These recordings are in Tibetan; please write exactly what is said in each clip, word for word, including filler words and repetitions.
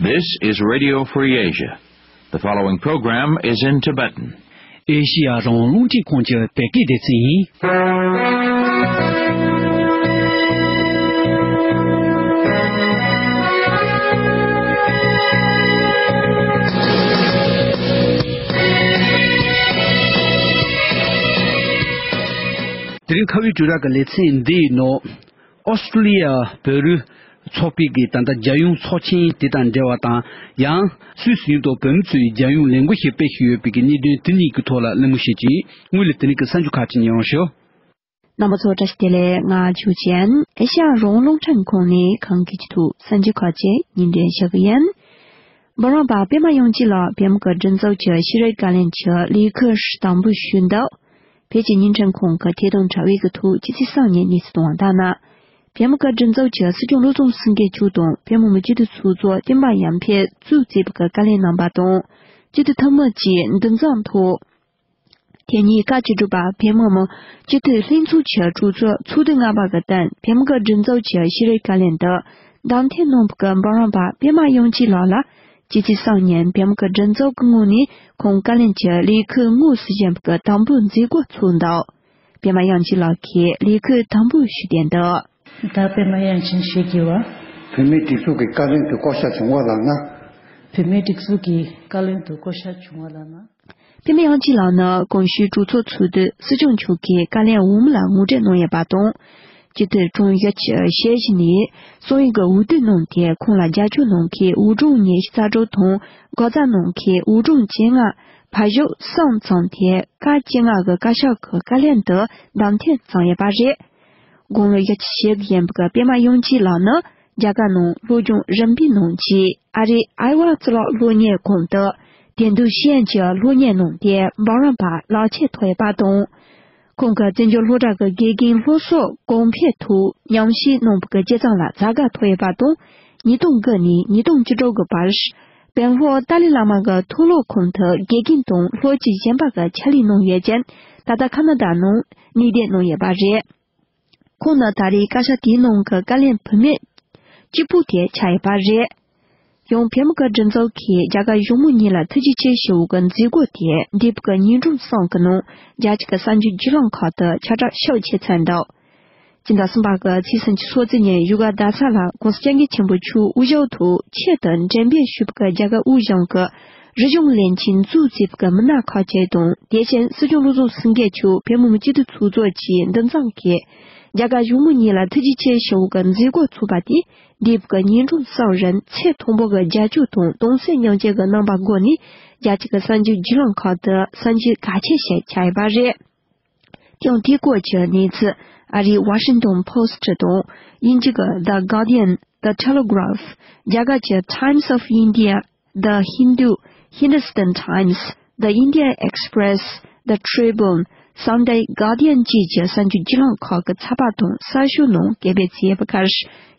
This is Radio Free Asia. The following program is in Tibetan. ཨེ་ཤི་ཡ་རང་དབང་རླུང་འཕྲིན་ཁང་གི་བོད་སྐད་སྡེ་ཚན་ཡིན། དེ་རིང་ཁ་བའི་དྲིལ་བསྒྲགས་ཀྱི་ལེ་ཚན་འདིའི་ནང་། ཨོ་སི་ཀྲུ་ལི་ཡ་བོད་རིགས་ཚོགས་པའི་གི་ད་ལྟ་རྒྱལ་ཡོངས་ཚོགས་ཆེན་དེ་དང་འབྲེལ་བ་དང་། ཡང་སུད་སི་ཡུལ་དུ་བོད་མི་ཚོའི་རྒྱལ་ཡོངས་ལས་འགུལ་ཞིག་སྤེལ་བཞིན་ཡོད་པའི་གི་གནད་དོན་དེ་གཉིས་ཀྱི་ཐོག་ལ་གླེང་མོལ་བྱེད་ཀྱི་ཡིན། སྔོན་ལ་དེ་རིང་གི་གསར་འགྱུར་ཁག་ཅིག་ཉན་རོགས་ཞུ། རྣམ་པ་ཚོ་བཀྲ་ཤིས་བདེ་ལེགས། ང་ཆུ་ཅན། ཨེ་ཤ་ཡ་རང་དབང་རླུང་འཕྲིན་ཁང་ནས་ཁམས་སྐད་ཀྱི་ཐོག་གསར་འགྱུར་ཁག་ཅིག་སྙན་སྒྲོན་ཞུ་གི་ཡིན། འབུམ་རམས་པ་པད་མ་དབྱངས་སྐྱིད་ལགས་བོད་མི་གི་སྒྲིག་འཛུགས་ཀྱི་ཤེས་རིག་བཀའ་བློན་གྱི་ལས་ཁུར་དམ་འབུལ་ཞུས་འདུག་བོད་ཀྱི་བརྙན་འཕྲིན་ཁང་གི་ཐད་གཏོང་དྲ་བའི་གི་ཐོག་ཕྱི་ཚེས་གསུམ་ཉིན་གནས་ཚུལ་བཏོན་པ་ལྟར་ན། བོད་མི་གི་སྒྲིག་འཛུགས་ཀྱི་སྲིད་སྐྱོང་བློ་བཟང་སེང་གེ་མཆོག་དང་བོད་མི་མང་སྤྱི་འཐུས་ཚོགས་གཙོ་བསྟན་པ་ཡར་འཕེལ་གཙོས་མཛད་པའི་གི་བཀའ་བློན་རྣམ་པ་དང་། སྤྱི་འཐུས་ཐུན་མོང་བཅས་འདུ་འཛོམས་ཐོག་དེ་ཉིན་བཀའ་བཅུ་དྲུག་པ་བོད་མི་མང་སྤྱི་འཐུས་ལྷན་ཚོགས་ཀྱི་གྲོས་ཚོགས་ཚོགས་དུས་ལྔ་པ་གི་སྟེང་བོད་མི་གི་སྒྲིག་འཛུགས་ཀྱི་ཤེས་རིག་བཀའ་བློན་དུ་བདམས་ཐོན་གནང་བའི་གི་འབུམ་རམས་པ་པད་མ་དབྱངས་སྐྱིད་ལགས་ལ། སྤྱི་ཚེས་གསུམ་ཉིན་བོད་མི་གི་སྒྲིག་འཛུགས་ཀྱི་ངོས་ནས་ཁོང་བཀའ་བློན་གྱི་ལས་ཁུར་དངོས་སུ་བཞེས་པའི་གི་དམ་འབུལ་མཛད་སྒོ་ཚོགས་འདུག་པད་མ་དབྱངས་སྐྱིད་ལགས་ཀྱིས་ལས་ཁུར་དམ་འབུལ་ཞུས་ཏེ་འདུག་ད་པད་མ་དབྱངས་སྐྱིད་ཞུ་རྒྱུ་བ། བོད་མིའི་སྒྲིག་འཛུགས་ཀྱི་བཀའ་བློན་དུ་བསྐོ་གཞག་བྱུང་བ་ལགས་ན། བོད་མིའི་སྒྲིག་འཛུགས་ཀྱི་བཀའ་བློན་དུ་བསྐོ་གཞག་བྱུང་བ་ལགས་ན། པད་མ་དབྱངས་སྐྱིད་ལགས་ནི་གོང་ཞུས་གྲོས་ཚོགས་ཚོགས་དུས་སྲིད་སྐྱོང་མཆོག་གིས་བཀའ་བློན་འོག་མ་ལ་ངོ་སྤྲོད་གནང་ཡོད་པ་དང་། སྤྱི་འཐུས་གྲངས་བཞི་བཅུ་ཞེ་བཞི་ནས་གསུང་ཡིག་གི་འོས་བསྡུ་གནང་སྟེ། ཁོང་ལ་རྒྱབ་སྐྱོར་གནང་མཁན་འོས་གྲངས་ཉི་ཤུ་རྩ་དྲུག་དང་། དགག་རྩ་གནང་མཁན་འོས་གྲངས་བཅོ་ལྔ། ཕར་ཞོག་གསུམ་ཚང་སྟེ། བཀའ་བཅོ་ལྔ་གི་བཀའ་ཤག་གི་བཀའ་བློན་དུ་བདམས་ཐོན་བྱུང་ཡོད་པ་རེད། དགུང་ལོ་བཞི་བཅུ་ཞེ་དགུ་ཡིན་པའི་པད་མ་དབྱངས་སྐྱིད་ལགས་ནི་རྒྱ་གར་ནང་སློབ་སྦྱོང་རིམ་པའི་ནང་བཅས་ཨ་རིའི་ཨའི་ཝ་གཙུག་ལག་སློབ་གཉེར་ཁང་དུ་དེང་དུས་ཤེས་ཡོན་གྱི་སློབ་གཉེར་གནང་སྟེ་འབུམ་རམས་པ་ལག་ཁྱེར་ཐོབ་ཡོད་པ་དང་། ཁོང་གི་བཙན་བྱོལ་སློབ་གྲྭ་གི་དགེ་རྒན་སློབ་གསོ་གོང་འཕེལ་ཐོག་ཉམས་ཞིབ་གནང་བའི་སྤྱི་བཏང་ལ་བྱ་དགའ་ཐོབ་ཡོད་པ་དང་། ཉིས་སྟོང་དགུ་ནས་ཉིས་སྟོང་བཅུ་དྲུག་གི་བར། བོན་སློབ་ཏཱ་ལའི་བླ་མ་གི་མཐོ་སློབ་ཁང་དུ་དགེ་རྒན་དང་སློབ་སྤྱི་གཞན་པ་གི་ཕྱག་ལས་གནང་ཡོད་ཅིང་། ད་ལྟ་ཁ་ན་ཌ་ནང་གནས་སྡོད་གནང་ཡོད་པ་རེད། ཁོང་ནི་ད་རེས་བཀའ་ཤག་དེའི་ནང་གི་བཀའ་བློན་བུད་མེད་གཅིག་པུ་དེ་ཆགས་ཡོད་པ་རེད། ཡང་བོད་མི་གི་སྒྲིག་འཛུགས་ཀྱིས་རྒྱ་གར་གཞུང་མང་གཉིས་ལ་ཐུགས་རྗེ་ཆེ་ཞུ་བའི་གི་མཛད་སྒོ་དེ་འདས་པའི་གི་ཉིན་གྲངས་གསུམ་གི་ནང་རྒྱ་ཆེ་གི་གསར་འགྱུར་བརྒྱུད་ལམ་ཁག་ཏུ་ཁྱབ་བསྒྲགས་ཤུགས་ཆེ་ཚར་འདུག་སྤྱི་ཟླ་གསུམ་པ་གི་ཚེས་སུམ་ཅུ་སོ་གཅིག་ཉིན་ཡུ་ག་རྡ་ས་ལ་༸གོང་ས་༸སྐྱབས་མགོན་ཆེན་པོ་མཆོག་དབུ་བཞུགས་ཐོག་ཆེད་དུ་འགྲེམས་སྤེལ་ཞུས་པའི་གི་རྒྱ་གར་དབུས་གཞུང་གི་རིག་གཞུང་བློན་ཆེན་གཙོས་མཛད་པའི་གི་མི་སྣ་ཁག་ཅིག་དང་། དེ་བཞིན་སྲིད་སྐྱོང་བློ་བཟང་སེང་གེ་མཆོག་བོད་མི་མང་སྤྱི་འཐུས་ཚོགས་གཙོ་བཅས་འདུ་འཛོམས་ཀྱིས་རྒྱ་གར་གཞུང་མང་གཉིས་ལ་ཐུགས་རྗེ་ཆེ་ཞུ་བའི་གི་མཛད་སྒོ་ཚོགས་པ་དེ་འདས་པའི་གི་ཉིན་གྲངས་གསུམ་རིང་ཚེས་དང་པོ་གི་རྒྱབ་སྐྱོར་དང་གདུང་སེམས་མཉམ་སྐྱེད་ཀྱི་རྣམ་པ་སྒོ་ནས་རྒྱ་ཆེ་གི་གསར་འགྱུར་བརྒྱུད་ལམ་ཁག་ཏུ་གསར་འགྱུར་གལ་ཆེ་ཞིག་ཆགས་ཡོད་པ་རེད། ཡང་དེའི་སྐོར་གྱི་གནས་ཚུལ་ཨ་རིའི་Washington Post དང་། དབྱིན་ཇི་གི་The Guardian, The Telegraph, རྒྱ་གར་གྱི་Times of India, The Hindu, Hindustan Times, The Indian Express, The Tribune, Sunday Guardian བཅས་ཀྱི་གསར་འགྱུར་བརྒྱུད་ལམ་ཁག་གི་ཚགས་པར་དང་གསར་ཤོག་ནང་སྐད་སྤེལ་བྱས་པའི་ཁར།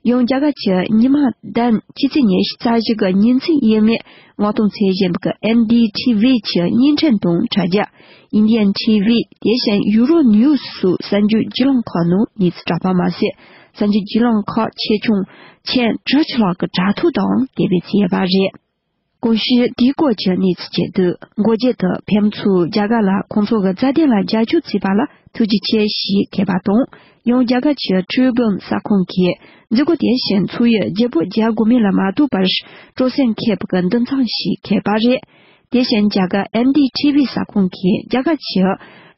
ཡང་རྒྱ་གར་གྱི་ཉི་མ་བདུན་ཕྱི་ཚེས་ཉི་ཤུ་རྩ་བཞི་གི་ཉིན་མཚན་ཡས་མས་ངོ་གདོང་འཚོལ་བཞིན་པའི་གི་ཨེན་ཌི་ཊི་ཝི་གྱི་བརྙན་འཕྲིན་དང་དྲ་རྒྱ། Indian T V དེ་བཞིན་Euro News སོགས་གསར་འགྱུར་བརྒྱུད་ལམ་ཁག་ནང་གནས་ཚུལ་དྲ་པ་མ་ཟད། གསར་འགྱུར་བརྒྱུད་ལམ་ཁག་ཆེ་ཆུང་མཆན་དྲུག་ཅུ་ལྷག་གི་དྲ་ཐོག་དང་སྐད་སྤེལ་བྱས་པ་རེད། གོང་ཞུས་དེའི་སྐོར་གྱི་གནས་ཚུལ་བཅས་དུས་འགོ་བརྗོད་དུ་བོད་མི་ཚོས་རྒྱ་གར་ལ་ཁོང་ཚོ་གི་རྩ་དོན་ལ་རྒྱབ་སྐྱོར་བྱས་པ་ལ་ཐུགས་རྗེ་ཆེ་ཞེས་མཁས་པ་དང་། ཡང་རྒྱ་གར་གྱི་Tribune གསར་ཁང་གིས་མཛད་སྒོ་དེ་བཞིན་ཚོགས་ཡུལ་རྒྱལ་པོ་རྒྱལ་སྒོ་མེ་ལ་མ་གཏོགས་པར་སྤྲོ་སེམས་མཁས་པའི་འདུ་འཛོམས་ཤིག་མཁས་པ་རེད། དེ་བཞིན་རྒྱ་གར་ཨེན་ཌི་ཊི་ཝི་གསར་ཁང་གིས་རྒྱ་གར་གྱི་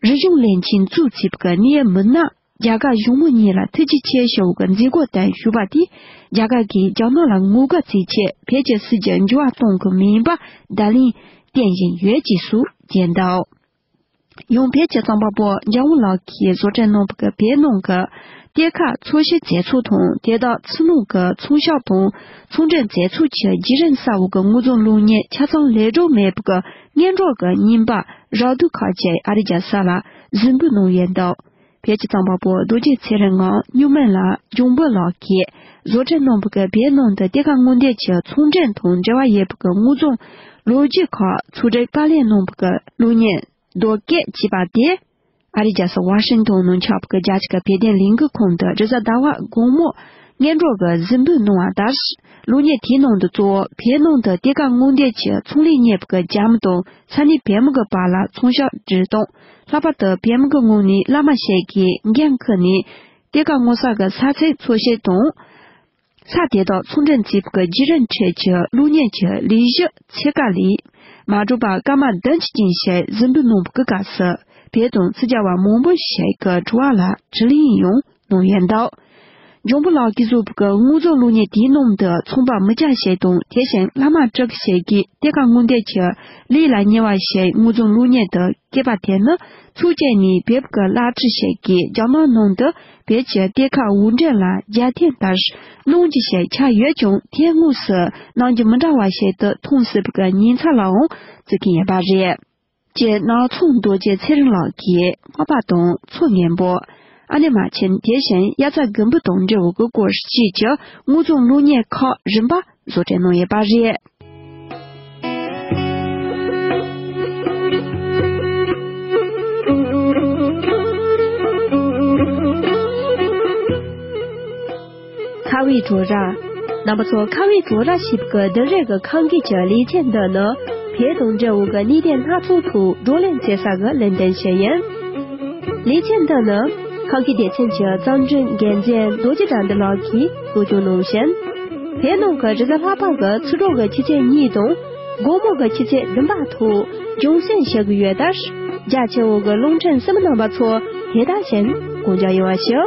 རིག་གཞུང་བློན་ཆེན་གཙོས་བྱས་པའི་གནད་ཡོད་མི་སྣ་རྒྱ་གར་གཞུང་མང་གཉིས་ལ་ཐུགས་རྗེ་ཆེ་ཞུ་བའི་མཛད་སྒོ་དང་ཞུ་བ་དེས་རྒྱ་གར་གྱིས་རྒྱ་ནག་ལ་ངོ་རྒོལ་བྱེད་ཆེད་བོད་ཀྱི་སྲིད་ཇུས་འགྱུར་བ་གཏོང་གི་མིན་པ་བརྡ་ལན་བསྟན་བཞིན་ཡོད་ཅེས་སུ་བསྟན་འདུག་ཡང་བོད་ཀྱི་རྩོམ་པ་པོ་འཇམ་དབྱངས་ལགས་ཀྱིས་བཟོ་སྐྲུན་གནང་བའི་བོད་ནང་གི་གཏེར་ཁ་འཚོལ་ཞིབ་མཛད་ཚུལ་དང་། དེ་དག་ཕྱི་ནང་གི་ཚོང་ཤག་དང་ཚོང་འབྲེལ་མཛད་ཚུལ་གྱི་བརྒྱུད་རིམ་གསར་བའི་དངོས་རྫོང་གློག་བརྙན་ཆ་ཚང་ལེགས་གྲུབ་མེད་པའི་སྔོན་འགྲོ་གི་རྙིང་པ་རགས་བསྡུས་ཁག་ཅིག་ཨ་རིའི་རྒྱལ་ས་ལ་གཟིགས་འབུལ་གནང་ཡོད་འདུག་བོད་ཀྱི་རྩོམ་པ་པོ་རྡོ་རྗེ་ཚེ་རིང་ངམ་སྨྱུག་མིང་ལ་འཇང་དཔལ་ལགས་ཀྱིས་བཟོ་སྐྲུན་གནང་བའི་བོད་ནང་དུ་གཏེར་ཁ་སྔོག་འདོན་གྱི་ཚོང་འབྲེལ་དང་འབྲེལ་བ་ཡོད་པའི་དངོས་རྫོང་ལོ་རྒྱུས་ཁག་ཚོང་འབྲེལ་པར་ལེན་གནང་བའི་གློག་བརྙན་རྡོ་སྐས་ཅེས་པ་དེ། ཨ་རིའི་རྒྱལ་ས་ཝ་ཤིང་ཏོན་ནང་ཆགས་པའི་རྒྱ་ཆེ་གི་བོད་དོན་ལས་འགུལ་ཁང་དུ་རེས་གཟའ་ཟླ་བ་དགོང་མོ་ སྔོན་འགྲོ་གི་གཟིགས་འབུལ་གནང་བ་ལྟར། གློག་བརྙན་དེའི་ནང་དུ་གཙོ་བོ་བོད་ནང་དུ་གཏེར་ཁ་སྔོག་འདོན་གྱི་ཚོང་ལས་གཉེར་བ་གི་རྒྱ་མི་དང་ས་གནས་བོད་མི་གི་བར་ལ་ཚོང་ཤག་སྒྲིལ་སྟངས། ལྷག་པར་དུ་བོད་མི་གི་ངོས་ནས་བླ་མ་ཞིག་གིས་འགན་འཁུར་ནས་གཏེར་ཁ་སྔོག་ས་གི་ས་ཚིགས་འཚོལ་བཤེར་དང་། ས་དེ་དག་ཚོང་འབྲེལ་མཛད་པའི་བརྒྱུད་རིམ་ཁྲོད་ཀྱི་གློག་བརྙན་གྱི་ལས་གཞི་ཚད་བཀག་ལས་མ་གྲུབ་པ་སྐར་མ་བདུན་ཅུ་ཅན་ཞིག་གཟིགས་འབུལ་གནང་བའི་སྐབས་སུ། བོད་དང་ཚིག་རྒྱ་བ་མང་པོ་ཞིག་གི་དྲི་བ་ལ་དྲིས་ལན་ཡང་གནང་ཡོད་འདུག། ལྗང་བུ་ལགས་ཀྱིས་བཟོས་པའི་དངོས་བཟང་གློག་བརྙན་དེའི་ནང་དུ་ཚོང་པ་མི་སྐྱ་ཞིག་དང་། དེ་བཞིན་བླ་མ་སྤྲུལ་སྐུ་ཞིག་གིས་གཏེར་ཁ་སྔོག་འདོན་གྱི་ལས་ལ་ཉེ་བ་ཞིག་དངོས་བཟང་གློག་བརྙན་དུ་བཀོད་པ་དེ་ནི། ཚོགས་བཅར་ནས་བོད་ཀྱི་བླ་སྤྲུལ་ཞིག་གིས་རྒྱ་ནག་ནང་དུ་བོད་ཀྱི་གཏེར་ཁ་དབོར་འདྲེན་ལ་རྒྱབ་རྟེན་ལྟར་གནང་རྒྱུ་ཞིག་ཆགས་ཡོད་ཀྱང་། དེ་དངོས་སུ་གནང་རྒྱུ་མི་འདྲ་བ་ཞིག་ཏུ་མཐོང་སྲིད་པའི་ཉེན་ཚ་ལའང་བརྩི་གི་ཡོད་པ་རེད། ཅེས་ནག་ཚོང་རྡོ་རྗེ་ཚེ་རིང་ལགས་ཀྱིས་སྔགས་པ་དང་ཚོགས་མཉན་པོ། ཨ་ནེ་མ་ཆེན། དེ་བཞིན་དབྱར་རྩྭ་དགུན་འབུ་དང་འབྲེལ་བའི་སྐོར་བཅས་ཀྱི་དངོས་བཟང་གློག་བརྙན་ཁག་རིམ་པ་བཟོ་སྐྲུན་གནང་ཡོད་པ་རེད། ཁ་བའི་བྲོ་ར། རྣམ་པ་ཚོ། ཁ་བའི་བྲོ་ར་ཞེས་པའི་བདུན་རེ་གི་ཁམས་སྐད་ཀྱི་ལེ་ཚན་འདི་ནི། བོད་དང་འབྲེལ་བའི་གནད་དོན་སྣ་ཚོགས་ཐོག་བགྲོ་གླེང་བྱེད་ས་གི་ལས་དོན་ཞིག་ཡིན། ལེ་ཚན་འདི་ནི། ཁམས་སྐད་སྡེ་ཚན་གྱི་རྩོམ་སྒྲིག་འགན་འཛིན་རྡོ་རྗེ་དགྲ་འདུལ་ལགས་ཀྱིས་གཙོ་སྐྱོང་གནང་ཞིང་། བོད་ནང་གི་རེས་གཟའ་ལྷག་པ་གི་ཚེས་དྲུག་གི་ཆུ་ཚོད་གཉིས་དང་། དགོང་མོ་གི་ཆུ་ཚོད་བདུན་པ་ཐོག་རྒྱང་སྲིང་བྱེད་ཀྱི་ཡོད་ལྟར། རྒྱ་ཆེ་བོ་གི་རླུང་འཕྲིན་གསན་མི་རྣམ་པ་ཚོ་དེ་དག་བཞིན་གོ་འཇོག་ཡོང་བ་ཞུ།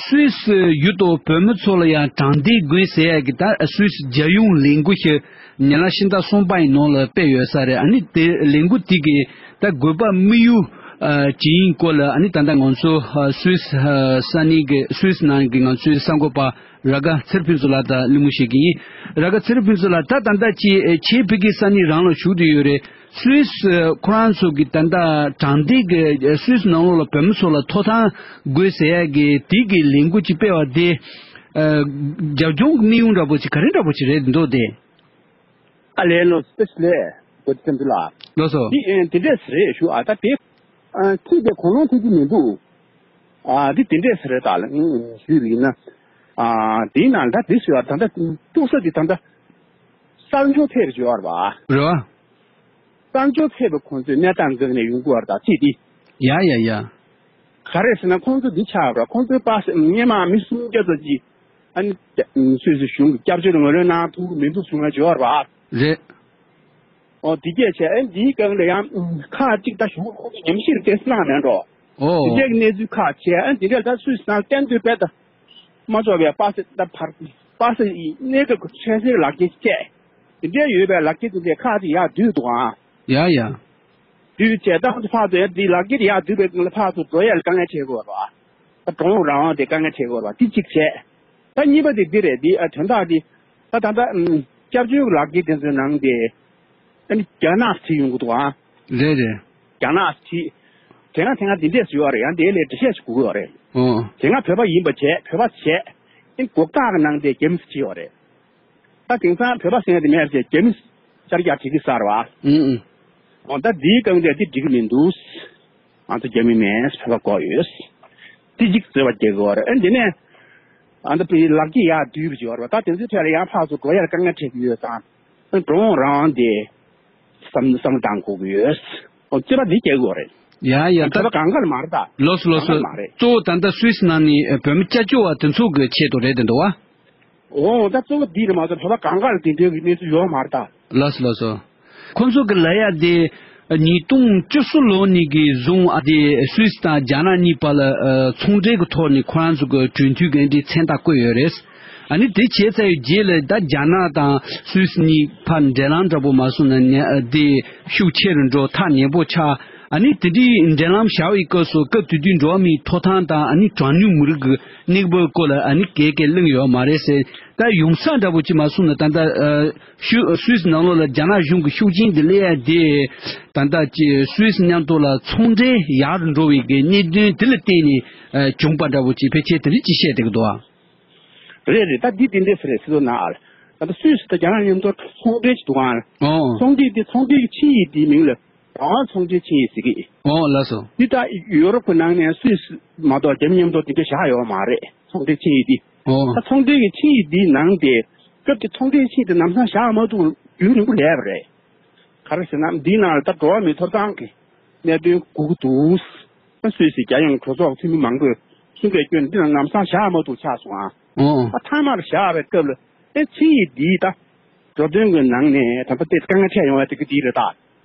སུད་སི་ཡུལ་དུ་བོད་མི་ཚོ་ལ་ཡང་དྲང་བདེན་དགོས་ཟེར་ཡ་གི་ད་སུད་སི་རྒྱལ་ཡོངས་ལས་འགུལ་ཞིག་ཉེ་ལམ་ཕྱི་ཟླ་གསུམ་པ་ཡི་ནང་ལ་སྤེལ་ཡོད་ས་རེད། ཨ་ནི་དེ་ལས་འགུལ་དེ་གི་ད་དགོས་པ་དམིགས་ཡུལ་ཨ་ཇི་ཡིན་སྐོར་ལ། ཨ་ནི་ད་ལྟ་ང་ཚོ་ཨ་སུད་སི་ཨ་ས་གནས་ཀྱི་སུད་སི་ནང་གི་ང་ཚོའི་གསར་འགོད་པ་ར་ག་ཚེ་རིང་ཕུན་ཚོགས་ལགས་དང་གླེང་མོལ་བྱེད་ཀྱི་ཡིན། ར་ག་ཚེ་རིང་ཕུན་ཚོགས་ལགས། ད་ད་ལྟ་ཅི་ཁྱེད་ཕ་གི་ས་གནས་རང་ལ་བཞུགས་བསྡད་ཡོད་རེད། སུད་སི་ཁོ་རང་ཚོ་གི་ད་ལྟ་དྲང་བདེན་གྱི་སུད་སི་ནང་ལོགས་ལ་བོད་མི་ཚོ་ལ་ཐོབ་ཐང་དགོས་ཟེར་ཡ་གི་དེ་གི་ལས་འགུལ་ཅིག་སྤེལ་བ་དེ། ཨ་རྒྱབ་ལྗོངས་ཀྱི་དམིགས་ཡུལ་འདྲ་པོ་ཅིག་ག་རེ་འདྲ་པོ་ཅིག་རེད་འདུག་དེ། ཨ་ལས་ལོ་སི་པེ་སི་ལས་བོད་ཐེམ་ཚུ་ལ། ལགས་སོ། འདི་ཨེ་དེ་འདྲས་རེད་ཞུ། ཨ་ད་དེ་ཨ་ཐིག་དེ་གོ་ལོང་ཐིག་གི་མི་འདུག། ཨ་འདི་དེ་འདྲས་རེད། ད་ལ་ཨེ་ཞུས་པ་ཡིན་ན། ཨ་དེའི་ནང་ད་དེ་ཞུ་ཡ་ད་ད་ཏུག་ས་དེ་ད་ད་གསར་འབྱོར་ཕེབས་ཞུ་བར་བ། རེད་བ། གསར་འབྱོར་ཕེབས་པའི་ཁོང་ཚོས་གནས་སྟངས་འགག་ནས་ཡོང་གི་བར་ད་ཅི་དེ། ཡ་ཡ་ཡ། ག་རེ་ཟེར་ན་ཁོང་ཚོ་འདི་ཆགས་པ། ཁོང་ཚོའི་པ་སེ་སྔོན་མ་མི་སུམ་བརྒྱ་ཙམ་ཅིག་ཨ་ནི་སུད་སི་གཞུང་གི་སྐྱབས་བཅོལ་ངོས་ལེན་གནང་ཐུབ་ཀྱི་མི་འདུག་གསུང་ང་བརྗོད་པ་རེད། ཨོ་དེ་སྐད་བྱས། ཨ་འདིའི་སྒང་ལ་ཡང་ཁག་ཅིག་ད་གཞུང་གི་ཁོང་ཚོ་ཉམས་ཞིབ་ཏོག་ཙམ་གནང་མེད་འགྲོ། ཨོ་དེ་འདྲའི་གནས་ཚུལ་ཁག་བྱས། ཨ་འདི་འདྲ་ད་སུད་སི་ནང་གཏན་དུ་དཔེ་ད་མ་ཚོགས་པའི་པ་སེ་ད་ཕར་པ་སེ་ཡི་གནས་སྐབས་ཀྱི་ཁྲལ་སེལ་ལག་འཁྱེར་བཅས་དེ་འདྲའི་ཡོད་པའི་ལག་འཁྱེར་དེ་འདྲའི་ཁག་ཅིག་ཡར་བསྡུས་འདུག་ཨང་། ཡ་ཡ། དུས་བྱས་སྟངས་དུ་ཕར་ཚུར་ཡ་འདི་ལག་འཁྱེར་ཡར་བསྡུས་པའི་སྒང་ལ་ཕར་ཚུར་འགྲོ་ཡ་ལ་དཀའ་ངལ་འཕྲད་དགོས་པ། ད་གྲོང་རང་དབང་དེ་དཀའ་ངལ་འཕྲད་དགོས་པ་དེ་གཅིག་བྱས། ད་གཉིས་པ་དེ་འདི་རེད། འདི་ཨ་དོན་དག་འདི་ད་ད་ལྟ་ཨམ་སྐྱབས་བཅོལ་གྱི་ལག་འཁྱེར་དེ་ཚོའི་ནང་དེ་ཨ་ནི་རྒྱ་ནག་བྲིས་ཡོང་གི་འདུག་ཨ། རེད་རེད། རྒྱ་ནག་བྲིས། དེ་སྔ་དེ་སྔ་འདི་འདྲས་སུ་ཡོད་རེད། ཡང་དེ་ལས་འགྲེལ་བཤད་ཞིག་དགོས་ཀྱི་ཡོད་རེད། ཨོ། དེ་སྔ་བོད་པ་ཡིན་པ་བྱས། བོད་པ་བྱས། ཨ་ནི་གོ་སྐབས་ཀྱི་ནང་དེ་རྒྱ་མི་བྲིས་ཡོད་རེད། ད་དེང་སང་བོད་པ་ཟེར་ཡ་དེ་མེད་ཟེར། རྒྱ་མི་ཤར་རྒྱག་བྱེད་ཀྱི་ས་རེད་བ། ཨུ་ཨུ། འོ་ད་འདིའི་སྒང་དེ་འདི་འགྲིག་གི་མི་འདུག། ང་ཚོ་རྒྱ་མི་མིན། བོད་པ་དགོས་ཡོད། དེ་གཅིག་རྩོད་པ་རྒྱག་གི་ཡོད་རེད། ཨ་འདི་ནས་ཨ་ད་བོད་ལག་འཁྱེར་ཡར་བསྡུས་པ་ཅིག་ཡོད་རེད་བ། ད་དེ་ཚོའི་ཐད་ལ་ཡང་ཕར་ཚུར་འགྲོ་ཡར་དཀའ་ངལ་འཕྲད་ཀྱི་ཡོད་ཙང་། གྲོང་རང་དབང་དེ་བསམ་བསམ་བློ་བཏང་དགོས་ཀྱི་ཡོད། འོ་རྩོད་པ་འདི་རྒྱག་གི་ཡོད་རེད། ཡ་ཡ། ད་བོད་པ་གང་ག་ལ་མ་རེད་ད། ལགས་སོ་ལགས་སོ། གང་ག་ལ་མ་རེད། གཙོ་བོ་ད་ལྟ་སུད་སི་ནང་ནས་བོད་མི་སྐྱབས་བཅོལ་བ་དེ་ཚོ་གི་ཆེད་དུ་རེད་དེ་འདུག་བ། འོ་ད་གཙོ་བོ་འདི་རེད་མ་གཏོགས་བོད་པ་གང་ག་ལ་དེ་འདྲའི་གི་གནས་ཚུལ་ཡོད་མ་རེད་ད། ལགས་སོ་ལགས་སོ། ཁོང་ཚོ་གི་ལབ་ཡ་དེ་ཉིས་སྟོང་བཅུ་གསུམ་ལོ་ནས་གི་བཟུང་ཨ་དེ་སུད་སི་དང་རྒྱ་ནག་གཉིས་བར་ལ་ཨ་ཚོང་འབྲེལ་གི་ཐོག་ནས་ཁོ་རང་ཚོ་གི་གྲོས་མཐུན་གི་འདྲའི་མཚན་རྟགས་བཀོད་ཡོད་རེད། ཨ་ནི་དེ་བྱས་ཚར་བའི་རྗེས་ལ་ད་རྒྱ་ནག་དང་སུད་སི་གཉིས་བར་འབྲེལ་ལམ་འདྲ་པོ་མ་སོང་ན་ནི་ཨ་དེ་ཤུགས་ཆེ་རུ་འགྲོ། ཐག་ཉེ་པོ་ཆགས། ཨ་ནི་དེ་འདྲའི་འབྲེལ་ལམ་བཞག་པའི་སྐབས་སུ་སྐབས་དེ་དུས་འགྲོ་བ་མིའི་ཐོབ་ཐང་དང་ཨ་ནི་གྲངས་ཉུང་མི་རིགས་ཀྱི་གནས་བབ་སྐོར་ལ་ཨ་ནི་ག་གེ་གླེང་ཡོད་མ་རེད་ཟེར། ད་ཡོང་ས་འདྲ་པོ་ཅིག་མ་སོང་ན་ད་ལྟ་ཨ་ཤུ་སུད་སི་ནང་ལོགས་ལ་རྒྱ་ནག་གཞུང་གི་ཤུགས་རྐྱེན་དེ་སླེབས་ཡ་དེ་ད་ལྟ་ཅིག་སུད་སི་མཉམ་དུ་ལ་ཚོང་འབྲེལ་ཡག་རུ་འགྲོ་བའི་གི་གནད་དོན་དེ་ལ་བརྟེན་ནས་ཨ་བྱུང་པ་འདྲ་པོ་ཅིག་ཕལ་ཆེར་དེ་འདྲ་ཅིག་བཤད་བསྡད་ཀྱི་འདུག་ཨ། རེད་རེད། ད་འདི་དེ་འདྲས་ཟེར་རེད་སྲིད་དོན་ནང་ཨ། ད་ལྟ་སུད་སི་དང་རྒྱ་ནག་མཉམ་དུ་ཚོང་འབྲེལ་ཞིག་འདུག་ཨང་། ཨོ། ཚོང་འབྲེལ་འདི་ཚོང་འབྲེལ་གྱི་ཆིངས་ཡིག་འདིའི་མིང་ལ་རང་དབང་ཚོང་འབྲེལ་ཆིངས་ཡིག་ཟེར་གི། ཨོ་ལགས་སོ། འདི་ད་ཡུ་རོབ་ཀྱི་ནང་ནས་སུད་སི་མ་གཏོགས་རྒྱ་མི་མཉམ་དུ་འདི་འདྲ་བཞག་ཡོད་མ་རེད། ཚོང་འབྲེལ་ཆིངས་ཡིག་འདི། ཨོ། ད་ཚོང་འབྲེལ་གྱི་ཆིངས་ཡིག་འདིའི་ནང་དེ་སྐབས་དེ་ཚོང་འབྲེལ་ཆིངས་དེ་ལམ་སང་བཞག་མ་ཐུབ་རྒྱུན་རིང་པོ་སླེབས་པ་རེད། ག་རེ་ཟེར་ན་འདིའི་ནང་ལ་ད་འགྲོ་བ་མིའི་ཐོབ་ཐང་གི་གནད་དོན་གོ་གི་འདུག་ཨ་སུད་སི་རྒྱལ་ཡོངས་གྲོས་ཚོགས་འཐུས་མི་མང་པོས་གསུང་སྐད་བསྐྱོན་འདི་ལ་ལམ་སང་བཞག་མ་ཐུབ་ཆགས་སོང་ཨ། ཨོ། ཨ་མཐའ་མར་བཞག་པའི་སྐབས་ལ་ཨེ་ཆིངས་ཡིག་འདིའི་ད་འགྲོ་དོན་གྱི་ནང་ནས་ད་ལྟ་དེ་དཀའ་ངལ་འཕྲད་ཡོང་བ་དེ་གི་འདི་རེད་ད།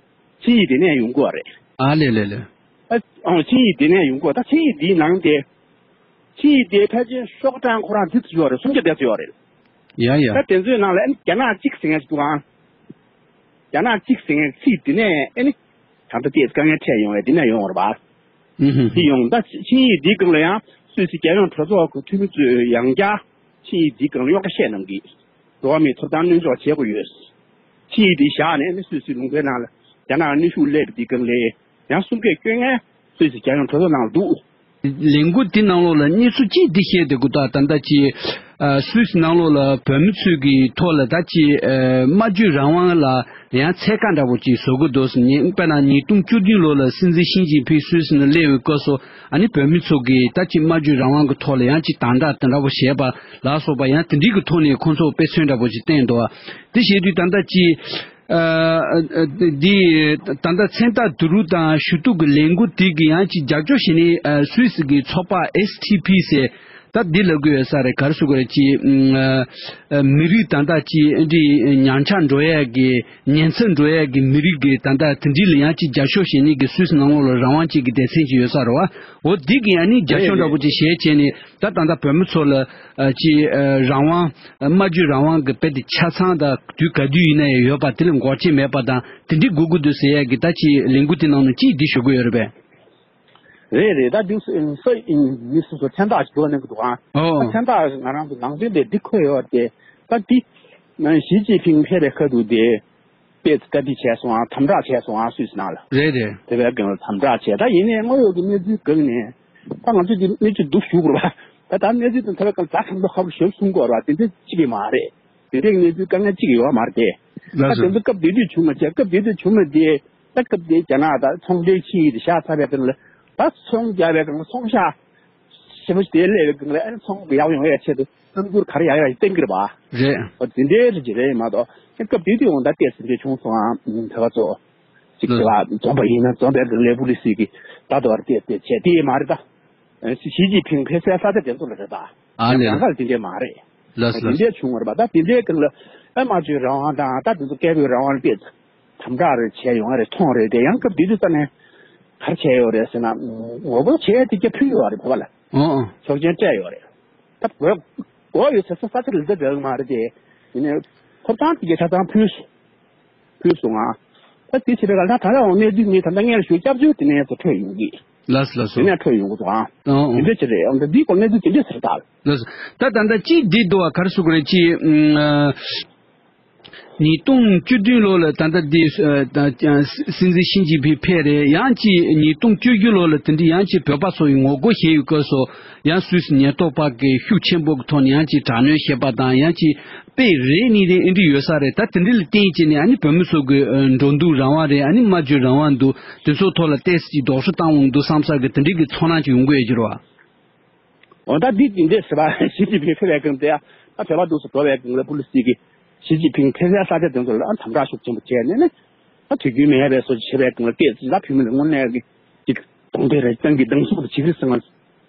ཆིངས་ཡིག་དེ་ནས་ཡོང་གི་ཡོད་རེད། ཨ་ལེ་ལེ་ལེ། ཨ་ཨོ་ཆིངས་ཡིག་དེ་ནས་ཡོང་གི་ཡོད། ད་ཆིངས་ཡིག་འདིའི་ནང་དེ། ཆིངས་ཡིག་དེ་ཕལ་ཆེར་ཤོག་གྲངས་ཁོ་རང་འདི་ཚོ་ཡོད་རེད། སུམ་བརྒྱ་དེ་ཚོ་ཡོད་རེད། ཡ་ཡ། ད་དེ་ཚོའི་ནང་ལ་ཨ་ནི་རྒྱ་ནག་གཅིག་ཟེར་མཁན་ཞིག་འདུག་ཨང་། རྒྱ་ནག་གཅིག་ཟེར་མཁན་ཚིག་དེ་ནས་ཨ་ནི་ད་ལྟ་ཏོག་ཙམ་དཀའ་ངལ་འཕྲད་ཡོང་བས་དེ་ནས་ཡོང་བ་རེད་པ། ཨུ་ཧུ། དེ་ཡོང་ད་ཆིངས་ཡིག་འདིའི་སྒང་ལ་ཡང་སུད་སི་རྒྱལ་ཡོངས་གྲོས་ཚོགས་ཀྱི་འཐུས་མི་ཚོས་ཡང་བསྐྱར་ཆིངས་ཡིག་འདིའི་སྒང་ལ་རྙོག་དྲ་བཤད་གནང་གིས། འགྲོ་བ་མིའི་ཐོབ་ཐང་སྣོན་འཇོག་བྱེད་དགོས་ཡོད། ཆིངས་ཡིག་འདི་བཞག་ནས་ཨ་ནི་སུད་སི་ལུང་པའི་ནང་ལ་རྒྱ་ནག་གནོན་ཤུགས་སླེབས་པ་འདིའི་སྒང་ལ་ཡང་གསུང་སྐད་བསྐྱོན་མཁན་སུད་སི་རྒྱལ་ཡོངས་གྲོས་ཚོགས་ནང་ལ་འདུག་ལས་འགུལ་འདི་ནང་ལོགས་ལ་གནས་ཚུལ་གཅིག་འདི་བཤད་བསྡད་དགོས། ད་ད་ལྟ་ཅི། ཨ་སུད་སི་ནང་ལོགས་ལ་བོད་མི་ཚོས་ཀྱི་ཐོག་ལ་ད་ཅི། ཨ་སྨྲ་བརྗོད་རང་དབང་ལ་ཡང་ཚད་བཀག་འདྲ་པོ་ཅིག་བཟོ་དགོས་འདུག་ཟེར་ནས། དཔེར་ན་ཉིས་སྟོང་བཅུ་བདུན་ལོ་ལ་སྲིད་འཛིན་ཞི་ཅིན་ཕིང་སུད་སི་ནང་སླེབས་པའི་སྐབས་སུ་ཨ་ནི་བོད་མི་ཚོ་གིས་ད་ཅི་སྨྲ་བརྗོད་རང་དབང་གི་ཐོག་ལ་ཡང་ཅི་དམ་དྲག་དེ་འདྲ་པོ་བྱས་པ་ལ་སོགས་པ་ཡང་དེ་འདྲའི་གི་ཐོག་ནས་ཁོང་ཚོ་དཔེ་མཚོན་འདྲ་པོ་ཅིག་བསྟན་འདུག་དེ་བྱེད་དུས་ད་ལྟ་ཅི། ཨ་ཨ་འདི་ད་ལྟ་མཚན་རྟགས་བསྡུ་རུབ་དང་ཞུ་གཏུག་གི་ལས་འགུལ་དེ་གི་ཡང་ཅིག་རྒྱབ་སྐྱོར་བྱས་ནས། ཨ་སུད་སི་གི་ཚོགས་པ་ཨེས་ཐི་པི་ཟེར་ད་འདི་ལབ་གི་ཡོད་ས་རེད། ག་རེ་ཟེར་དགོས་རེད་ཅི། ཨ་ཨ་མི་རིགས་ད་ལྟ་ཅི་འདི་ཉམས་ཆག་འགྲོ་ཡས་ཀྱི་ཉེན་ཚབས་འགྲོ་ཡས་ཀྱི་མི་རིགས་ཀྱི་ད་ལྟ་དེ་འདྲི་ལ་ཡང་ཅིག་རྒྱབ་སྐྱོར་བྱས་ནས་ཀྱི་སུད་སི་ནང་ལོགས་ལ་རང་དབང་ཅན་གྱི་སྡེ་ཚན་ཅིག་ཡོད་ས་རེད་བ། འོ་འདི་གི་ཡང་ནི་རྒྱབ་སྐྱོར་འདྲ་པོ་ཅིག་བྱས་བྱས་ནས། ད་ད་ལྟ་བོད་མི་ཚོ་ལ་ཨ་ཅི་ཨ་རང་དབང་ཨ་སྨྲ་བརྗོད་རང་དབང་གི་དཔེ་དེ་ཆ་ཚང་དང་དུས་ག་དུས་ཡིན་ན་ཡང་ཡོད་པ་དེ་ལ་འགོག་རྐྱེན་མེད་པ་དང་དེ་འདྲའི་དགོས་ཀྱི་འདུག་ཟེར་ཡས་ཀྱི་ད་ཅི་ལས་འགུལ་དེ་ནང་ནས་ཅིག་འདི་ཞུ་གི་ཡོད་རེད་པས། རེད་རེད། ད་འདི་ས་ས་མི་སོ་སོ་མཚན་རྟགས་ཞིག་འགྲོ་གནང་གི་འདུག་ཨང་། ཨོ། ད་མཚན་རྟགས་ང་རང་ཚོ་ནང་དོན་དེ་འདི་འཁོད་ཡོད་དེ། ད་འདི་ཞི་ཅིན་ཕིང་ཕེབས་པའི་ཁ་ཐུག་དེ། དཔེ་བཀའ་འདྲི་བྱས་སོང་ཨ། དམ་དྲག་བྱས་སོང་ཨ། སུད་སི་ནང་ལ། རེད་རེད། དེ་བས་ཀྱང་དམ་དྲག་བྱས། ད་ཡིན་ནའི་དངོས་ཡོད་ཀྱི་གནས་ཚུལ་སྒང་ནས་ད་ང་ཚོས་ཀྱི་གནས་ཚུལ་སྡུག་ཞུ་དགོས་རེད་པ། ད་ད་གནས་ཚུལ་དང་ཐད་ཀར་ཛ་དྲག་པོ་ཁ་པོ་ཞིབ་གསུང་དགོས་རེད་པ། དེ་འདྲ་གཅིག་གི་མ་རེད། དེ་འདྲའི་གནས་ཚུལ་དཀའ་ངལ་གཅིག་ཡོད་མ་རེད་དེ། ད་ལགས་སོ། དེ་ཚོ་སྐབས་དེ་དུས་བྱུང་མ་བྱས། སྐབས་དེ་དུས་བྱུང་མ་དེ། ད་སྐབས་དེ་རྒྱ་ནག་ད་ཚོང་འབྲེལ་ཆིངས་ཡིག་དེ་བཞག་ཚར་བའི་སྒང་ལ། ད་ཚོང་རྒྱག་པའི་སྒང་ལ་ཚོང་ཤག་ཞེ་པོ་ཞིག་དེ་སླེབས་པའི་སྒང་ལ་ཨ་ནི་ཚོང་ཡག་ཡོང་ཡ་ཆེད་དུ་རྣམ་འགྱུར་ག་རེ་ཡག་ཡག་ཞིག་བསྟན་གྱི་རེད་པ། རེད། འོ་དེ་འདྲའི་རིགས་ཅིག་རེད་མ་གཏོགས། སྐབས་དེ་དུས་འོང་ད་ལྟས་ཟིན་འདྲ་བྱུང་སོང་ཨ། དེ་བ་ཚོ་ཅིག་དེ་བ་འཛོམས་པ་ཡིན་ན་འཛོམས་པའི་སྒང་ལ་པུ་ལི་སི་གིས་ད་དོར་ཏེ་དེ་བྱས་དེ་མ་རེད་ད། ཞི་ཅིན་ཕིང་ཕེབས་སའི་ས་ཆ་དེ་ཚོ་ལ་རེད་ད། ཨ་ནི་ཡང་གང་དེ་འདྲས་མ་རེད། ལགས་སོ། དེ་འདྲས་བྱུང་བ་རེད་པ། ད་དེ་འདྲའི་སྒང་ལ་ཨ་སྨྲ་བརྗོད་རང་དབང་དང་ད་དེ་ཚོ་སྐད་འབོད་རང་དབང་ལ་དཔེ་དམ་དྲག་རེ་བྱས་ཡོང་བ་རེད། མཐོང་རེད་དེ། ཡང་སྐབས་དེ་དུས་ཙ་ནས་ག་རེ་བྱས་ཡོད་རེད་ཟེར་ན། ངོ་རྒོལ་བྱས་དེ་སྐྱ་ཕུལ་ཡོད་རེད་བོད་པ་ལ། ཨོ་ཨོ། ཆོག་མཆན་སྤྲད་ཡོད་རེད། ད་བོད་གོ་ཡོད་ཟེར་ས་ས་ཆ་ལ་འདི་འདྲ་མ་རེད་དེ། ཡིན་ནའི་ཐོབ་ཐང་དེ་གའི་ཆ་ཚང་ཕུལ་སོང་། ཕུལ་སོང་ང་། ད་དེ་བྱེད་པའི་སྒང་ལ་ད་ད་ལའང་གནས་ཚུལ་ནི་ད་ལྟ་སྔར་ཞུ་སྐྱབས་བཅོལ་དེ་ནས་ཚོ་འཕྲོད་ཡོང་གི། ལགས་སོ་ལགས་སོ། དེ་ནས་འཕྲོད་ཡོང་གི་འདུག་ཨང་། ཨོ་ཨོ། དེ་འདྲ་ཅིག་རེད། འོ་ད་འདིའི་སྐོར་གནས་ཚུལ་དེ་འདྲ་ཟེར་ད། ལགས་སོ། ད་ད་ལྟ་གཅིག་འདི་འདུག་བ། ག་རེ་ཟེར་དགོས་རེད་ཅི། ཨ་ཉིས་སྟོང་བཅུ་བདུན་ལོ་ལ་ད་ལྟ་འདི་ཨ་ད་སྲིད་འཛིན་ཞི་ཅིན་ཕིང་ཕེབས་རེད། ཡང་ཅི་ཉིས་སྟོང་བཅུ་བཞི་ལོ་ལ་དེ་འདྲ་ཡང་ཅི་བོད་པ་ཚོ་ཡི་ངོ་རྒོལ་བྱས་ཡོད་སྐབས་སུ། ཡང་སུད་སི་ཉེན་རྟོག་པ་གིས་ཤུགས་ཆེན་པོ་གི་ཐོག་ནས་ཡང་ཅིག་དྲག་གནོན་བྱེད་པ་དང་། ཡང་ཅིག་དཔེ་རེ་གཉིས་རེ་ཨེ་འདྲ་ཡོད་ས་རེད། ད་དེ་འདྲ་ལ་བརྟེན་བྱས་ནས་ཨ་ནི་བོད་མི་ཚོ་གི་ཨ་འགྲོ་འདུག་རང་དབང་རེད། ཨ་ནི་སྨྲ་བརྗོད་རང་དབང་འདུག་དེ་ཚོ་ཐོག་ལ་ཏོག་ཙམ་ཅིག་ལྡོག་ཕྱོགས་བཏང་འོང་འདུག་བསམ་ས་གི་དེ་འདྲ་གི་ཚོར་སྣང་ཅིག་ཡོང་གི་ཡོད་ཀྱི་རེད་བ། འོ་ད་འདི་དེ་འདྲས་ཟེར་བ། ཞི་ཅིན་ཕིང་ཕེབས་པའི་སྒང་དེ་ད་བོད་པ་འདུག་སེ་འགྲོ་བའི་སྒང་ལ་པུ་ལི་སི་གིས་ཞི་ཅིན་ཕིང་ཕེབས་ས་ས་ཆ་དེ་ཚོ་ལ་དམ་དྲག་ཤུགས་ཆེན་པོ་བྱས་ནས་ནི། ད་དུས་རྒྱུན་མེད་པའི་བཟོ་ཅིག་བྱེད་པའི་སྒང་ལ་ཏོག་ཙམ་ད་བོད་མི་ལ་དངོས་གནས་ཀྱི་ཅིག་གདོང་དེ་རེ་སྟོན་གྱི་སྡང་ཟུག་ཅིག་རེད་ཟེར་ང་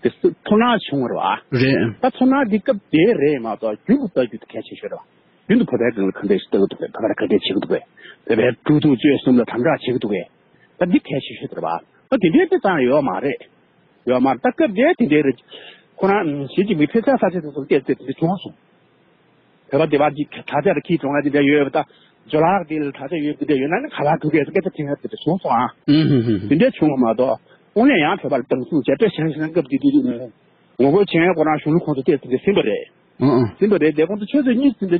དེ་ཚོར་སྣང་བྱུང་བ་རེད་བ། རེད། ད་ཚོར་སྣང་འདི་སྐབས་དེ་རེད་མ་གཏོགས་རྒྱུན་དུ་ལྟ་རྒྱུ་དེ་གལ་ཆེ་ཤོས་རེད་བ། རྒྱུན་དུ་བོད་པའི་སྒང་ལ་ག་འདྲས་ཤིག་ལྟ་གི་འདུག་གས། བོད་པ་ལ་ག་འདྲས་བྱེད་ཀྱི་འདུག་གས། བོད་པའི་འགྲོ་འདུག་སྤྱོད་གསུམ་ལ་དམ་དྲག་བྱེད་ཀྱི་འདུག་གས། ད་འདི་གལ་ཆེ་ཤོས་རེད་བ། ད་དེ་འདྲའི་དེ་ཙང་ཡོད་མ་རེད། ཡོད་མ་རེད། ད་སྐབས་དེ་དེ་འདྲའི་རེད། ཁོ་རང་ཞི་ཅིན་ཕིང་ཕེབས་ས་ས་ཆ་དེ་ཚོ་ལ་བལྟས་ཏེ་དེ་འདྲ་བྱུང་སོང་། བོད་པ་སྡེ་བ་གཅིག་དྲག་ཆས་ར་ཁྱིའི་གྲོང་ལ་དེ་འདྲ་ཡོད་པ། ད་ཇོ་ལགས་དེ་ལ་དྲག་ཆས་ཡོད་དེ་འདྲ་ཡོད་ན་ནི་ག་ལ་གུ་གས་སྐད་ཆ་དྲིས་ན་དེ་འདྲ་བྱུང་སོང་ཨ། ཨུ་ཧུ་ཧུ་ཧུ། དེ་འདྲ་བྱུང་བ་མ་གཏོགས་དངོས་གནས་ཡང་བོད་པ་ལ་སྡང་ཟུག་བྱས་སྤྲོད་བཞེངས་བཞེངས་སྐབས་དེ་དུས་ངོ་རྒོལ་བྱེད་མཁན་ཁོ་རང་གཞུང་ལུགས་ཁོང་ཚོ་བལྟས་ཏེ་འདྲ་ཟིན་པ་རེད། ཨུ་ཨུ། ཟིན་པ་རེད། དེ་ཁོང་ཚོ་ཆུ་ཚོད་གཉིས་ཟིན་པའི་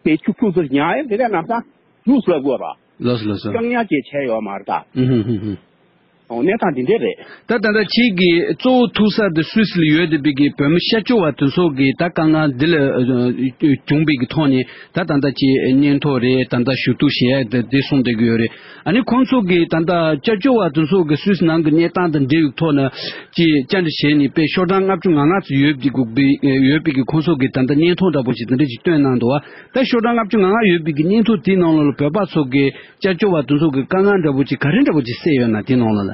དེ་ཁྱུག་ཁྱུག་ཚོ་ཉག་ཡང་དེ་ག་ནམ་སང་ལུགས་སུ་ལབ་དགོས་ར། ལགས་སོ་ལགས་སོ། བཀག་ཉར་བཅས་བྱས་ཡོད་མ་རེད་ད། ཨུ་ཧུ་ཧུ་ཧུ། གནས་སྟངས་འདི་འདྲ་རེད། ད་ད་ལྟ་ཁྱེད་ཀྱི་གཙོ་བོ་ཐུག་ས་དེ་སུད་སི་ལ་ཡོད་བསྡད་པའི་གི་བོད་མི་ཤར་སྐྱོད་པ་དེ་ཚོ་གི་ད་དཀའ་ངལ་འདི་ལ་ཨ་བྱུང་བའི་གི་ཐོག་ནས་ད་ད་ལྟ་ཁྱེད་སྙན་ཐོ་རེད། ད་ལྟ་ཞུ་གཏུག་བྱེད་ཡ་དེ་དེ་གསུངས་བསྡད་ཀྱི་ཡོད་རེད། ཨ་ནི་ཁོང་ཚོ་གི་ད་ལྟ་ཤར་སྐྱོད་པ་དེ་ཚོ་གི་སུད་སི་ནང་གི་གནས་སྟངས་དང་འབྲེལ་བའི་ཐོག་ན་ཅིག་བཅར་འདྲི་བྱས་ནས་དཔེ་ཤོག་གྲངས་ལྔ་བཅུ་ང་ལྔ་ཙམ་ཡོད་པའི་གི་ཡོད་པའི་གི་ཁོང་ཚོ་གི་ད་ལྟ་སྙན་ཐོ་འདྲ་པོ་ཅིག་དེ་འདྲ་ཅིག་བཏོན་གནང་འདུག་བ། ད་ཤོག་གྲངས་ལྔ་བཅུ་ང་ལྔ་ཡོད་པའི་གི་སྙན་ཐོ་དེའི་ནང་ལོགས་ལ་བོད་པ་ཚོ་གི་ཤར་སྐྱོད་པ་དེ་ཚོ་གི་དཀའ་ངལ་འདྲ་པོ་ཅིག་ག་རེ་འདྲ་པོ་ཅིག་གསལ་ཡོད་ན་དེའི་ནང་ལོགས་ལ།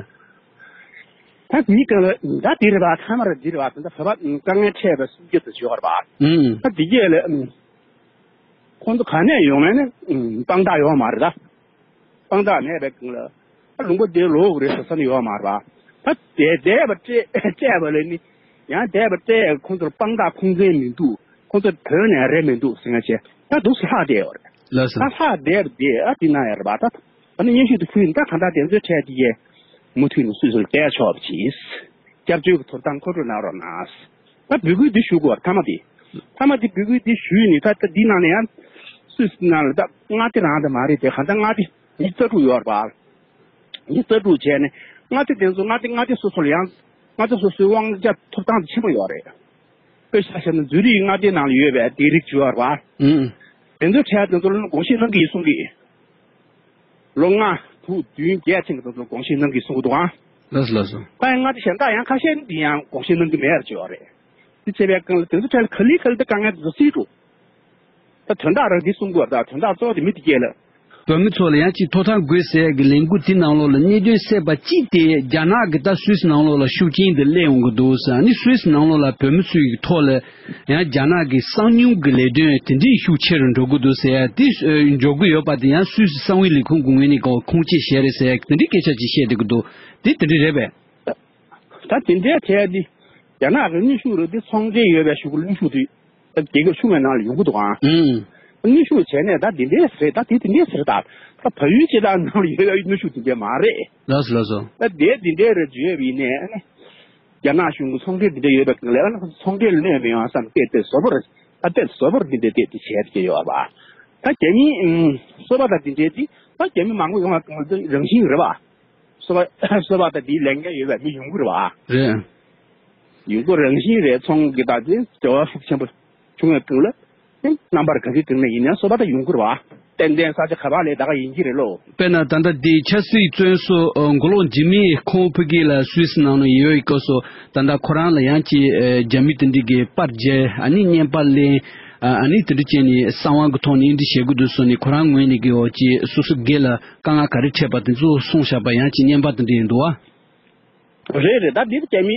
ད་འདི་ག་ལ་ད་འདི་རེད་པ། ཐ་མ་རེད། འདི་རེད་པ། ད་ལྟ་བོད་པ་དཀའ་ངལ་འཕྲད་པའི་སུམ་བརྒྱ་ཙམ་ཡོད་རེད་པ། ཨུམ། ད་འདི་གས་ལ་ཁོང་ཚོ་ག་ནས་ཡོང་མིན་ནི་དཔང་རྟགས་ཡོད་མ་རེད་ད། དཔང་རྟགས་མེད་པའི་སྒང་ལ་ཨ་ལུང་པ་དེ་ལོག་གི་རེད་ཟེར་ས་ནི་ཡོད་མ་རེད་པ། ད་དེ་འདས་པ་སྤྲད་སྤྲད་པ་ལ་ནི་ཡང་འདས་པ་སྤྲད་ཁོང་ཚོར་དཔང་རྟགས་ཁུངས་བཙན་མི་འདུག་ཁོང་ཚོ་བོད་ནས་རེད་མི་འདུག་ཟེར་ཡ་བྱས་ད་འདུག་སེ་ལྷག་བསྡད་ཡོད་རེད། ལགས་སོ། ད་ལྷག་བསྡད་པ་དེ་ཨ་དེ་ན་ཡ་རེད་པ། ད་ད་ནི་སྙན་ཞུ་དེ་ཕུལ་ཡིན། ད་གང་ལྟར་དེ་ཚོའི་གྲས་དེ་ཡས་མུ་མཐུད་ནས་སུད་སི་ལ་བསྡད་ཆོག་པ་གྱིས་སྐྱབས་བཅོལ་གྱི་ཐོབ་ཐང་མཁོ་སྤྲོད་གནང་རོགས་གནང་། ད་འབོད་སྐུལ་འདི་ཞུ་དགོས་པ་མཐའ་མ་དེ། མཐའ་མ་དེ་འབོད་སྐུལ་འདི་ཞུས་ནས་ད་ད་འདི་ནང་ལ་ཡང་སུད་སི་ནང་ལ་ད་མངའ་སྡེ་རང་དེ་མ་རེད་དེ། གང་ལྟར་མངའ་སྡེ་ཉི་ཤུ་རྩ་དྲུག་ཡོད་རེད་པ། ཉི་ཤུ་རྩ་དྲུག་བྱས་ནས་མངའ་སྡེ་དེ་ཚོ་མངའ་སྡེ་མངའ་སྡེ་སོ་སོ་ལ་ཡང་མངའ་སྡེ་སོ་སོའི་དབང་ཆ་ཐོབ་ཐང་དེ་ཆེན་པོ་ཡོད་རེད། དཔེ་ཆ་བཞག་ན་ཛུ་རིག་མངའ་སྡེའི་ནང་ལ་ཡོད་པའི་སྡེ་རིགས་བྱུ་བར་བ། ཨུམ། དེ་ཚོའི་གྲས་དེ་ཚོ་ལ་དགོངས་བཞེས་གནང་གི་ཡིན་གསུང་གི། ལོ་ལྔ་དྲུག་བདུན་བརྒྱད་ཕྱིན་གི་དེ་ཚོ་དགོངས་བཞེས་གནང་གི་གསུང་གི་འདུག་ཨང་། ལགས་སོ་ལགས་སོ། ད་ཡང་མངའ་སྡེ་གཞན་དག་ཡང་ཁ་ཤས་འདི་ཡང་དགོངས་བཞེས་གནང་གི་མེད་རེད་བྱས་པ་རེད། དེ་བྱས་པའི་སྒང་ལ་དེ་ཚོ་གྲས་ལ་ག་ལེ་ག་ལེ་དེ་དཀའ་ངལ་དེ་ཚོ་སེལ་འགྲོ། ད་དོན་དག་རང་འདི་གསུང་དགོས་རེད། ད་དོན་དག་གཙོ་བོ་དེ་མི་དེ་གས་ལ། བོད་མི་ཚོ་ལ་ཡང་ཅིག་ཐོབ་ཐང་དགོས་ཟེར་གི་ལས་འགུལ་དེ་ནང་ལོགས་ལ་གནད་དོན་སེལ་བ་གཅིག་དེ་རྒྱ་ནག་གི་ད་སུད་སི་ནང་ལོགས་ལ་ཤུགས་རྐྱེན་དེ་སླེབས་ཡོང་གི་འདུག་ཟེར། ཨ་ནི་སུད་སི་ནང་ལོགས་ལ་བོད་མི་ཚོའི་གི་ཐོག་ལ་ཡང་རྒྱ་ནག་གི་གསང་ཉུལ་གི་ལས་དོན་དེ་འདྲའི་ཤུགས་ཆེ་རུ་འགྲོ་གི་འདུག་ཟེར། དེ་འགྲོ་གི་ཡོད་པ་དེ་ཡང་སུད་སི་གསང་བའི་ལས་ཁུངས་ཀྱི་ངོས་ནས་གོ་ཁུངས་སྐྱེལ་བྱས་རེད་ཟེར་དེ་འདྲའི་སྐད་ཆ་ཅིག་བཤད་བསྡད་ཀྱི་འདུག་དེ་དེ་འདྲ་རེད་པས། ད་དེ་འདྲའི་གྲས་འདི་རྒྱ་ནག་གི་གནོན་ཤུགས་རེད། འདི་ཚོང་འབྲེལ་ཡོད་པའི་གཞུང་གི་གནོན་ཤུགས་དེ་རྒྱལ་ཁབ་ཆུང་བའི་ནང་ལ་ཡོང་གི་འདུག་ཨང་། ཨང་། གནོན་ཤུགས་བྱས་ནས་ད་འདི་འདྲས་རེད། ད་དེ་དེ་འདྲས་རེད། ད་ད་བལ་ཡུལ་སྤྱི་དང་ནང་ལ་ཡོད་པའི་གནོན་ཤུགས་དེ་འདྲས་མ་རེད། ལགས་སོ་ལགས་སོ། ད་དེ་དེ་འདྲས་རེད་བརྗོད་པ་ཡིན་ནའི་རྒྱ་ནག་གཞུང་གི་ཚོང་འབྲེལ་དེ་འདྲས་ཡོད་པའི་སྒང་ལ་ཚོང་འབྲེལ་གནོད་མི་ཡོང་བསམ་སྟེ་དེ་བཟོ་པོར་ད་དེ་བཟོ་པོར་འདི་འདྲས་དེ་དེ་བྱས་ཀྱི་ཡོད་པ། ད་རྒྱ་མིའི་སོ་པ་དང་འདི་འདྲས་དེ་ད་རྒྱ་མི་མང་པོ་ཡོང་བའི་སྒང་ལ་རང་བཞིན་རེད་པ། སོ་པ་སོ་པ་དང་དེའི་ལས་འགན་ཡོད་པའི་མི་ཡོང་གི་རེད་པ། རེད། ཡོང་གི་རང་བཞིན་རེད། ཚོང་གི་ད་དེ་འབྲེལ་བ་ཤུགས་ཆེན་པོ་བྱུང་བའི་སྐབས་ལ་རྣམ་པར་ག་ཚོད་བཏང་ན་ཡིན་ན་སོ་པ་ད་ཡོང་གི་རེད་པ། ཏན་ཏན་ས་ཆ་ག་པ་ལས་ད་ག་ཡིན་གྱི་རེད་ལོ། དཔེར་ན་ད་ལྟ་དེ་ཆབ་སྲིད་བཙོན་ཟུར་མགོ་ལོག་འཇིགས་མེད་ཁོང་ཕ་གི་ལ་སུད་སི་ནང་ལ་ཡོད་པའི་སྐབས་སུ་ད་ལྟ་ཁོ་རང་ལ་ཡང་ཅིག་རྒྱ་མི་དེ་འདྲ་གི་པར་རྒྱག་ཨ་ནི་བརྙན་པར་ལེན། ཨ་ནི་དེ་འདྲ་བྱས་ནས་གསང་བ་གི་ཐོག་ནས་འདི་བྱེད་དགོས་འདུག་ཟེར་ནས་ཁོ་རང་ངོས་ནས་གི་འོ་ཅིག་སོ་སོ་སྒེར་ལ་དཀའ་ངལ་ག་རེ་འཕྲད་པ་དེ་ཚོ་གསུངས་བཞག་པ་ཡང་ཅིག་བརྙན་པར་དེ་འདྲ་ཡིན་འདུག་བ། རེད་རེད། ད་འདིར་རྒྱ་མི་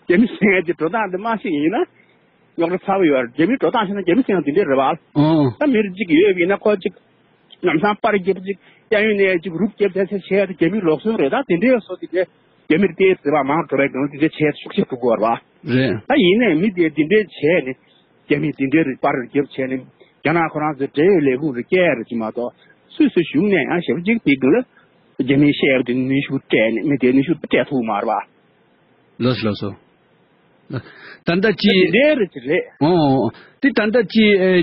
རྒྱ་མི་ཟེར་གྱི་འགྲོ་སྟངས་འདི་མ་ཤེས་ཡིན་ན་རྙོག་དྲ་ཚ་པོ་ཡོད་རེད། རྒྱ་མི་འགྲོ་སྟངས་ཤེས་ན་རྒྱ་མི་ཟེར་ཡང་འདི་འདྲ་རེད་བ། ཨོ། ད་མི་རིགས་གཅིག་ཡོད་པ་ཡིན་ན་ཁོ་གཅིག་ལམ་སང་པར་རྒྱབ་གཅིག་གཡས་གཡོན་ནས་གཅིག་རུབ་རྒྱབ་བྱས་བྱས་བྱས་ད་རྒྱ་མིའི་ལུགས་སྲོལ་རེད། ད་དེ་འདྲའི་བཟོ་དེ་འདྲའི་རྒྱ་མིར་བལྟས་ཟེར་བ་མང་འགྲོ་བའི་སྒང་དེ་འདྲའི་བྱས་ཤུགས་ཆེ་འགྲོ་གི་ཡོད་རེད་བ། རེད། ད་ཡིན་ནའི་མི་དེ་འདི་འདྲའི་བྱས་ནས་རྒྱ་མི་འདི་འདྲའི་རིགས་པར་རྒྱབ་བྱས་ནས་རྒྱ་ནག་ཁོ་རང་ཚོའི་འབྲེལ་ཡོད་ལས་ཁུངས་རུ་བསྐྱལ་རུ་ཅི་མ་གཏོགས་སུད་སི་གཞུང་ནས་ཡང་ཞེ་པོ་ཅིག་དེ་གི་ལ་རྒྱ་མིའི་བཤད་པ་དེ་གནོན་ཤུགས་སྤྲད་ནས་མི་དེ་གནོན་ཤུགས་སྤྲད་ཐུབ་མ་རེད་བ། ལགས་སོ་ལགས་སོ། ད་ལྟ་ཅི། དེ་འདྲའི་རིགས་ཅིག་རེད། ཨོ། དེ་ད་ལྟ་ཅི་ཨེ།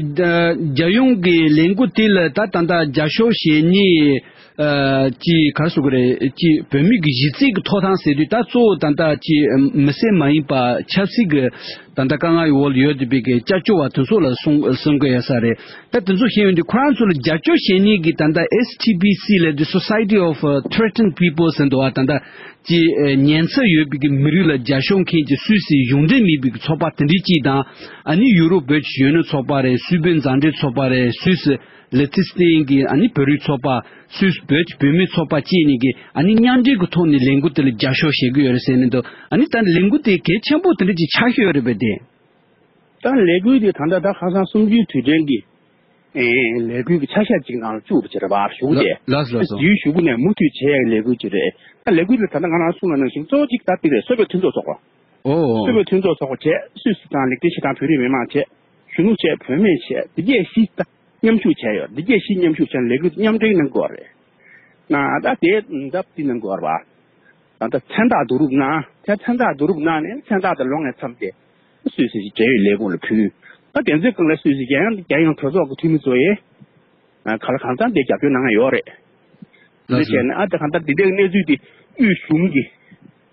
རྒྱ་ཡོངས་ཀྱི་ལས་འགུལ་དེ་ལ་ད་ད་ལྟ་རྒྱབ་སྐྱོར་བྱེད་མཁན་ཨ། ཅི་ག་རེ་ཟེར་དགོས་རེད། ཅི་བོད་མི་གི་གཞི་རྩའི་གི་ཐོབ་ཐང་ཟེར་དུས་ད་གཙོ་བོ་ད་ལྟ་ཅི་མི་སེར་མ་ཡིན་པ་ཆབ་སྲིད་ཀྱི་ད་ལྟ་དཀའ་ངལ་འོག་ལ་ཡོད་བསྡད་པའི་གི་སྐྱབས་བཅོལ་བ་དེ་ཚོ་ལ་གསུང་གསུང་གི་ཡོད་ས་རེད། ད་དེ་ཚོ་ཤེས་ཡོང་དུས་ཁོ་རང་ཚོ་ལ་རྒྱབ་སྐྱོར་བྱེད་མཁན་གི་ད་ལྟ་S T P C ལབ་དུས་Society of Threatened People ཟེར་འདུག་བ། ད་ལྟ་ཀྱི་ཉེན་ཚབས་ཡོད་པའི་གི་མི་རིགས་ལ་རྒྱབ་སྐྱོར་མཁན་གྱི་སུད་སི་གཞུང་འབྲེལ་མིན་པའི་གི་ཚོགས་པ་དེ་འདྲའི་གཅིག་དང་། ཨ་ནི་ཡུ་རོབ་བོད་ཀྱི་གཞོན་ནུ་ཚོགས་པ་རེད། སུད་བོད་མཛའ་འབྲེལ་ཚོགས་པ་རེད། སུད་སི་ལི་ཐི་སི་ཏན་གྱི་ཨ་ནི་བོད་རིགས་ཚོགས་པ། སུད་སི་བོད་ཀྱི་བུད་མེད་ཚོགས་པ་བཅས་ནས་ཀྱི་ཨ་ནི་མཉམ་འབྲེལ་གྱི་ཐོག་ནས་ལས་འགུལ་དེ་ལ་རྒྱབ་སྐྱོར་བྱེད་ཀྱི་ཡོད་རེད་ཟེར་ནས་འདུག་ཨ་ནི་ད་ལས་འགུལ་དེ་གལ་ཆེན་པོ་དེ་འདྲ་ཅིག་ཆགས་ཀྱི་ཡོད་རེད་པས་དེ། ད་ལས་འགུལ་དེ་ད་ལྟ་ད་ཁ་སང་གསུམ་བཅུའི་དུས་དྲན་གྱི་ཨེ། ལས་འགུལ་གྱི་ཆ་ཤས་ཅིག་ནང་ལ་བཅུག་པ་ཅིག་རེད་པ། ཞུ་གི་དེ། ལགས་སོ་ལགས་སོ། དུས་ཞུ་གི་ནས་མུ་མཐུད་བྱས་ཡག་ལས་འགུལ་ཅིག་རེད། ད་ལས་འགུལ་དེ་ད་ལྟ་ང་རང་གསུངས་པ་ནང་བཞིན་གཙོ་བོ་གཅིག་ད་འདི་རེད། སུད་བོད་མཐུན་ཚོགས་ཚོགས་པ། ཨོ། སུད་བོད་མཐུན་ཚོགས་ཚོགས་པ་བྱས། སུད་སི་དང་ལེགས་སྡེ་ཆེ་དང་བོད་རིགས་མི་མང་བྱས། གཞོན་ནུ་བྱས། བུད་མེད་བྱས། འདི་གས་བཞི་ད་མཉམ་ཞུགས་བྱས་ཡོད། འདི་གས་བཞི་མཉམ་ཞུགས་བྱས་ནས་ལས་འགུལ་མཉམ་སྒྲིག་གནང་དགོས་རེད། ན་ད་དེ་ད་འདི་གནང་དགོས་རེད་པ། ད་ལྟ་མཚན་རྟགས་བསྡུ་རུབ་གནང་། དེ་མཚན་རྟགས་བསྡུ་རུབ་གནང་ནས་མཚན་རྟགས་དེ་ལོ་ལྔའི་མཚམས་དེ་སུད་སི་འབྲེལ་ཡོད་ལས་ཁུངས་ལ་ཕུལ། ད་དེ་ཚོའི་སྒང་ལ་སུད་སི་རྒྱལ་ཡོངས་རྒྱལ་ཡོངས་གྲོས་ཚོགས་ཀྱི་འཐུས་མི་ཚོ་ཡིས་ག་ལ་གང་འཚམ་དེ་རྒྱབ་སྐྱོར་གནང་ཡ་ཡོད་རེད། ལགས་སོ། དེ་བྱས་ནས་ཨ་ད་གང་ལྟར་འདི་འདྲའི་གནས་ཚུལ་དེ་དབུས་གཞུང་གི་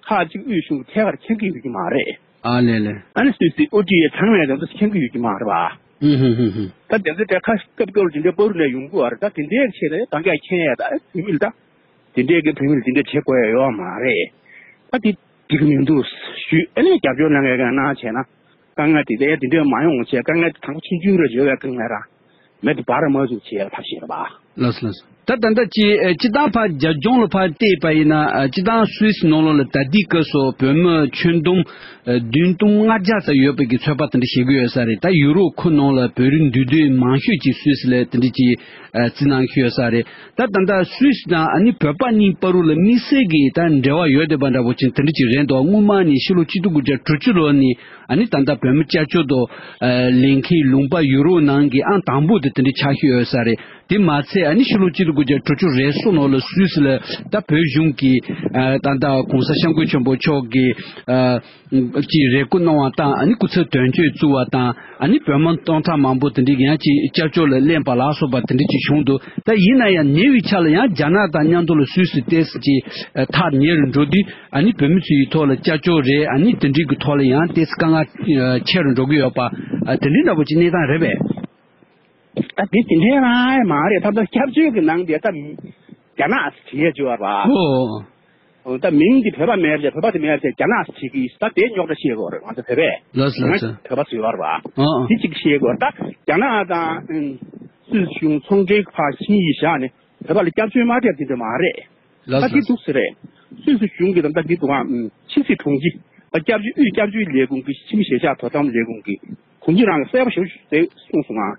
ཁག་ཅིག་དབུས་གཞུང་གིས་ཐད་ཀར་མཁྱེན་གྱི་ཡོད་ཀྱི་མ་རེད། ཨ་ལས་ལས། ཨ་ནི་སུད་སི་ཨོ་ཊི་ཨེ་ཚང་མས་དེ་ཚོ་མཁྱེན་གྱི་ཡོད་ཀྱི་མ་རེད་པ། ཧུམ་ཧུམ་ཧུམ་ཧུམ། ད་དེ་ཚོ་དེ་ཁ་སྐབས་སྐབས་ལ་དེ་འདྲའི་པོ་རུ་ནས་ཡོང་གི་ཡོད་རེད། ད་དེ་འདྲའི་ཆེད་དུ་གང་ག་མཁྱེན་ཡ་ད་བུད་མེད་ལ་ད། དེ་འདྲའི་གི་བུད་མེད་ལ་དེ་འདྲ་བྱེད་དགོས་ཡ་ཡོད་མ་རེད། ད་དེ་འགྲིག་གི་མི་འདུག་ཞུས། ཨ་ནི་རྒྱབ་སྐྱོར་གནང་མཁན་གནང་བྱས་ན་དཀའ་ངལ་དེ་དེ་དེ་འདྲ་མ་ཡོང་བྱས། དཀའ་ངལ་དེ་དང་པོ་ཆུང་ཆུང་རེ་བརྗོད་པའི་དཀའ་ངལ་རང་མེད་དུ་བར་མ་བཅུག་བྱས་ཕར་བཞག་པ། ལགས་སོ་ལགས་སོ། ད་ད་ལྟ་ཅི་ཨ་སྤྱི་བཏང་ཕར་རྒྱབ་ལྗོངས་ལ་ཕར་བལྟས་པ་ཡིན་ན། ཨ་སྤྱི་བཏང་སུད་སི་ནང་ལོགས་ལ་ད་ལྟའི་སྐབས་སུ་བོད་མི་ཁྱོན་བསྡོམས་ཨ་བདུན་སྟོང་ལྔ་བརྒྱ་ཙམ་ཡོད་པའི་གི་ཚོད་དཔག་དེ་འདྲ་བྱེད་ཀྱི་ཡོད་ས་རེད། ད་ཡུ་རོབ་ཁུལ་ནང་ལ་བོད་རིགས་འདུས་སྡོད་མང་ཤོས་ཅིག་སུད་སི་ལ་དེ་འདྲ་ཅིག་ཨ་བརྩི་གནང་གི་ཡོད་ས་རེད། ད་ད་ལྟ་སུད་སི་དང་ཨ་ནི་བོད་པ་གཉིས་བར་ལ་དམིགས་བསལ་གྱི་ད་འབྲེལ་བ་ཡོད་བསྡད་པ་འདྲ་པོ་ཅིག་དེ་འདྲ་ཅིག་རེད་འདུག་སྔོན་མ་ནས་ཕྱི་ལོ་ཆིག་སྟོང་དགུ་བརྒྱ་དྲུག་ཅུ་ལོ་ནས་ཨ་ནི་ད་ལྟ་བོད་མི་སྐྱབས་བཅོལ་དུ་ཨ་ལེན་མཁན་ལུང་པ་ཡུ་རོབ་ནང་གི་ཨང་དང་པོ་དེ་དེ་འདྲ་ཆགས་ཀྱི་ཡོད་ས་རེད། དེ་མ་ཚད་ཨ་ནི་ཕྱི་ལོ་ཆིག་སྟོང་དགུ་བརྒྱ་དྲུག་ཅུ་རེ་གསུམ་ལོ་ལ་སུད་སི་ལ་ད་བོད་གཞུང་གིས་ཨ་ད་ལྟ་གོང་ས་སྐྱབས་མགོན་ཆེན་པོ་མཆོག་གིས་ཨ་ཅིག་རེ་སྐུལ་གནང་བ་དང་། ཨ་ནི་སྐུ་ཚབ་དོན་གཅོད་བཙུགས་པ་དང་། ཨ་ནི་བོད་མི་སྟོང་ཕྲག་མང་པོ་དེ་འདྲའི་ཡང་ཅིག་སྐྱབས་བཅོལ་ལ་ལེན་པ་ལ་སོགས་པ་དེ་འདྲ་ཅིག་བྱུང་འདུག་ད་ཡིན་ན་ཡང་ཉེ་བའི་ཆར་ལ་ཡང་རྒྱ་ནག་དང་མཉམ་དུ་ལ་སུད་སི་ཏོག་ཙམ་ཅིག་ཨ་ཐག་ཉེ་རུ་འགྲོ་དུས། ཨ་ནི་བོད་མི་ཚོའི་ཐོག་ལ་སྐྱབས་བཅོལ་རེད། ཨ་ནི་དེ་འདྲའི་གི་ཐོག་ལ་ཡང་ཏོག་ཙམ་དཀའ་ངལ་ཨ་ཆེ་རུ་འགྲོ་གི་ཡོད་པ། ཨ་དེ་འདྲའི་འདྲ་པོ་ཅིག་གནས་སྟངས་རེད་པས། ད་དེ་དེ་འདྲའི་རང་མ་རེད། ད་ལྟ་སྐྱབས་བཅོལ་གྱི་ནང་དེ་ད་རྒྱ་ནག་ཟེར་བྱས་བརྗོད་པ་རེད་པ། ཨོ། ད་མིང་འདི་བོད་པ་མེད་ལ་བོད་པ་དེ་མེད་ལ་རྒྱ་ནག་ཟེར་གྱི། ད་དེ་རྙོག་དྲ་ཤེས་དགོས་རེད། ང་ཚོ་བོད་པས། ལགས་སོ་ལགས་སོ། བོད་པ་ཟེར་བ་རེད་པ། ཨོ་ཨོ། དེ་གཅིག་ཤེས་དགོས་རེད། ད་རྒྱ་ནག་དང་ཨ་སུད་སི་གཞུང་ཚོང་འབྲེལ་ཕར་ཕྱིན་ཡིན་བཞག་ནས་བོད་པ་ལ་སྐྱབས་བཅོལ་མ་སྤྲད་དེ་འདྲ་མ་རེད། ལགས་ད་སོ་དེ་ལགས་སོ། འདུག་ཟེར་རེད། སུད་སི་གཞུང་གིས་ད་ལྟ་འདི་འདུག་ཨང་། ཕྱི་སྲིད་དྲུང་ཆེ། ད་སྐྱབས་བཅོལ་དབུས་སྐྱབས་བཅོལ་ལས་ཁུངས་ཀྱི་ཕྱི་མི་གཞིས་ཆགས་དོ་དམ་ལས་ཁུངས་ཀྱི་དྲུང་ཆེ་རང་གིས་གསལ་པོ་ཞེ་པོ་ཞིག་གསུངས་སོང་ཨང་།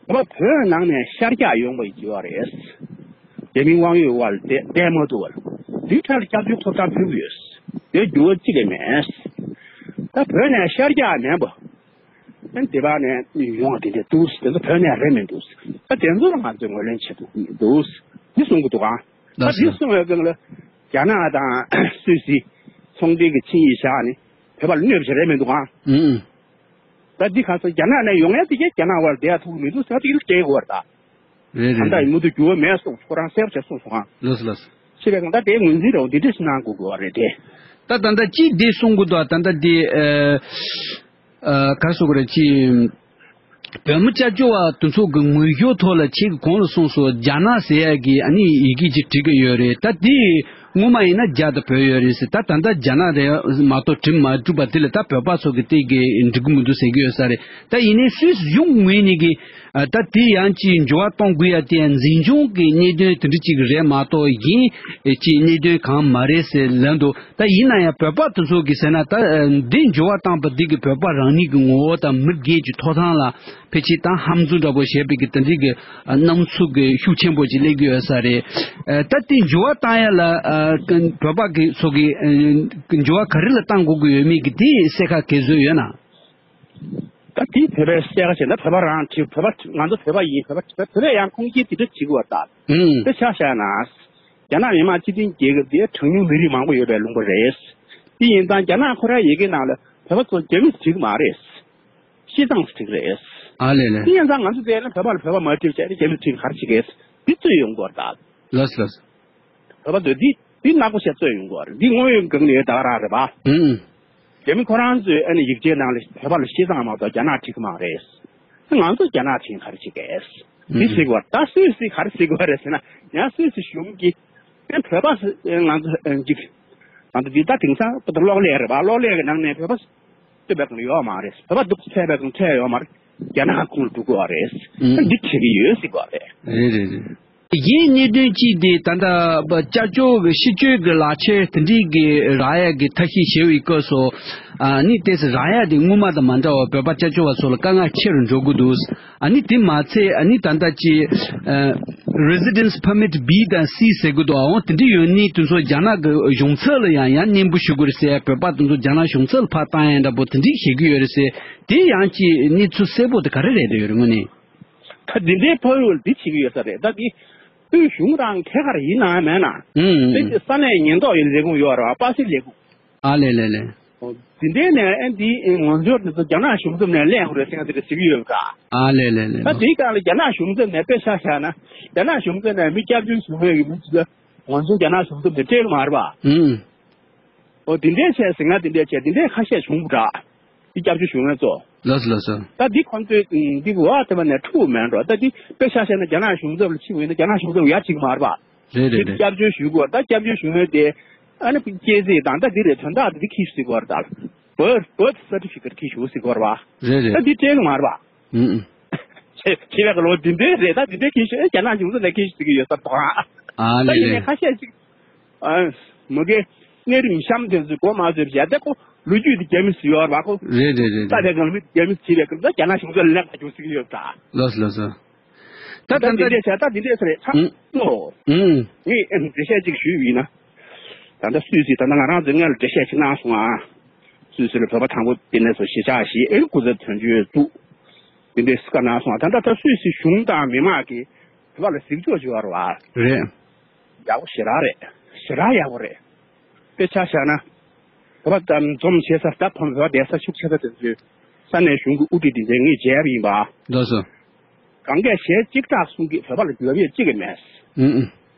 ད་བོད་ནང་ནས་ཤར་རྒྱག་ཡོང་བ་ཡིན་གྱི་ཡོད་རེད། རྒྱ་མིའི་དབང་ཡོད་དབར་བསྡད་བསྡད་མ་ཐུབ་པར། དེའི་འཕྲལ་སྐྱབས་བཅོལ་ཐོབ་ཐང་ཕུལ་གྱི་ཡོད། དེ་འགྱུར་བ་ཅི་ལས་མེད། ད་བོད་ནས་ཤར་རྒྱག་མེད་པ། ཨ་ནི་དེ་བར་ནས་ཡོང་བ་དེ་འདྲ་འདུག་དེ་ཚོ་བོད་ནས་རེད་མི་འདུག་ད་དེ་ཚོ་ལ་ང་ཚོས་ངོས་ལེན་བྱེད་ཐུབ་ཀྱི་མི་འདུག་འདི་གསུང་གི་འདུག་ཨང་། ད་ལགས་འདི་སོ། གསུང་བའི་སྒང་ལ་རྒྱ་ནག་དང་སུད་སི་ཚོང་འབྲེལ་གྱི་ཆིངས་ཡིག་བཞག་ནས་བོད་པ་ལ་གནོད་པ་ཞིག་རེད་མི་འདུག་ཨང་། ཨུ་ཨུ། ད་འདི་ག་ས་རྒྱ་ནག་ནས་ཡོང་ཡ་དེ་གས་རྒྱ་ནག་བར་བསྡད་ཡ་ཐུབ་ཀྱི་མི་འདུག་ཟེར་བ་དེ་གས་སྐད་གོ་བར་ད། རེད་ད་རེད་ལྟ་རེད། ཡིན་མུ་མཐུད་འགྱུར་བ་མེད་གསུངས། ཁོ་རང་གསལ་པོ་བྱས་གསུངས་སོང་ཨང་། ལགས་སོ་ལགས་སོ། ཤེས་པའི་སྒང་ད་དེའི་ངོས་འཛིན་རེད་འོ་འདི་འདྲ་ཞིག་གནང་དགོས་དགོས་པ་རེད་དེ། ད་ད་ལྟ་ཅིག་འདི་གསུང་གི་འདུག་ད་ལྟ་འདི་ཨ་ཨ་ག་རེ་ཟེར་དགོས་རེད། ཅིག་བོད་མི་སྐྱབས་བཅོལ་བ་དེ་ཚོ་གི་ངོས་སྦྱོར་ཐོག་ལ་ཁྱེད་ཀྱིས་གོང་ལ་གསུངས་སོང་། རྒྱ་ནག་ཟེར་ཡ་གི་ཨ་ནི་ཡི་གེ་ཅིག་བྲིས་ཀྱི་ཡོད་རེད། ད་དེ་སྔོན་མ་ཡིན་ན་རྒྱ་དང་བོད་ཡོད་རེད་ཟེར། ད་ད་ལྟ་རྒྱ་ནག་རེད་མ་གཏོགས་བྲིས་མ་གྲུབ་པ་དེ་ལ་ད་བོད་པ་ཚོ་གི་སྟེང་གི་འགྲིག་གི་མི་འདུག་ཟེར་གྱི་ཡོད་ས་རེད། ད་ཡིན་ནའི་སུད་སི་གཞུང་ངོས་ནས་གི་ཨ་ད་དེ་ཡང་ཅིག་འགྱུར་བ་གཏོང་དགོས་ཡ་དེ་ཡང་འཛིན་སྐྱོང་གི་གནད་དོན་དེ་འདྲ་ཅིག་རེད་མ་གཏོགས་གཞན་ཅིག་གནད་དོན་གང་མ་རེད་ཟེར་ལབ་འདུག་ད་ཡིན་ན་ཡང་བོད་པ་དེ་ཚོ་གི་ཟེར་ན་ད་འདི་འགྱུར་བ་བཏང་པ་འདི་གི་བོད་པ་རང་ཉིད་ཀྱི་ངོ་བོ་དང་མི་སྒེར་གྱི་ཐོབ་ཐང་ལ་ཕལ་ཆེར་ད་ཧམ་བཟུང་འདྲ་པོ་བྱས་པའི་གི་དེ་འདྲའི་གི་སྣང་ཚུལ་གི་ཤུགས་ཆེན་པོ་ཅིག་སླེབས་ཀྱི་ཡོད་ས་རེད། ད་དེ་འགྱུར་བ་བཏང་ཡ་ལ་བོད་པ་གི་ཚོ་གི་འགྱུར་བ་ག་རེ་ལ་བཏང་དགོས་ཀྱི་ཡོད་མེད་ཀྱི་དེ་གསལ་ཁ་ག་ཚོད་ཡོད་ན། ད་དེ་བོད་པའི་གསལ་ཁ་བྱས་ན་བོད་པ་རང་བྲིས། བོད་པ་ང་ཚོ་བོད་པ་ཡིན། བོད་པ་བོད་པས་ཡང་ཁུངས་སྐྱེལ་དེ་འདྲ་བྱེད་དགོས་པ་ད། ཨུམ། དཔེ་ཆ་བཞག་ན། རྒྱ་ནག་མི་དམངས་སྤྱི་མཐུན་རྒྱལ་ཁབ་དེ་གྲངས་ཉུང་མི་རིགས་མང་པོ་ཡོད་པའི་ལུང་པ་རེད། དེ་ཡིན་ཙང་རྒྱ་ནག་ཁོ་རའི་ཡི་གེ་ནང་ལ་བོད་པ་ཚོ་རྒྱ་མི་ཟེར་གྱི་མ་རེད། ཤི་ཙང་ཟེར་གྱི་རེད། ཨ་ལས་ལས། དེ་ཡིན་ཙང་ང་ཚོ་བལྟས་ན་བོད་པ་ལ་བོད་པ་མ་བྲིས་བྱས་ནས་རྒྱ་མི་ཟེར་གྱི་ག་རེ་བྱེད་ཀྱི་འདི་རྩོད་ཡོང་དགོས་རེད་ད། ལགས་ལགས། བོད་པ་ཚོས་འདི་འདི་ནག་པོ་བྱས་རྩོད་ཡོང་དགོས་རེད། འདི་དངོས་ཡོད་སྒང་ནས་ད་ག་རང་རེད་པ། ཨུམ། རྒྱ་མི་ཁོ་རང་ཚོས་ཨ་ནི་ཡིག་ཆའི་ནང་ལ་བོད་པ་ལ་ཤི་ཙང་མ་གཏོགས་རྒྱ་ནག་བྲིས་ཀྱི་མ་རེད། ང་ཚོ་རྒྱ་ནག་བྲིས་ག་རེ་བྱེད་ཀྱི། འདི་ཟེར་གྱི་ཡོད་རེད། ད་སུད་སི་ག་རེ་ཟེར་གྱི་ཡོད་རེད་ཟེར་ན་ཡང་སུད་སི་གཞུང་གིས་ཨ་བོད་པ་ང་ཚོ་ཨ་ཅིག་ང་ཚོ་འདི་ད་དེང་སང་གློག་ཀླད་རེད་པ། གློག་ཀླད་ཀྱི་ནང་ནས་བོད་པ་སྟོན་པའི་སྒང་ལ་ཡོད་མ་རེད། བོད་པ་འདུག་ཚད་པའི་སྒང་ལ་ཡོད་མ་རེད། རྒྱ་ནག་ཁོངས་ལ་འགྲོ་གི་ཡོད་རེད། ཨུམ། འདི་བྱེད་ཀྱི་ཡོད་ཟེར་གྱི་ཡོད་རེད། རེད་རེད་རེད། གཞན་གནད་དོན་གཅིག་དེ་ད་ལྟ་སྐྱབས་བཅོལ་གྱི་ཕྱི་བསྐྱོད་ཀྱི་ལག་ཁྱེར་དེ་འདྲའི་གི་རག་ཡ་གི་ཐབས་ཤེས་བྱེད་པའི་སྐབས་སུ་ཨ་ནི་ཏོག་ཙམ་རག་ཡ་དེ་སྔོན་མ་དང་མ་འདྲ་བར་བོད་པ་སྐྱབས་བཅོལ་བ་ཚོ་ལ་དཀའ་ངལ་ཆེ་རུ་འགྲོ་གི་འདུག་ཨ་ནི་དེ་མ་ཚད་ཨ་ནི་ད་ལྟ་ཀྱི་ཨ་Residence Permit B་དང་C་ཟེར་གི་འདུག་ཨ་འོ་དེ་འདྲ་ཡོད་ནི་དེ་ཚོ་རྒྱ་ནག་གི་གཞུང་ཚབ་ལ་ཡང་ཡང་སྙན་འབུལ་ཞུ་དགོས་རེད་ཟེར། བོད་པ་དེ་ཚོ་རྒྱ་ནག་གཞུང་ཚབ་ལ་ཕར་བཏང་ཡ་འདྲ་པོ་དེ་འདྲ་བྱེད་ཀྱི་ཡོད་རེད་ཟེར། དེ་ཡང་ཀྱི་གནས་ཚུལ་གསལ་པོ་དེ་ག་རེ་རེད་དེ་ཡོད་རེད་དངོས་གནས། ད་འདི་འདྲའི་ཕ་ཡུལ་འདི་བྱེད་ཀྱི་ཡོད་ས་རེད། ད་འདི་དབུས་གཞུང་རང་ཐད་ཀར་ཡིན་ནམ་མེད་ན། ཨུམ། དེ་ས་གནས་ཉེན་རྟོག་ཡོད་ལས་ཁུངས་ཡོད་རེད་པ། པ་སི་ལས་ཁུངས། ཨ་ལས་ལས་ལས། འདི་འདྲའི་ནས་ཨ་འདི་ངོ་སྦྱོར་འདི་ཚོ་རྒྱ་ནག་གཞུང་ཚབ་ནས་ལེན་དགོས་རེད་ཟེར་མཁན་དེ་འདྲ་ཟེར་གྱི་ཡོད་པ་འདྲ། ཨ་ལས་ལས་ལས། ད་འདིའི་སྒང་ལ་རྒྱ་ནག་གཞུང་ཚབ་ནས་དཔེ་ཆ་བཞག་ན་རྒྱ་ནག་གཞུང་ཚབ་ནས་མི་སྐྱབས་བཅོལ་ཞུ་མཁན་གྱི་མི་ཚོ་ལ་ངོ་སྦྱོར་རྒྱ་ནག་གཞུང་ཚབ་ནས་སྤྲད་ཀྱི་མ་རེད་པ། ཨུམ། ཨོ་དེ་འདྲས་བྱས་ཟིན་ང་དེ་འདྲས་བྱས་དེ་འདྲས་ཁ་ཤས་བྱུང་བ་འདྲ། དེ་སྐྱབས་བཅོལ་བྱུང་ངེས་ཚོ། ལགས་སོ་ལགས་སོ། ད་འདི་ཁོང་ཚོས་འདི་གི་བ་དེ་བ་ནས་འཁྲུག་མེད་འགྲོ། ད་འདི་དཔེ་ཆ་བཤད་ན་རྒྱ་ནག་གཞུང་ཚབ་ལ་ཕྱིན་པ་ཡིན་ན་རྒྱ་ནག་གཞུང་ཚབ་ལ་ཡ་གཅིག་མ་རེད་པ། རེད་རེད་རེད། སྐྱབས་བཅོལ་ཞུ་དགོས། ད་སྐྱབས་བཅོལ་ཞུ་ཡས་དེ་ཨ་ནི་སྐྱེས་རྩིས་དང་ད་འདི་རེད། དོན་དག་འདི་ཁྱི་ཞིག་དགོས་རེད། ད་བོད་བོད་སར་ཊི་ཕི་ཀེཊ་ཁྱི་ཞིག་ཟིག་དགོས་རེད་པ། རེད་རེད། ད་འདི་སྤྲད་གི་མ་རེད་པ། ཨུ་ཨུ། ཆེ་ཆེ་བའི་ལོ་འདི་འདྲའི་རེད། ད་འདི་འདྲའི་ཁྱི་ཞིག་རྒྱ་ནག་གཞུང་ཚབ་ནས་ཁྱི་ཞིག་ཟིག་ཡོད་ས་དང་། ཨ་ད་ལེ་ཡིན་ནའི་ལེ། ཁ་ཤས་ཅིག་ཨ་མ་གི་གནས་རིམ་གཤམ་དེ་ཚོའི་གོ་མ་ཚོད་བྱས་ད་ཁོ་ལོ་རྒྱུས་དེ་རྒྱ་མི་ཟིག་ཡོད་རེད་པ། ཁོ་རེད་རེད་རེད་ད་རེད། དེ་གང་མི་རྒྱ་མི་ཟིག་རེད་གི་ད་རྒྱ་ནག་གཞུང་ཚབ་ལ་ལན་ག་རྒྱུ་ཟིག་ཡོད་ད། ལགས་སོ་ལགས་སོ། ད་ད་ད་འདི་ད་འདྲས་བྱས་ད་འདི་འདྲས་རེད་ད། ཨུ། ཨོ། ཨུ། ངས་འགྲེལ་བཤད་ཅིག་ཞུས་ཡིན་ན། ད་ལྟ་སུད་སི་ད་ལྟ་ང་རང་ཚོའི་སྔོན་ལ་འགྲེལ་བཤད་ཅིག་གནང་སོང་ཨ། སུད་སི་ལ་བོད་པ་དང་པོ་དེ་ནས་བཟུང་གཞིས་ཆགས་ཤིག་ཨེ་སྐུ་ཚབ་དོན་གཅོད་བཙུགས། དེ་འདྲའི་སྐད་གནང་སོང་ཨ། ད་ལྟ་ད་སུད་སི་གཞུང་དང་མི་མང་གིས་བོད་པ་ལ་གཟིགས་སྐྱོང་བྱེད་པ་རེད་པ། རེད། ཡག་པོ་ཞེ་དྲག་རེད། ཞེ་དྲག་ཡག་པོ་རེད། དཔེ་ཆ་བཞག་ན། བོད་པ་དང་འཛོམས་བྱེད་ས་ད་ཕ་མ་བོད་པ་བསྡད་ས་ཤུགས་ཆེ་ས་དེ་ཚོའི་ས་གནས་གཞུང་གི་དབུ་ཁྲིད་དེ་འདྲས་ངས་མཇལ་བ་ཡིན་པ། ལགས་སོ། གང་གས་ཞལ་གཅིག་གྲགས་གསུང་གི་བོད་པ་ལ་འགྱོད་པ་ཡོད་གཅིག་གི་མེད། ཨུ་ཨུ།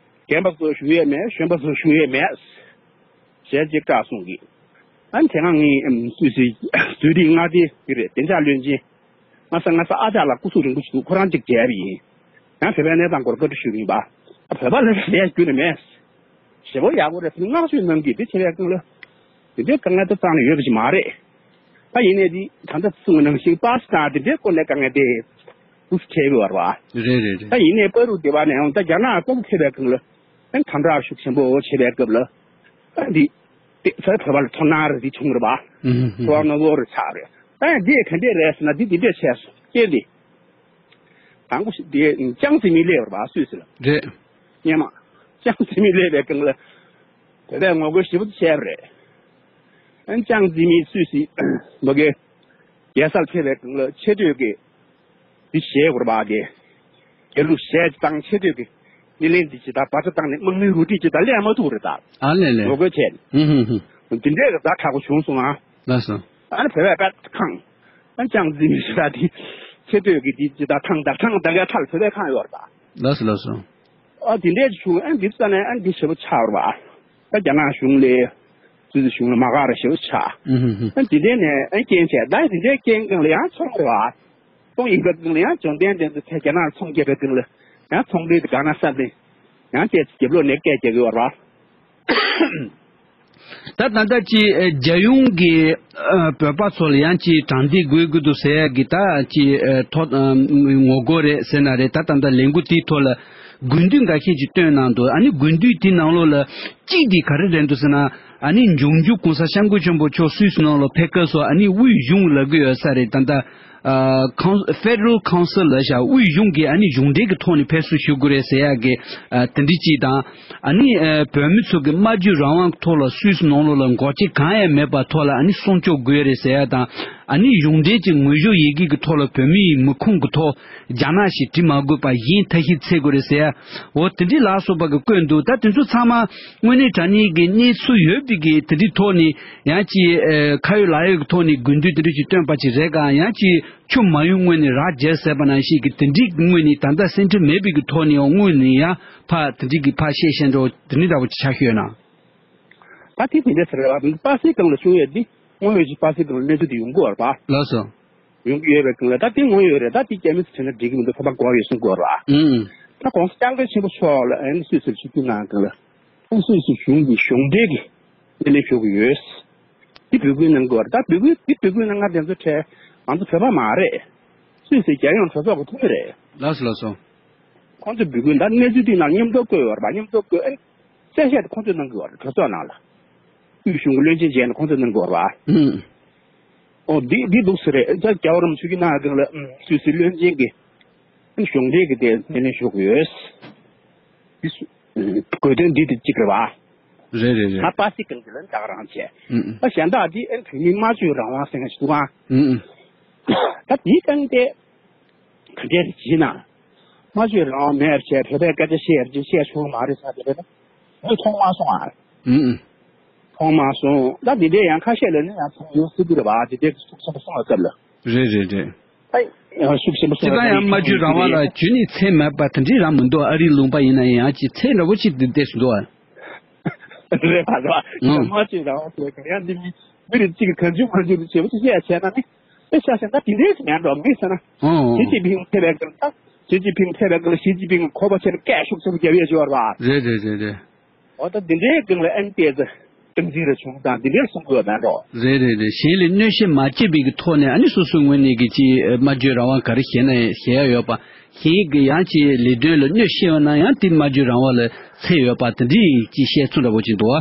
རྒན་པ་ཚོ་ཞུ་ཡས་མེད། གཞོན་པ་ཚོ་ཞུ་ཡས་མེད། ཞལ་གཅིག་གྲགས་གསུང་གི། ཨ་ནི་དེ་སྔ་ངས་སུད་སི་བཟོ་རིག་མངའ་སྡེ་དེ་རེད་བདེ་འཇགས་བློན་ཆེན། ང་ས་ང་ས་ཨ་ཅག་ལགས་སྐུ་གཟུགས་རིང་པོ་ཞིག་འདུག་ཁོ་རང་གཅིག་མཇལ་བ་ཡིན། ཡང་བོད་པའི་གནས་སྟངས་སྐོར་བཀའ་འདྲི་ཞུས་པ་ཡིན་པ། ཨ་བོད་པ་ལ་ལས་རྒྱུ་ནི་མེད། ཞེ་པོ་ཡག་པོ་རེད་བསྔགས་བརྗོད་གནང་གི་དེ་བྱེད་པའི་སྒང་ལ། དེ་འདྲའི་དཀའ་ངལ་དུ་བཏང་ནས་ཡོད་པ་ཞིག་མ་རེད། ད་ཡིན་ནའི་དེ་ད་ལྟ་གསུངས་པ་ནང་བཞིན་པ་སི་དང་དེ་འདྲའི་སྐོར་ནས་དཀའ་ངལ་དེ་འུ་ཚོ་འཕྲད་ཡོད་རེད་པ། རེད་རེད་རེད། ད་ཡིན་ནའི་པ་རུ་སྡེ་བ་ནས་ཡང་ད་རྒྱ་ནག་ལ་སྐོར་ཕེབས་པའི་སྒང་ལ་ཡང་དམ་དྲག་ཤུགས་ཆེན་པོ་བྱེད་པའི་སྐབས་ལ་ད་འདི་དེ་ཚོ་བོད་པ་ལ་ཚོར་སྣང་རེ་འདི་བྱུང་རེད་པ། ཨུ་ཧུམ་ཧུམ། ཚོར་སྣང་བོ་རེ་ཆགས་རེད། ད་ཡང་འདི་ག་འདྲས་རེད་ཟེར་ན་འདི་འདི་འདྲས་བྱས་སོང་རྐྱེན་འདི། དང་པོ་ཞིག་དེ་ཅང་ཙེ་མིན་སླེབས་པ་རེད་པ་སུད་སི་ལ། རེད། སྔོན་མ། ཅང་ཙེ་མིན་སླེབས་པའི་སྒང་ལ། བོད་པས་ངོ་རྒོལ་ཞེ་པོ་བྱས་པ་རེད། ཨན་ཅང་ཙེ་མིན་སུད་སི་མ་གི་རྒྱལ་ས་ལ་ཕེབས་པའི་སྒང་ལ་ཆེ་བསྟོད་ཀྱི་འདི་བཞེས་དགོས་པ་དེ། དགེ་ལུགས་གཞས་བཏང་ཆེ་བསྟོད་ཀྱི་སྣེ་ལེན་འདི་ཇི་ལྟར་བ་ཚྭ་བཏང་ནས་དམག་མིའི་རུ་སྒྲིག་ཇི་ལྟར་ལས་མ་ཐུབ་རེད་ད། ཨ་ལས་ལས། ངོ་རྒོལ་བྱས་ནས། ཧུམ་ཧུམ་ཧུམ། འདི་འདྲས་ཀྱི་ཛ་དྲག་པོ་བྱུང་སོང་ཨ། ལགས་སོ། ཨ་ནི་བོད་པས་དཔེ་ཁེངས། ཨ་ཅང་ཙེ་མིན་ཟེར་བ་དེ་ཆེ་བསྟོད་ཀྱི་དེ་ཇི་ལྟར་ཐང་ད་ཐང་ད་གའི་མཐའ་ལ་བོད་པས་ཁེངས་ཡོད་རེད་ད། ལགས་སོ་ལགས་སོ། ཨ་དེ་འདྲས་བྱུང་ཨ་འདི་ཙ་ནས་ཨ་འདི་ཞེ་པོ་ཆགས་རེད་པ། ད་རྒྱ་ནག་གཞུང་ལ་སུད་སི་གཞུང་ལ་མ་དགའ་རེ་ཞེ་པོ་ཆགས། ཨུ་ཧུ་ཧུ། ཨ་དེ་འདྲས་ནས་ཨ་རྐྱེན་བྱས་ད་དེ་འདྲས་རྐྱེན་སྒང་ལ་ཡང་ཚོང་རེད་པ། ཚོང་ཡིན་པའི་སྒང་ལ་ཡང་འབྱོར་ལྡན་དེ་ཚོ་ཕར་རྒྱ་ནག་ལ་ཚོང་རྒྱག་པའི་སྒང་ལ་ཡང་ཚོང་འབྲེལ་དེ་དགའ་ན་བསམ་སྟེ་ཡང་བཅས་རྒྱབ་ལོགས་ནས་སྐད་རྒྱག་གི་ཡོད་རེད་པ། ད་ད་ལྟ་ཅི་ཨ་རྒྱལ་ཡོངས་ཀྱི་ཨ་བོད་པ་ཚོ་ལ་ཡང་ཅི་དྲང་བདེན་དགོས་ཀྱི་འདུག་ཟེར་ཡ་གི་ད་ཅི་ཨ་ཐོག་ཨ་ངོ་རྒོལ་རེད་ཟེར་ན་རེད། ད་ད་ལྟ་ལས་འགུལ་དེའི་ཐོག་ལ་དགོས་འདུན་འགའ་ཤས་ཅིག་བཏོན་གནང་འདུག་ཨ་ནི་དགོས་འདུན་དེའི་ནང་ལོགས་ལ་གཅིག་དེ་ག་རེ་རེད་འདུག་ཟེར་ན། ཨ་ནི་འབྱུང་འགྱུར་གོང་ས་སྐྱབས་མགོན་ཆེན་པོ་མཆོག་སུད་སི་ནང་ལ་ཕེབས་སྐབས་སུ་ཨ་ནི་དབུས་གཞུང་ལབ་ཀྱི་ཡོད་ས་རེད། ད་ལྟ་ཨ་ཁོང་Federal Council ལབ་བཞག་དབུས་གཞུང་གིས་ཨ་ནི་གཞུང་འབྲེལ་གྱི་ཐོག་ནས་ཕེབས་བསུ་ཞུ་དགོས་རེད་ཟེར་ཡག་གི་ཨ་དེ་འདྲ་ཅིག་དང་། ཨ་ནི་ཨ་བོད་མི་ཚོ་གི་སྨྲ་བརྗོད་རང་དབང་ཐོག་ལ་སུད་སི་ནང་ལོགས་ལ་འགོག་རྐྱེན་གང་ཡང་མེད་པ་ཐོག་ལ་ཨ་ནི་སྲུང་སྐྱོབ་དགོས་རེད་ཟེར་ཡག་དང་། ཨ་ནི་གཞུང་འབྲེལ་གྱི་ངོས་སྦྱོར་ཡི་གེ་གི་ཐོག་ལ་བོད་མི་ཡི་མི་ཁུངས་ཀྱི་ཐོག་རྒྱ་ནག་ཞེས་བྲི་མ་དགོས་པ་གཞན་ཐ་ཤལ་འཚོལ་དགོས་རེད་ཟེར་ཡག་འོ་དེ་འདྲ་ལ་སོགས་པ་གི་བཀོད་འདུག་ད་དེ་ཚོ་ཚང་མ་དངོས་གནས་དྲང་གནས་ཀྱི་གནས་ཚུལ་ཡོད་པའི་གི་དེ་འདྲའི་ཐོག་ནས་ཡང་ཅིག་ཨ་ཁ་ཡོད་ལག་ཡོད་ཀྱི་ཐོག་ནས་དགོས་འདུན་དེ་འདྲ་ཞིག་བཏོན་པ་ཅིག་རེད་ག་ཡང་ཅིག་ཆུ་མ་ཡོང་སྔོན་ནས་རགས་བརྗེ་ཟེར་བ་ནང་བཞིན་གྱི་དེ་འདྲའི་སྔོན་ནས་ད་ལྟ་སེམས་ཁྲལ་མེད་པའི་གི་ཐོག་ནས་སྔོན་ནས་ཡང་ཕར་དེ་འདྲའི་གི་ཕར་བཤད་བཤད་འགྲོ་དེ་འདྲའི་འདྲ་བོ་ཅིག་ཆགས་ཤོད་ན། ད་དེ་དེ་འདྲ་ཟེར་བ་པ་སིའི་སྒང་ལ་བྱུང་ཡོད་འདི་དངོས་ཡོད་ཀྱི་པ་སིའི་སྒང་ལ་གནས་ཚུལ་དེ་ཡོང་གི་ཡོད་རེད་པ། ལགས་སོ། ཡོང་གི་ཡོད་པའི་སྒང་ལ་ད་དེ་དངོས་ཡོད་རེད། ད་དེ་རྒྱ་མི་ཚོས་དྲན་ན་འགྲིག་གི་མི་འདུག་ཕོར་པ་འགོག་ཡོད་གསུང་གི་ཡོད་རེད་པ། ཨུམ། ད་གོང་ས་སྐྱབས་མགོན་ཆེན་པོ་མཆོག་ལ་ཨ་ནི་སུད་སིར་ཆིབས་བསྒྱུར་གནང་སྒང་ལ་ཨ་ནི་སུད་སི་གཞུང་གི་གཞུང་འབྲེལ་གྱི་སྣེ་ལེན་ཞུ་གི་ཡོད། འདི་འབོད་སྐུལ་གནང་གི་ཡོད་རེད། ད་འབོད་སྐུལ་འདི་འབོད་སྐུལ་གནང་མཁན་དེ་ཚོ་གྲས་ང་ཚོ་བོད་པ་མ་རེད། སུད་སི་རྒྱལ་ཡོངས་གྲོས་ཚོགས་ཀྱི་འཐུས་མི་རེད། ལགས་སོ་ལགས་སོ། ཁོང་ཚོས་འབོད་སྐུལ་ད་གནས་ཚུལ་འདི་ནང་མཉམ་དུ་བཀོད་ཡོད་རེད་པ། མཉམ་དུ་བཀོད་ཨ་ནི་གསལ་བཤད་དེ་ཁོང་ཚོས་གནང་གི་ཡོད་རེད། གྲོས་ཚོགས་ནང་ལ་དབུས་གཞུང་གི་བློན་ཆེན་བྱས་ནས་ཁོང་ཚོས་གནང་གི་ཡོད་རེད་པ། ཨུམ། ཨོ་འདི་འདི་འདུག་ཟེར་རེད། ད་རྒྱལ་བ་རིན་པོ་ཆེ་གིས་གནང་སྒང་ལ་ཨུམ་སུད་སི་བློན་ཆེན་གྱིས་ཨ་ནི་གཞུང་འབྲེལ་གྱི་དེ་སྣེ་ལེན་ཞུ་གི་ཡོད། འདི་སུ་ཨུམ་དགོས་དོན་འདི་དེ་གཅིག་རེད་པ། རེད་རེད་རེད། ད་པ་སི་སྒང་གི་ལ་ད་ག་རང་བྱས། ཨུམ་ཨུམ། ད་གཞན་དག་འདི་ཨ་ནི་བོད་མིའི་སྨྲ་བརྗོད་རང་དབང་ཟེར་མཁན་ཞིག་འདུག་ཨང་། ཨུམ་ཨུམ། ད་འདིའི་སྟེང་དེ་ག་འདྲས་བྱས་ན། སྨྲ་བརྗོད་རང་དབང་མེད་པ་བྱས་བོད་པའི་སྐད་ཆ་བཤད་ཡ་བྱས་བཤད་ཆོག་གི་མ་རེད་ཟེར་དེ་རེད་ན། ངས་མཐོང་མ་སོང་ཨ། ཨུམ་ཨུམ། མཐོང་མ་སོང་། ད་འདི་འདྲས་ཡང་ཁ་ཤས་ལ་ནི་ཡང་མཐོང་ཡོང་སྲིད་ཀྱི་རེད་པ། འདི་འདྲས་ཀྱི་ཤུགས་ཆེན་པོ་གསུངས་པའི་སྐབས་ལ། རེད་རེད་རེད། ཨ་ཡང་ཤུགས་ཆེན་པོ་གསུངས་པའི་སྐབས་ལ་ཅི་ལྟར་ཡང་སྨྲ་བརྗོད་རང་དབང་ལ་ཇུས་ནས་ཚད་མེད་པ་དེ་འདྲས་རང་མི་འདུག་ཨ་རིའི་ལུང་པ་ཡིན་ན་ཡང་ཅིག་ཚད་འདྲ་བོ་ཅིག་འདི་བལྟས་སུ་འདུག་ཨ། ད་ རེད་པ་རེད་པ། ཨང་། སྨྲ་བརྗོད་རང་དབང་ཟེར་གང་ཡང་འདི་མི་མི་རིགས་གཅིག་གི་གང་བྱུང་མང་བྱུང་དུ་བྱེད་པ་ཅིག་བཤད་བྱས་ན་ནི། དེ་ཤ་ཤ་ད་དེ་འདྲའི་ཞིག་མེད་འགྲོ་མི་ཟེར་ན། ཨང་། ཞི་ཅིན་ཕིང་ཕེབས་པའི་སྐབས་ད། ཞི་ཅིན་ཕིང་ཕེབས་པའི་སྐབས་ཞི་ཅིན་ཕིང་གི་ཁོག་པ་ཆེ་ན་སྐད་ཤུགས་ཆེན་པོ་རྒྱབ་ཡས་ཅིག་ཡོད་རེད་པ། རེད་རེད་རེད་རེད། འོ་ད་འདི་འདྲའི་སྒང་ལ་ཨ་ནི་ཏོག་ཙམ་སྟངས་འཛིན་རེ་བྱུང་དང་འདི་འདྲའི་གསུང་དགོས་མེད་འགྲོ། རེད་རེད་རེད། གཞན་ལ་གནོད་བཤད་མ་བྱས་པའི་གི་ཐོག་ནས་ཨ་ནི་སོ་སོའི་ངོས་ནས་གི་ཅིག་སྨྲ་བརྗོད་རང་དབང་ག་རེ་བཤད་ན་བཤད་ཡ་ཡོད་པ། གཞན་གྱི་ཡང་ཅིག་ལས་དོན་ལ་གནོད་བཤད་ཡོད་ན་ཡང་དེ་སྨྲ་བརྗོད་རང་དབང་ལ་ཚད་ཡོད་པ་དེ་འདྲའི་ཅིག་བཤད་ཚུལ་འདྲ་པོ་ཅིག་འདུག་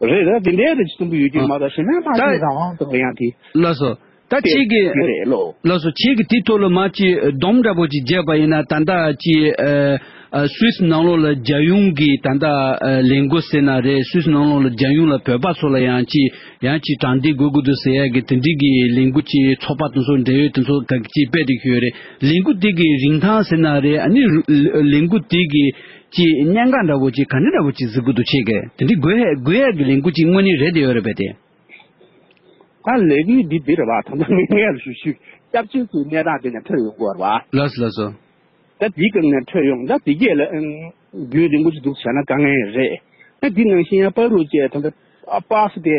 བ། རེད་རེད། དེ་འདྲའི་རེ་ཅིག་གསུང་གི་ཡོད་ཀྱི་མ་གཏོགས་གཞན་ན་སྨྲ་བརྗོད་རང་དབང་དང་ཡང་དེ། ལགས་སོ། ད་ཁྱེད་ཀྱིས། དེ་རེད་ལོ། ལགས་སོ། ཁྱེད་ཀྱིས་དེའི་ཐོག་ལ་མ་ཅིག་སྡོམ་འདྲ་པོ་ཅིག་བརྒྱབ་པ་ཡིན་ན་ད་ལྟ་ཅིག་ཨ་ཨ་སུད་སི་ནང་ལོགས་ལ་རྒྱལ་ཡོངས་ཀྱི་ད་ལྟ་ཨ་ལས་འགུལ་ཟེར་ན་རེད། སུད་སི་ནང་ལོགས་ལ་རྒྱལ་ཡོངས་ལ་བོད་པ་ཚོ་ལ་ཡང་ཅིག་ཡང་ཅིག་དྲང་བདེན་དགོས་ཀྱི་འདུག་ཟེར་ཡ་གི་དེ་འདྲའི་གི་ལས་འགུལ་ཅིག་ཚོགས་པ་དེ་ཚོ་འབྲེལ་ཡོད་དེ་ཚོ་ག་ཅིག་སྤེལ་བསྡད་ཀྱི་ཡོད་རེད། ལས་འགུལ་དེ་གི་རིན་ཐང་ཟེར་ན་རེད། ཨ་ནི་ལས་འགུལ་དེ་གི་ཅིག་གནད་འགག་འདྲ་པོ་ཅིག་ག་འདྲ་འདྲ་པོ་ཅིག་གཟིགས་ཀྱི་འདུག་ཁྱེད་ཀྱིས། དེ་འདྲའི་དགོས་ཡ་དགོས་ཡ་གི་ལས་འགུལ་ཅིག་དངོས་གནས་རེད་དེ་ཡོད་རེད་པས་དེ། ད་ལས་འགུལ་འདི་འདི་རེད་པ། ད་ལྟ་ངས་ངས་ལ་ཞུ་ཞུ་སྐྱབས་བཅོལ་གྱི་གནས་སྟངས་དེ་ནས་ཐོན་ཡོང་གི་ཡོད་རེད་པ། ལགས་སོ་ལགས་སོ། ད་འདིའི་སྒང་ནས་ཐོན་ཡོང་། ད་འདི་གས་ལ་ཨང་རྒྱུན་རིང་པོ་ཅིག་འདུག་བྱས་ན་དཀའ་ངལ་རེད། ད་འདི་ནང་བཞིན་ཡང་པ་རུ་བཅས་ད་ལྟ་པཱ་སི་དེ་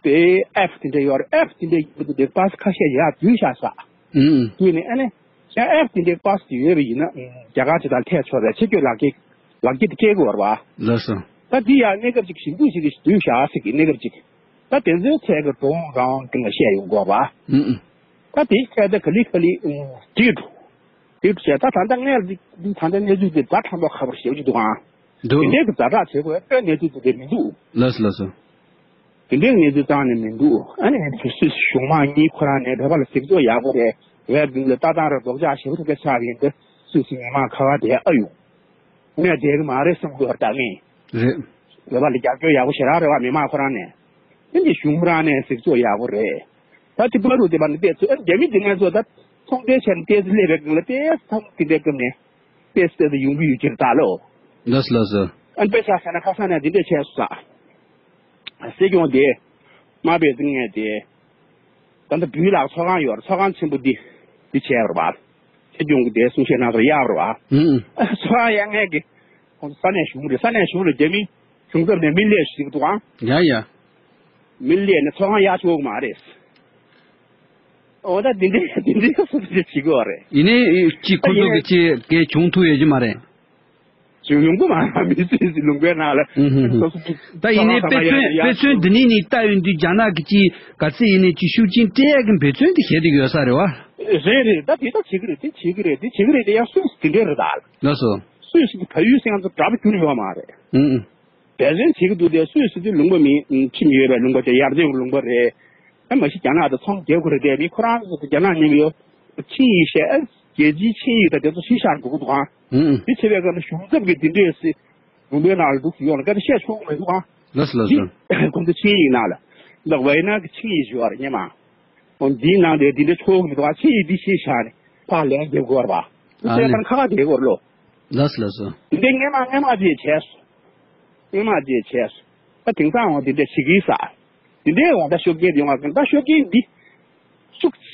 དེ་ཨེབ་དེ་འདྲ་ཡོད་རེད། ཨེབ་དེ་འདྲ་ཡིན་པ་དེ་པཱ་སི་ཁ་ཤས་ཡར་བསྡུས་བཞག་ས། ཨང་། བསྡུས་ནས་ཨ་ནི་ཡང་ཨེབ་དེ་འདྲའི་པཱ་སི་དེ་ཡོད་པ་ཡིན་ན་ཨང་རྒྱ་གར་ཅིག་དང་ཐད་ཆོག་རེད། ཕྱི་སྐྱོད་ལག་འཁྱེར་ལག་འཁྱེར་དེ་སྤྲད་དགོས་རེད་པ། ལགས་སོ། ད་འདི་ཡང་གནས་སྐབས་ཅིག་ཞིབ་འཇུག་ཞིག་གིས་བསྡུས་བཞག་ཟེར་གི་གནས་སྐབས་ཅིག་ད་དེ་ཚོའི་ཐད་ཀྱི་འགྲོ་འོང་རང་དབང་སྒང་ལ་བཤད་ཡོང་དགོས་པ། ཨུ་ཨུ། ད་དེའི་ཐད་ད་ག་ལེ་ག་ལེ་ཨུ་འགྲིག་འགྲོ། འགྲིག་འགྲོ་བྱས། ད་ད་ལྟ་ངས་འདི་ད་ལྟ་གནས་ཚུལ་འདི་ཛ་དྲག་པོ་ཁག་པོ་ཞེ་པོ་ཅིག་འདུག་ཨང་། འདུག་དེ་འདྲའི་གི་ཛ་དྲག་བྱེད་དགོས་པའི་གནས་ཚུལ་དེ་འདྲ་མི་འདུག་ལགས་སོ་ལགས་སོ། དེ་འདྲའི་གནས་ཚུལ་རྩ་ནས་མི་འདུག་ཨ་ནི་སུད་སི་གཞུང་མང་གཉིས་ཁོ་རང་ནས་བོད་པ་ལ་གཟིགས་རྟོག་ཡག་པོ་རེད། བོད་མདུན་ལ་ལྟ་སྟངས་རེ་རྡོག་རྒྱག་ཞེ་པོ་ཅིག་ཆགས་ཡིན་ཏེ་སུད་སི་མི་མང་ཁ་ཁ་བསྡད་ཨ་ཡོང་། ངས་བསྡད་གི་མ་རེད་བསམ་གི་ཡོད་ད་ངས། རེད། བོད་པ་ལ་རྒྱབ་སྐྱོར་ཡག་པོ་ཞེ་དྲག་རེད་བ། མི་མང་ཁོ་རང་ནས། ཨ་ནི་གཞུང་རང་ནས་གཟིགས་ཚོད་ཡག་པོ་རེད། ད་ཅི་པ་རུ་དེ་བ་ནི་བལྟས་ཚོད་ཨ་རྒྱ་མི་དེ་ང་ཚོ་ད་ཚོང་འབྲེལ་བྱས་ནས་བལྟས་ཚོད་སླེབས་པའི་སྒང་ལ་བལྟས་ཚང་དེ་འདྲའི་སྐབས་ནས་བལྟས་ཚོད་ཡོང་གི་ཡོད་ཀྱི་རེད་ད་ལོ། ལགས་སོ་ལགས་སོ། ཨ་ནི་དཔེ་ཆ་བཞག་ན་ཁ་སང་ནས་འདི་འདྲས་བྱས་སོང་ས། སྲིད་སྐྱོང་དེ་དམར་པོའི་རྩིས་ངན་དེ། ད་ལྟ་འབུལ་ལགས་ཚོགས་ཁང་ཡོད་རེད། ཚོགས་ཁང་ཆེན་པོ་འདི་འདི་བྱས་པ་རེད་པ། སྲིད་སྐྱོང་གི་དེ་གསུང་བཤད་གནང་ཚར་གཡར་བ་རེད་པ། ཨུ་ཨུ། ཚོགས་ཁང་གཡར་མཁན་གྱི་ཁོང་ཚོ་ས་གནས་གཞུང་རེད། ས་གནས་གཞུང་ལ་རྒྱ་མི་གཞུང་ཚབ་ནས་མི་སླེབས་ཤིག་འདུག་ཨང་། ཡ་ཡ། མི་སླེབས་ནས་ཚོགས་ཁང་གཡར་ཆོག་གི་མ་རེད། འོ་ད་འདི་འདྲའི་འདི་འདྲའི་སུ་འདི་བྱེད་ཀྱི་ཡོད་རེད། ཡིན་ནའི་ཅིག་ཁོ་ཚོ་གི་ཅིག་གལ་བྱུང་ཐུབ་ཡོད་ཀྱི་མ་རེད། བྱུང་ཡོང་གི་མ་རེད། མི་སུས་སུ་ལུང་པའི་ནང་ལ་ཨུ་ཧུ་ཧུ། སོ་སོ་ད་ཡིན་ནའི་དཔེ་མཚོན་དཔེ་མཚོན་འདི་ནས་ནི་ལྟ་ཡོང་དུས་རྒྱ་ནག་གི་ཅིག་ག་ཚད་ཡིན་ནའི་ཅིག་ཤུགས་རྐྱེན་སྤྲད་ཡག་གི་འབད་བརྩོན་དེ་བྱེད་བསྡད་ཡོད་ས་རེད་བ། རེད་རེད། ད་དེ་ད་བྱེད་ཀྱི་རེད། དེ་བྱེད་ཀྱི་རེད། དེ་བྱེད་ཀྱི་རེད། དེ་ཡང་སུས་སུ་དེ་འདྲའི་རེད་ད། ལགས་སོ། སུས་སུ་གི་བལ་ཡུལ་སེང་ཚོ་དྲག་པོ་གྱུར་ཡོད་མ་རེད། ཨུ་ཨུ། འབད་བརྩོན་བྱེད་ཀྱི་འདུག་དེ་སུད་སི་དེ་ལུང་པ་མིན། ཁྲིམས་ཡོད་པའི་ལུང་པ་དེ། ཡར་རྒྱས་ཀྱི་ལུང་པ་རེད། ཨ་མ་གཞི་རྒྱ་ནག་དང་ཚོང་རྒྱག་དགོས་རེད་དེ། མི་ཁོ་རང་ཚོ་རྒྱ་ནག་ཉིན་ཡོད་ཆིངས་ཡིག་བཤད། ཨ་རྒྱལ་སྤྱིའི་ཆིངས་ཡིག་དང་དེ་ཚོ་གཞི་བཞག་དགོས་ཀྱི་འདུག་ཨང་། ཨུ་ཨུ། དེ་བྱེད་པའི་སྐབས་ལ་གཞུང་ཚབ་ཀྱིས་དེ་འདྲས་སེ་ལུང་པའི་ནང་ལ་འདུག་ཡོང་ལ་སྐད་ཆ་བཤད་ཆོག་གི་མི་འདུག་ཨང་། ལགས་སོ་ལགས་སོ། ཁོང་ཚོ་ཆིངས་ཡིག་ནང་ལ་ལག་ཝའི་ནང་གི་ཆིངས་ཡིག་ཞུ་བ་རེད་སྙམ། འོ་འདིའི་ནང་དེ་འདི་འདྲ་ཆོག་གི་མི་འདུག་ཨང་། ཆིངས་ཡིག་འདི་གཞི་བཞག་ནས་ཕར་ལན་རྒྱབ་དགོས་རེད་པ། ཨ་ནི་བཤད་སྟངས་ཁ་ཁ་བསྡད་དགོས་རེད་ལོ། ལགས་སོ་ལགས་སོ། འདི་སྔོན་མ་སྔོན་མ་ཅིག་བྱས་སོང་། སྔོན་མ་ཅིག་བྱས་སོང་། ད་དེང་སང་འོང་འདི་འདྲ་བྱེད་ཀྱི་ཡིན་ས། འདི་འདྲའི་འོང་ད་ཤོག་རྒྱན་འདི་འོང་ད་ཤོག་རྒྱན་འདི་ཤུགས་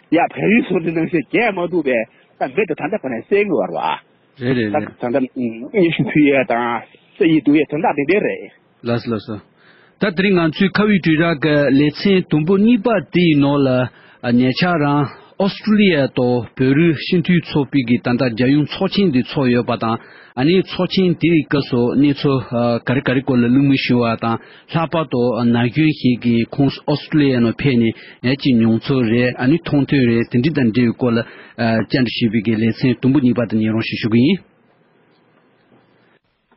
ཡ་བལ་ཡུལ་སོང་འདི་ནང་བཞིན་རྒྱས་མ་ཐུབ་པས། ད་མི་དེ་ད་ལྟ་ཁོ་ནས་གསལ་གྱི་ཡོད་རེད་པ། རེད་རེད་ད་རེད། ད་ལྟ་སྙན་ཞུ་ཕུལ་ཡས་དང་སེ་ཡིས་བསྡུ་ཡས་དོན་དག་འདི་འདྲ་རེད། ལགས་སོ་ལགས་སོ། ད་དེ་རིང་ང་ཚོའི་ཁ་བའི་དྲིལ་བསྒྲགས་ཀྱི་ལེ་ཚན་དུམ་བུ་གཉིས་པ་དེའི་ནང་ལ་ཉེ་ཆར་རང་ཨོ་སི་ཀྲུ་ལི་ཡ་དང་བོད་རིགས་སྤྱི་འཐུས་ཚོགས་པའི་གི་ད་ལྟ་རྒྱལ་ཡོངས་ཚོགས་ཆེན་འདི་ཚོགས་ཡོད་པ་དང་། ཨ་ནི་ཚོགས་ཆེན་དེའི་སྐབས་སུ་གནས་ཚུལ་ག་རེ་ག་རེ་སྐོར་ལ་གླེང་མོལ་ཞུ་བ་དང་། ལྷག་པར་དུ་ན་གཞོན་ཞིག་གིས་ཁོང་ཨོ་སི་ཀྲུ་ལི་ཡ་ནང་ཕེབས་ནས་ཡང་ཅིག་མྱོང་ཚོར་རེད། ཨ་ནི་མཐོང་ཐོས་རེད། དེ་འདྲ་དང་འབྲེལ་བའི་སྐོར་ལ་བཅར་འདྲི་ཞུས་པའི་གི་ལེ་ཚན་དུམ་བུ་གཉིས་པ་དེ་ཉན་རོགས་ཞུ་ཞུ་གི་ཡིན།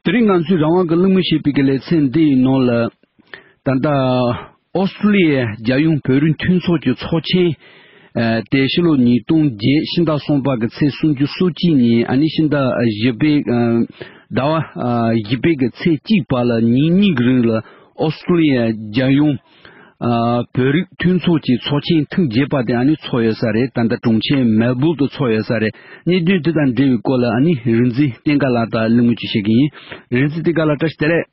དེ་རིང་ང་ཚོས་རང་དབང་གི་གླེང་མོལ་ཞེས་པའི་གི་ལེ་ཚན་འདི་ཡི་ནང་ལ། ད་ལྟ་ཨོ་སི་ཀྲུ་ལི་ཡའི་རྒྱལ་ཡོངས་བོད་རིགས་མཐུན་ཚོགས་ཀྱི་ཚོགས་ཆེན། ཨ་དེ་ཕྱི་ལོ་ཉིས་སྟོང་བརྒྱད་ཕྱི་ཟླ་གསུམ་པ་གི་ཚེས་སུམ་ཅུ་སོ་གཅིག་ཉིན། ཨ་ནི་ཕྱི་ཟླ་བཞི་པའི་ཨ་ཟླ་བ་ཨ་བཞི་པའི་གི་ཚེས་གཅིག་བར་ལ་ཉིན་གཉིས་ཀྱི་རིང་ལ་ཨོ་སི་ཀྲུ་ལི་ཡའི་རྒྱལ་ཡོངས་ཨ་བོད་རིགས་མཐུན་ཚོགས་ཀྱི་ཚོགས་ཆེན་ཐེངས་བརྒྱད་པ་དེ་ཨ་ནི་ཚོགས་ཡོད་ས་རེད། ད་ལྟ་གྲོང་ཁྱེར་མེལ་བྷོན་དུ་ཚོགས་ཡོད་ས་རེད། གནད་དོན་དེ་དང་འབྲེལ་བའི་སྐོར་ལ་ཨ་ནི་རིག་འཛིན་བསྟན་དགའ་ལགས་དང་གླེང་མོལ་ཅིག་བྱེད་ཀྱི་ཡིན། རིག་འཛིན་བསྟན་དགའ་ལགས་བཀྲ་ཤིས་བདེ་ལེགས།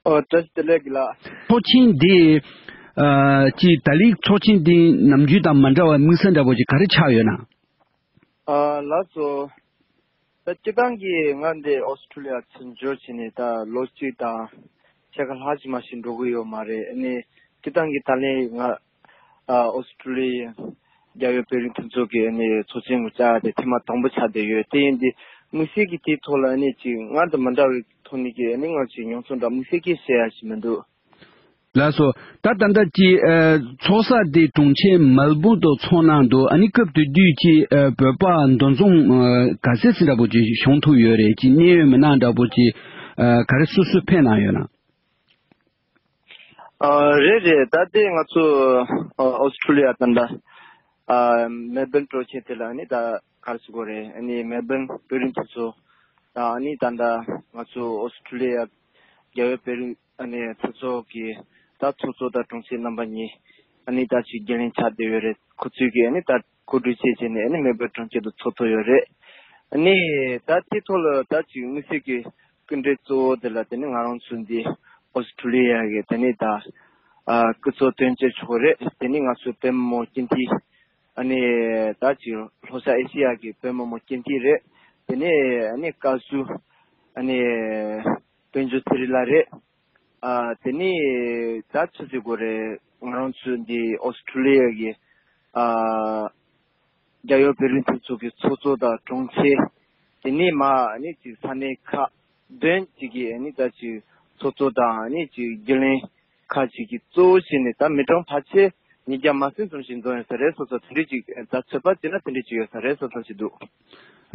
ཨོ་བཀྲ་ཤིས་བདེ་ལེགས་ལགས། ཚོགས་ཆེན་འདི་ཨ་ཅིག་ད་ལིག་ཚོགས་ཆེན་འདི་ནམ་རྒྱུན་དང་མ་འདྲ་བ་དམིགས་བསལ་འདྲ་པོ་ཅིག་ག་རེ་ཆགས་ཡོད་ན། ཨ་ལགས་སོ། ད་སྤྱིར་བཏང་གི་ང་འདི་ཨོ་སི་ཁྲུ་ལི་ཡ་ཚུར་འབྱོར་བྱས་ནས་ད་ལོ་གཅིག་དང་ཕྱེད་ཀ་ལྷག་ཅིག་མ་ཞིག་འགྲོ་གི་ཡོད་མ་རེད། ཨ་ནི་སྤྱིར་བཏང་གི་ད་ལན་ང་ཨ་ཨོ་སི་ཁྲུ་ལི་ཡའི་རྒྱལ་ཡོངས་བོད་རིགས་མཐུན་ཚོགས་ཀྱི་ཨ་ནི་ཚོགས་ཆེན་ངོ་བཅར་དེ་ཐེངས་མ་དང་པོ་ཆགས་བསྡད་ཡོད། དེ་ཡིན་དུས་དམིགས་བསལ་གྱི་དེའི་ཐོག་ལ་ཨ་ནི་ཅིག་སྔར་དང་མི་འདྲ་བའི་ཐོག་ནས་ཀྱི་ཨ་ནི་ང་ཚོའི་མྱོང་ཚོར་འདྲ་དམིགས་བསལ་གྱི་བཤད་ཡ་ཞིག་མི་འདུག། ལགས་སོ། ད་ད་ལྟ་ཅིག་ཨ་ཚོགས་ས་དེ་གྲོང་ཁྱེར་མེལ་བོན་དུ་ཚོགས་གནང་འདུག། ཨ་ནི་སྐབས་དེ་དུས་ཅིག་ཨ་བོད་པ་འདུ་འཛོམས་ཨ་ག་ཚད་ཙམ་འདྲ་པོ་ཅིག་བྱུང་ཐུབ་ཡོད་རེད། ཅིག་གནད་ཡོད་མི་སྣ་འདྲ་པོ་ཅིག་ཨ་ག་རེ་སོ་སོས་ཕེབས་གནང་ཡོད་ན། ཨ་རེད་རེད། ད་ལྟའི་ང་ཚོ་ཨ་ཨོ་སི་ཁྲུ་ལི་ཡ་ད་ལྟ་ཨ་མེལ་བོན་གྲོང་ཁྱེར་དེ་ལ་ཨ་ནི་ད་ག་རེ་ཟེར་དགོས་རེད། ཨ་ནི་མེལ་བོན་བོད་རིགས་མཐུན་ཚོགས་དང་ཨ་ནི་ད་ལྟ་ང་ཚོ་ཨོ་སི་ཁྲུ་ལི་ཡ་རྒྱལ་ཡོངས་བོད་རིགས་ཨ་ནི་མཐུན་ཚོགས་ཀྱི་ད་ཚོགས་གཙོ་དང་དྲུང་ཆེ་རྣམ་པ་གཉིས་ཨ་ནི་ད་ཅིག་བརྒྱུད་ལམ་ཆགས་བསྡད་ཡོད་རེད། ཁོ་ཚོས་ཀྱིས་ཨ་ནི་ད་གོ་སྒྲིག་བྱས་བྱས་ནས་ཨ་ནི་མེལ་བོན་གྲོང་ཁྱེར་དུ་ཚོགས་ཐུབ་ཡོད་རེད། ཨ་ནི་ད་དེའི་ཐོག་ལ་ད་ཅིག་དམིགས་བསལ་གྱི་སྐུ་མགྲོན་གཙོ་བོ་དེ་ལ་དེ་ནི་ང་རང་ཚོ་འདི་ཨོ་སི་ཁྲུ་ལི་ཡ་གི་དེ་ནི་ད་ཨ་སྐུ་ཚབ་དོན་གཅོད་མཆོག་རེད། དེ་ནི་ང་ཚོའི་བོད་མི་མང་སྤྱི་འཐུས་ཨ་ནི་ད་ཅིག་ལྷོ་ཤར་ཨེ་ཤི་ཡ་གི་བོད་མི་མང་སྤྱི་འཐུས་རེད། དེ་ནི་ཨ་ནི་བཀའ་ཟུར་ཨ་ནི་དཔལ་འབྱོར་ཚེ་རིང་ལགས་རེད། ཨ་དེ་ནི་ད་ཆི་ཟེར་དགོས་རེད། ང་རང་ཚོའི་འདི་ཨོ་སི་ཁྲུ་ལི་ཡ་གི་ཨ་རྒྱལ་ཡོངས་བོད་རིགས་མཐུན་ཚོགས་ཀྱི་ཚོགས་གཙོ་དང་དྲུང་ཆེ། དེ་ནས་མ་ནི་ཅིག་ས་གནས་ཁག་བདུན་ཅིག་གི་ནི་ད་ཅིག་ཚོགས་གཙོ་དང་ནི་ཅིག་རྒྱུན་ལས་ཁག་ཅིག་གི་གཙོ་བོ་བྱས་ནས་ད་མི་གྲངས་ཕལ་ཆེར་ཉིས་བརྒྱ་མ་ཟིན་ཙམ་ཞིག་འཛོམས་ཡོད་ས་རེད་སོ་སོ། དེ་འདྲས་ཅིག་ད་ཚོད་དཔག་བྱས་ན་དེ་འདྲས་ཅིག་ཡོད་ས་རེད་སོ་སོ་ཞིག་འདུག།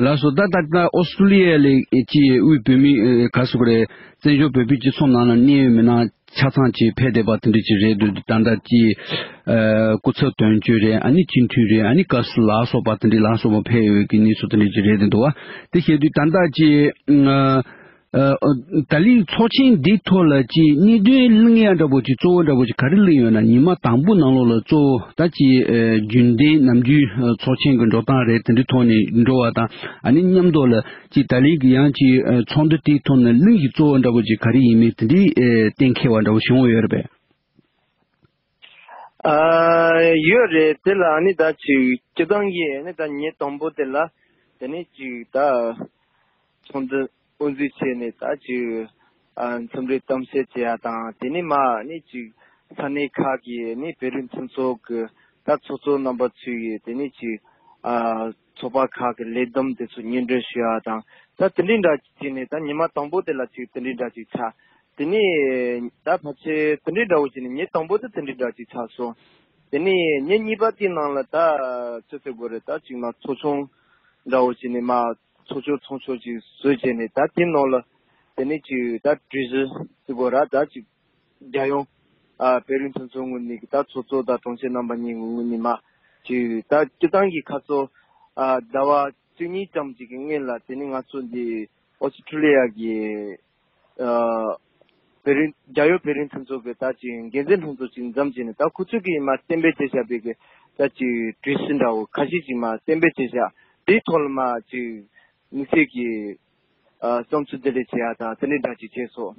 ལགས་སོ། ད་ད་ལྟ་ཨོ་སི་ཀྲི་ལི་ཡ་ལ་ཅིག་དབུས་བོད་མི་ཨ་ག་ཟེར་དགོས་རེད། བཙན་བྱོལ་བོད་པའི་སྤྱི་ཚོགས་ནང་ལ་གནད་ཡོད་མི་སྣ་ཆ་ཚང་ཅིག་ཕེབས་བསྡད་པ་དེ་འདྲ་ཅིག་རེད་འདུག། ད་ལྟ་ཅིག་ཨ་སྐུ་ཚབ་དོན་གཅོད་རེད། ཨ་ནི་སྤྱི་འཐུས་རེད། ཨ་ནི་བཀའ་ཟུར་ལ་སོགས་པ་དེ་འདྲ་ལ་སོགས་པ་ཕེབས་ཡོད་ཀྱི་གནས་ཚུལ་དེ་འདྲ་ཅིག་རེད་འདུག་བ། དེ་བྱས་དུས་ད་ལྟ་ཅིག་ཨ་ཨ་ད་ལན་ཚོགས་ཆེན་འདིའི་ཐོག་ལ་ཅིག་གནད་དོན་གླེང་ཡ་འདྲ་པོ་ཅིག་གཙོ་བོ་འདྲ་པོ་ཅིག་ག་རེ་གླེང་ཡོད་ན། ཉི་མ་དང་པོ་ནང་ལོགས་ལ་གཙོ་བོ་ད་ཅིག་ཨ་རྒྱུན་ལྡན་ནམ་རྒྱུན་ཨ་ཚོགས་ཆེན་གྱི་འགྲོ་སྟངས་རེད། དེ་འདྲའི་ཐོག་ནས་འགྲོ་བ་དང་། ཨ་ནི་མཉམ་དུ་ལ་ཅིག་ད་ལན་གྱི་ཡང་ཅིག་ཨ་ཚོགས་འདུ་དེའི་ཐོག་ནས་གླེང་གཞི་གཙོ་བོ་འདྲ་པོ་ཅིག་ག་རེ་ཡིན་མིན་དེ་འདྲའི་ཨེ་གཏན་འཁེལ་བ་འདྲ་པོ་བྱུང་ཡོད་རེད་པས། ཨ་ཡོད་རེད། དེ་ལ་ཨ་ནི་ད་ཅིག་སྤྱིར་བཏང་གི་ཨ་ནི་ད་ཉིན་དང་པོ་དེ་ལ་དེ་ནས་ཅིག་ད་ཚོགས་འདུ་དབུ་འཛུགས་བྱས་ནས་ད་ཅིག་ཨ་འཚམས་འདྲི་གཏམ་བཤད་བྱེད་ཡ་དང་། དེ་ནས་མ་ཨ་ནི་ཅིག་ས་གནས་ཁག་གི་ཨ་ནི་བོད་རིགས་མཐུན་ཚོགས་ཀྱི་ད་ཚོགས་གཙོ་རྣམ་པ་ཚོས་ཀྱི་དེ་ནས་ཅིག་ཨ་ཚོགས་པ་ཁག་གི་ལས་བསྡོམས་དེ་ཚོ་སྙན་སྒྲོན་ཞུ་ཡ་དང་། ད་དེ་འདྲའི་འདྲ་ཅིག་བྱས་ནས་ད་ཉི་མ་དང་པོ་དེ་ལ་ཅིག་དེ་འདྲའི་འདྲ་ཅིག་ཆགས། དེ་ནས་ད་ཕལ་ཆེར་དེ་འདྲའི་འདྲ་བོ་བྱས་ནས་ཉིན་དང་པོ་དེ་དེ་འདྲའི་འདྲ་ཅིག་ཆགས་སོང་། དེ་ནས་ཉིན་གཉིས་པ་དེའི་ནང་ལ་ད་ཅི་ཟེར་དགོས་རེད། ད་ཅིག་མ་ཚོགས་ཆུང་འདྲ་བོ་བྱས་ནས་མ་ཚོགས་ཆུང་ཚོགས་ཆུང་ཅིག་བཟོས་བྱས་ནས། ད་དེའི་ནང་ལ་དེ་ནས་ཅིག་ད་གྲོས་གཞི་ཟེར་དགོས་ར། ད་ཅིག་རྒྱལ་ཡོངས་ཨ་བོད་རིགས་མཐུན་ཚོགས་ངོས་ནས་ད་ཚོགས་གཙོ་དང་དྲུང་ཆེ་རྣམ་པ་གཉིས་ངོས་ནས་མ་ཅིག་ད་སྤྱིར་བཏང་གི་ཁ་སང་ཨ་ཟླ་བ་བཅུ་གཉིས་ཙམ་ཅིག་གི་སྔོན་ལ་དེ་ནས་ང་ཚོ་འདི་ཨོ་སི་ཁྲུ་ལི་ཡ་གི་ཨ་བོད་རིགས་རྒྱལ་ཡོངས་བོད་རིགས་མཐུན་ཚོགས་ཀྱི་ད་ཅིག་འགན་འཛིན་ལྷན་ཚོགས་ཅིག་འཛོམས་བྱས་ནས། ད་ཁོ་ཚོས་ཀྱིས་མ་གཏན་འབེབས་བྱས་བཞག་པའི་གི་ད་ཅིག་གྲོས་གཞི་འདྲ་བོ་ཁ་ཤས་ཅིག་མ་གཏན་འབེབས་བྱས་བཞག། དེའི་ཐོག་ལ་མ་ཅིག་དམིགས་བསལ་གྱི་ཨ་བསམ་ཚུལ་བསྡུ་ལེན་བྱེད་ཡ་དང་དེ་འདྲའི་འདྲ་ཅིག་བྱས་སོང་།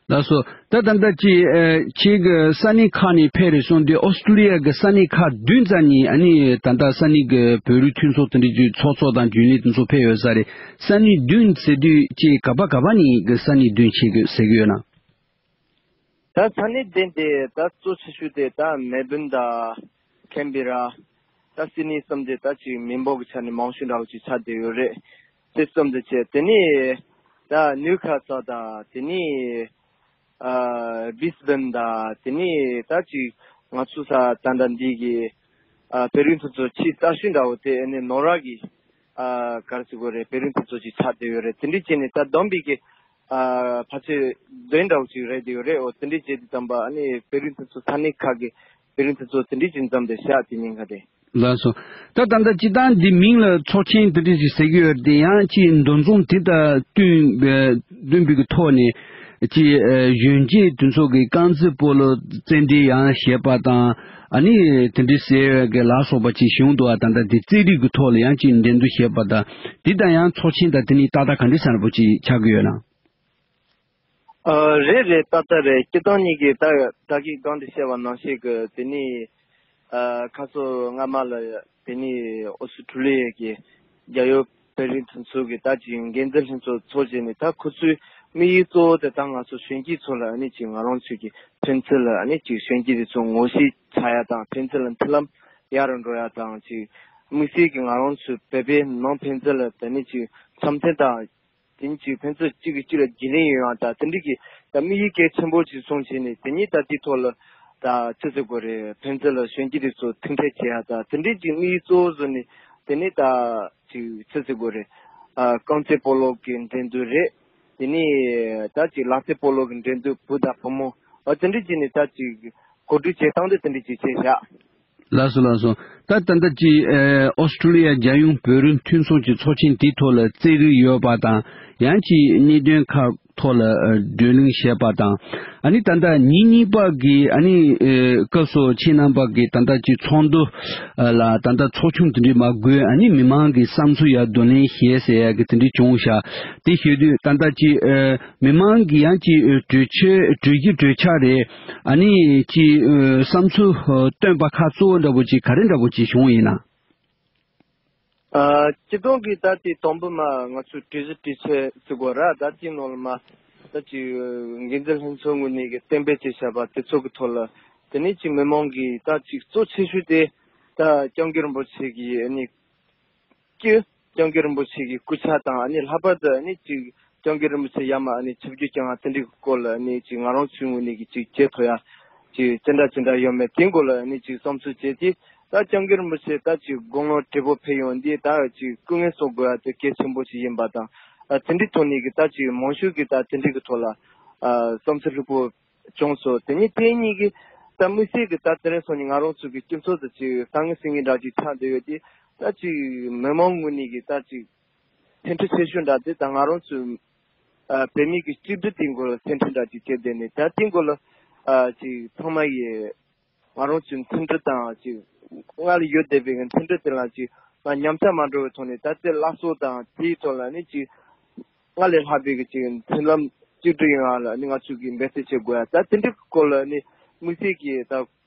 ལགས་སོ། ད་ད་ལྟ་ཅིག་ཨ་ཁྱེད་ཀྱི་ས་གནས་ཁག་ནས་ཕེབས་རེད་གསུངས་དུས། ཨོ་སི་ཀྲུ་ལི་ཡ་གི་ས་གནས་ཁག་བདུན་ཙམ་ནས་ཨ་ནི་ད་ལྟ་ས་གནས་ཀྱི་བོད་རིགས་མཐུན་ཚོགས་དེ་འདྲ་ཅིག་ཚོགས་གཙོ་དང་རྒྱུན་ལས་དེ་ཚོ་ཕེབས་ཡོད་ས་རེད། ས་གནས་བདུན་ཟེར་དུས་ཅིག་ག་པ་ག་པ་ནས་གི་ས་གནས་བདུན་ཁྱེད་ཀྱི་ཟེར་གི་ཡོད་ན། ད་ས་གནས་བདུན་དེ་ད་གཙོ་ཆེ་ཤོས་དེ་ད་མེལ་བོན་དང་ཁན་བེ་ར། ད་སིད་ནི་གསུམ་དེ་ད་ཅིག་མི་འབོར་གྱི་ཆ་ནས་མང་ཤོས་འདྲ་བོ་ཅིག་ཆགས་བསྡད་ཡོད་རེད། དེ་གསུམ་དེ་བྱས། དེ་ནས་ད་ནིའུ་ཁ་སལ་དང་། དེ་ནས་ཨ་བྷི་སི་བན་དང་། དེ་ནས་ད་ཅིག་ང་ཚོ་ས་ད་ལྟ་འདི་གི་ཨ་བོད་རིགས་མཐུན་ཚོགས་ཆེས་གསར་ཤོས་འདྲ་བོ་དེ་ཨ་ནི་ནོར་བ་གི་ཨ་ག་རེ་ཟེར་དགོས་རེད། བོད་རིགས་མཐུན་ཚོགས་ཅིག་ཆགས་བསྡད་ཡོད་རེད། དེ་འདྲ་བྱས་ནས་ད་བསྡོམས་པའི་གི་ཨ་ཕལ་ཆེར་བདུན་འདྲ་བོ་ཅིག་རེད་བསྡད་ཡོད་རེད། འོ་དེ་འདྲ་བྱས་དུས་ཙམ་པ་ཨ་ནི་བོད་རིགས་མཐུན་ཚོགས་ས་གནས་ཁག་གི་བོད་རིགས་མཐུན་ཚོགས་དེ་འདྲ་ཅིག་འཛོམས་ཏེ་བཞག་དེ་ཉིན་ཁ་རེད། ལགས་སོ། ད་ད་ལྟ་སྤྱིར་བཏང་འདི་མིང་ལ་ཚོགས་ཆེན་དེ་འདྲ་ཞིག་ཟེར་གྱི་ཡོད་རེད་དེ། ཡང་ཅིག་འདུ་འཛོམས་དེ་དང་བསྟུན་པའི་བསྟུན་པའི་གི་ཐོག་ནས་ཅིག་ཨ་གཞོན་སྐྱེས་དེ་ཚོ་གི་རྐང་རྩེད་སྤོ་ལོ་རྩེད་འགྲན་ཡང་བྱེད་པ་དང་། ཨ་ནི་དེ་འདྲ་ཟེར་བའི་གི་ལ་སོགས་པ་ཅིག་བྱུང་འདུག་པ། ད་ལྟ་འདི་རྩེད་རིགས་ཀྱི་ཐོག་ལ་ཡང་ཅིག་འགྲན་བསྡུར་བྱེད་པ་དང་། འདི་དང་ཡང་ཚོགས་ཆེན་དང་དེ་ནི་ཏག་ཏག་ག་འདྲ་ཟེར་ན་པོ་ཅིག་ཆགས་ཀྱི་ཡོད་ན། ཨ་རེད་རེད། ཏག་ཏག་རེད། སྤྱིར་བཏང་ཉིད་ཀྱི་ད་ད་གིན་གོང་དུ་བཤད་པ་ནང་བཞིན་གྱི་དེ་ནི་ཨ་ཁ་སང་སྔ་མ་ལ་དེ་ནི་ཨོ་སི་ཁྲུ་ལི་ཡ་གི་རྒྱལ་ཡོངས་ བོད་རིགས་མཐུན་ཚོགས་ཀྱི་ད་ཅིག་འགན་འཛིན་ལྷན་ཚོགས་ཚོགས་བྱས་ནས། ད་ཁོ་ཚོའི་དམིགས་ཡུལ་གཙོ་བོ་དེ་ད་ང་ཚོ་གཞོན་སྐྱེས་ཚོ་ལ་ཨ་ནི་ཅིག་ང་རང་ཚོའི་གི་ཕན་ཚུན་ལ་ཨ་ནི་ཅིག་གཞོན་སྐྱེས་དེ་ཚོ་ངོ་ཤེས་ཆགས་ཡ་དང་། ཕན་ཚུན་ལ་མཐུན་ལམ་ཡར་འགྲོ་ཡ་དང་། ཅིག་དམིགས་བསལ་གྱི་ང་རང་ཚོའི་བོད་པའི་ནང་ཕན་ཚུན་ལ་ད་ནི་ཅིག་འཆམ་མཐུན་དང་། དེ་ནི་ཅིག་ཕན་ཚུན་གཅིག་གིས་གཅིག་ལ་རྒྱུས་ལོན་ཡོང་ཡ་དང་། དེ་འདྲའི་གི་ད་དམིགས་ཡུལ་གལ་ཆེན་པོ་ཅིག་བཟུང་བྱས་ནས། དེ་ནི་ད་དེའི་ཐོག་ལ་ད་ཅི་ཟེར་དགོས་རེད། ཕན་ཚུན་ལ་གཞོན་སྐྱེས་དེ་ཚོ་མཐུན་འཕྲད་བྱེད་ཡ་དང་། དེ་འདྲའི་ཅིག་དམིགས་ཡུལ་གཙོ་བོ་བཟུང་ནས། དེ་ནི་ད་ཅིག་ཅི་ཟེར་དགོས་རེད། ཨ། རྐང་རྩེད་སྤོ་ལོ་གི་འགྲན་བསྡུར་རེད། དེ་ནི་ད་ཅིག་ལག་རྩེད་སྤོ་ལོ་གི་འགྲན་བསྡུར། བུ་དང་བུ་མོ། ཨ། དེ་འདྲ་བྱས་ནས་ད་ཅིག་གོ་སྒྲིག་བྱེད་སྟངས་དེ་དེ་འདྲ་ཅིག་བྱས་བཞག། ལགས་སོ། ལགས་སོ། ད་ད་ལྟ་ཅིག་ཨ། ཨོ་སི་ཀྲུ་ལི་ཡ་རྒྱལ་ཡོངས་བོད་རིགས་མཐུན་ཚོགས་ཀྱི་ཚོགས་ཆེན་དེའི་ཐོག་ལ་རྩེད་རིགས་ཡོད་པ་དང་། ཡང་ཅིག་གནད་དོན་ཁག་ཐོག་ལ་ཨ། བགྲོ་གླེང་བྱས་པ་དང་། ཨ་ནི་ད་ལྟ་ཉིན་གཉིས་པ་གི་ཨ་ནི་ཨ། སྐབས་སུ་ཁྱེད་རྣམ་པ་གི་ད་ལྟ་ཅིག་ཚོགས་འདུ་ཨ། ལ་ད་ལྟ་ཚོགས་ཆུང་དེ་འདྲའི་མ་དགོས། ཨ་ནི་མི་མང་གི་བསམ་ཚུལ་ཡར་བསྡུ་ལེན་བྱས་ཟེར་ཡ་གི་དེ་འདྲའི་བྱུང་བཞག། དེ་བྱེད་དུས་ད་ལྟ་ཅིག་ཨ། མི་མང་གི་ཡང་ཅིག་ཨ། གྲོས་ཆོད། གྲོས་གཞི་གྲོས་འཆར་རེད། ཨ་ནི་ཅིག་ཨ། བསམ་ཚུལ་ཨ། བཏོན་པ་ཁག་གཙོ་བོ་འདྲ་པོ་ཅིག་ག་རེ་འདྲ་པོ་ཅིག་བྱུང་ཡིན་ན། ཨ། སྤྱིར་བཏང་གི་ད་དེ་དང་པོ་མ་ང་ཚོས་གྲོས་གཞི་གྲོས་ཆོད་ཟེར་དགོས་ར། ད་དེའི་ནང་ལ་མ་ད་ཅིག་འགན་འཛིན་ལྷན་ཚོགས་ངོས་ནས་གི་གཏན་འབེབས་བྱས་བཞག་པ་དེ་ཚོ་གི་ཐོག་ལ། དེ་ནས་ཅིག་མི་མང་གི་ད་ཅིག་གཙོ་ཆེ་ཤོས་དེ་ད་སྐྱབས་མགོན་རིན་པོ་ཆེ་གི་ཨ་ནི་སྐུ། སྐྱབས་མགོན་རིན་པོ་ཆེ་གི་སྐུ་ཕྱྭ་དང་། ཨ་ནི་ལྷག་པར་དུ་ཨ་ནི་ཅིག་སྐྱབས་མགོན་རིན་པོ་ཆེ་ཡར་མར་ཨ་ནི་ཆིབས་བསྒྱུར་བསྐྱངས་པ་དེ་འདྲའི་སྐོར་ལ། ཨ་ནི་ཅིག་ང་རང་ཚོའི་ངོས་ནས་གི་ཅིག་བྱེད་ཐུབ་ཡ་ཅིག་ཅི་འདྲ་ཅི་འདྲ་ཡོད་མེད་དེའི་སྐོར་ལ་ཨ་ནི་ཅིག་བསམ་ཚུལ་བྱས་ཏེ། ད་སྐྱབས་མགོན་རིན་པོ་ཆེ་ད་ཅིག་དགུང་ལོ་བགྲེས་པོ་ཕེབས་ཡོང་དུས། ད་ཅིག་སྐུ་ངལ་གསོ་དགོས་ཡ་དེ་གལ་ཆེན་པོ་ཞིག་ཡིན་པ་དང་། ཨ། དེ་འདྲའི་ཐོག་ནས་གི་ད་ཅིག་མང་ཤོས་ཀྱིས་ད་དེ་འདྲའི་གི་ཐོག་ལ་ཨ། བསམ་ཚུལ་ལྷུག་པོ་བྱུང་སོང་། དེ་ནས་དེ་གཉིས་ཀྱི་ད་དམིགས་བསལ་གྱི་ད་དེ་རིང་སང་ཉིན་ང་རང་ཚོ་གི་སྤྱི་ཚོགས་དེ་ཅིག་དཀའ་ངལ་སེལ་མཁན་འདྲ་ཅིག་ཆགས་བསྡད་ཡོད་དེ། ད་ཅིག་མི་མང་ངོས་ནས་གི་ད་ཅིག་སེམས་ཁྲལ་ཆེ་ཤོས་འདྲ་དེ་ད་ང་རང་ཚོའི་ཨ། བོད་མི་གི་གཅིག་སྒྲིལ་དེའི་སྐོར་ལ་སེམས་ཁྲལ་འདྲ་ཅིག་བྱས་བསྡད་ནས། ད་དེའི་སྐོར་ལ་ཨ། ཅིག་ཚང་མ་ཡི་ང་རང་ཚོའི་མཐུན་སྒྲིལ་དང་། ཅིག་སྔར་ལ་ཡོད་བསྡད་པའི་གི་མཐུན་སྒྲིལ་དེ་ལ་ཅིག་ང་ཉམས་ཆག་མ་འགྲོ་བའི་ཐོག་ནས། ད་དེ་སླར་གསོ་དང་དེའི་ཐོག་ལ་ནི་ཅིག་སྔར་ལས་ལྷག་པའི་གི་ཅིག་མཐུན་ལམ་གཅིག་སྒྲིལ་ཡོང་བ་ལ་ནི་ང་ཚོས་གི་འབད་བརྩོན་བྱེད་དགོས་ཡ། ད་དེ་འདྲའི་སྐོར་ལ་ནི་དམིགས་བསལ་གྱི་ད་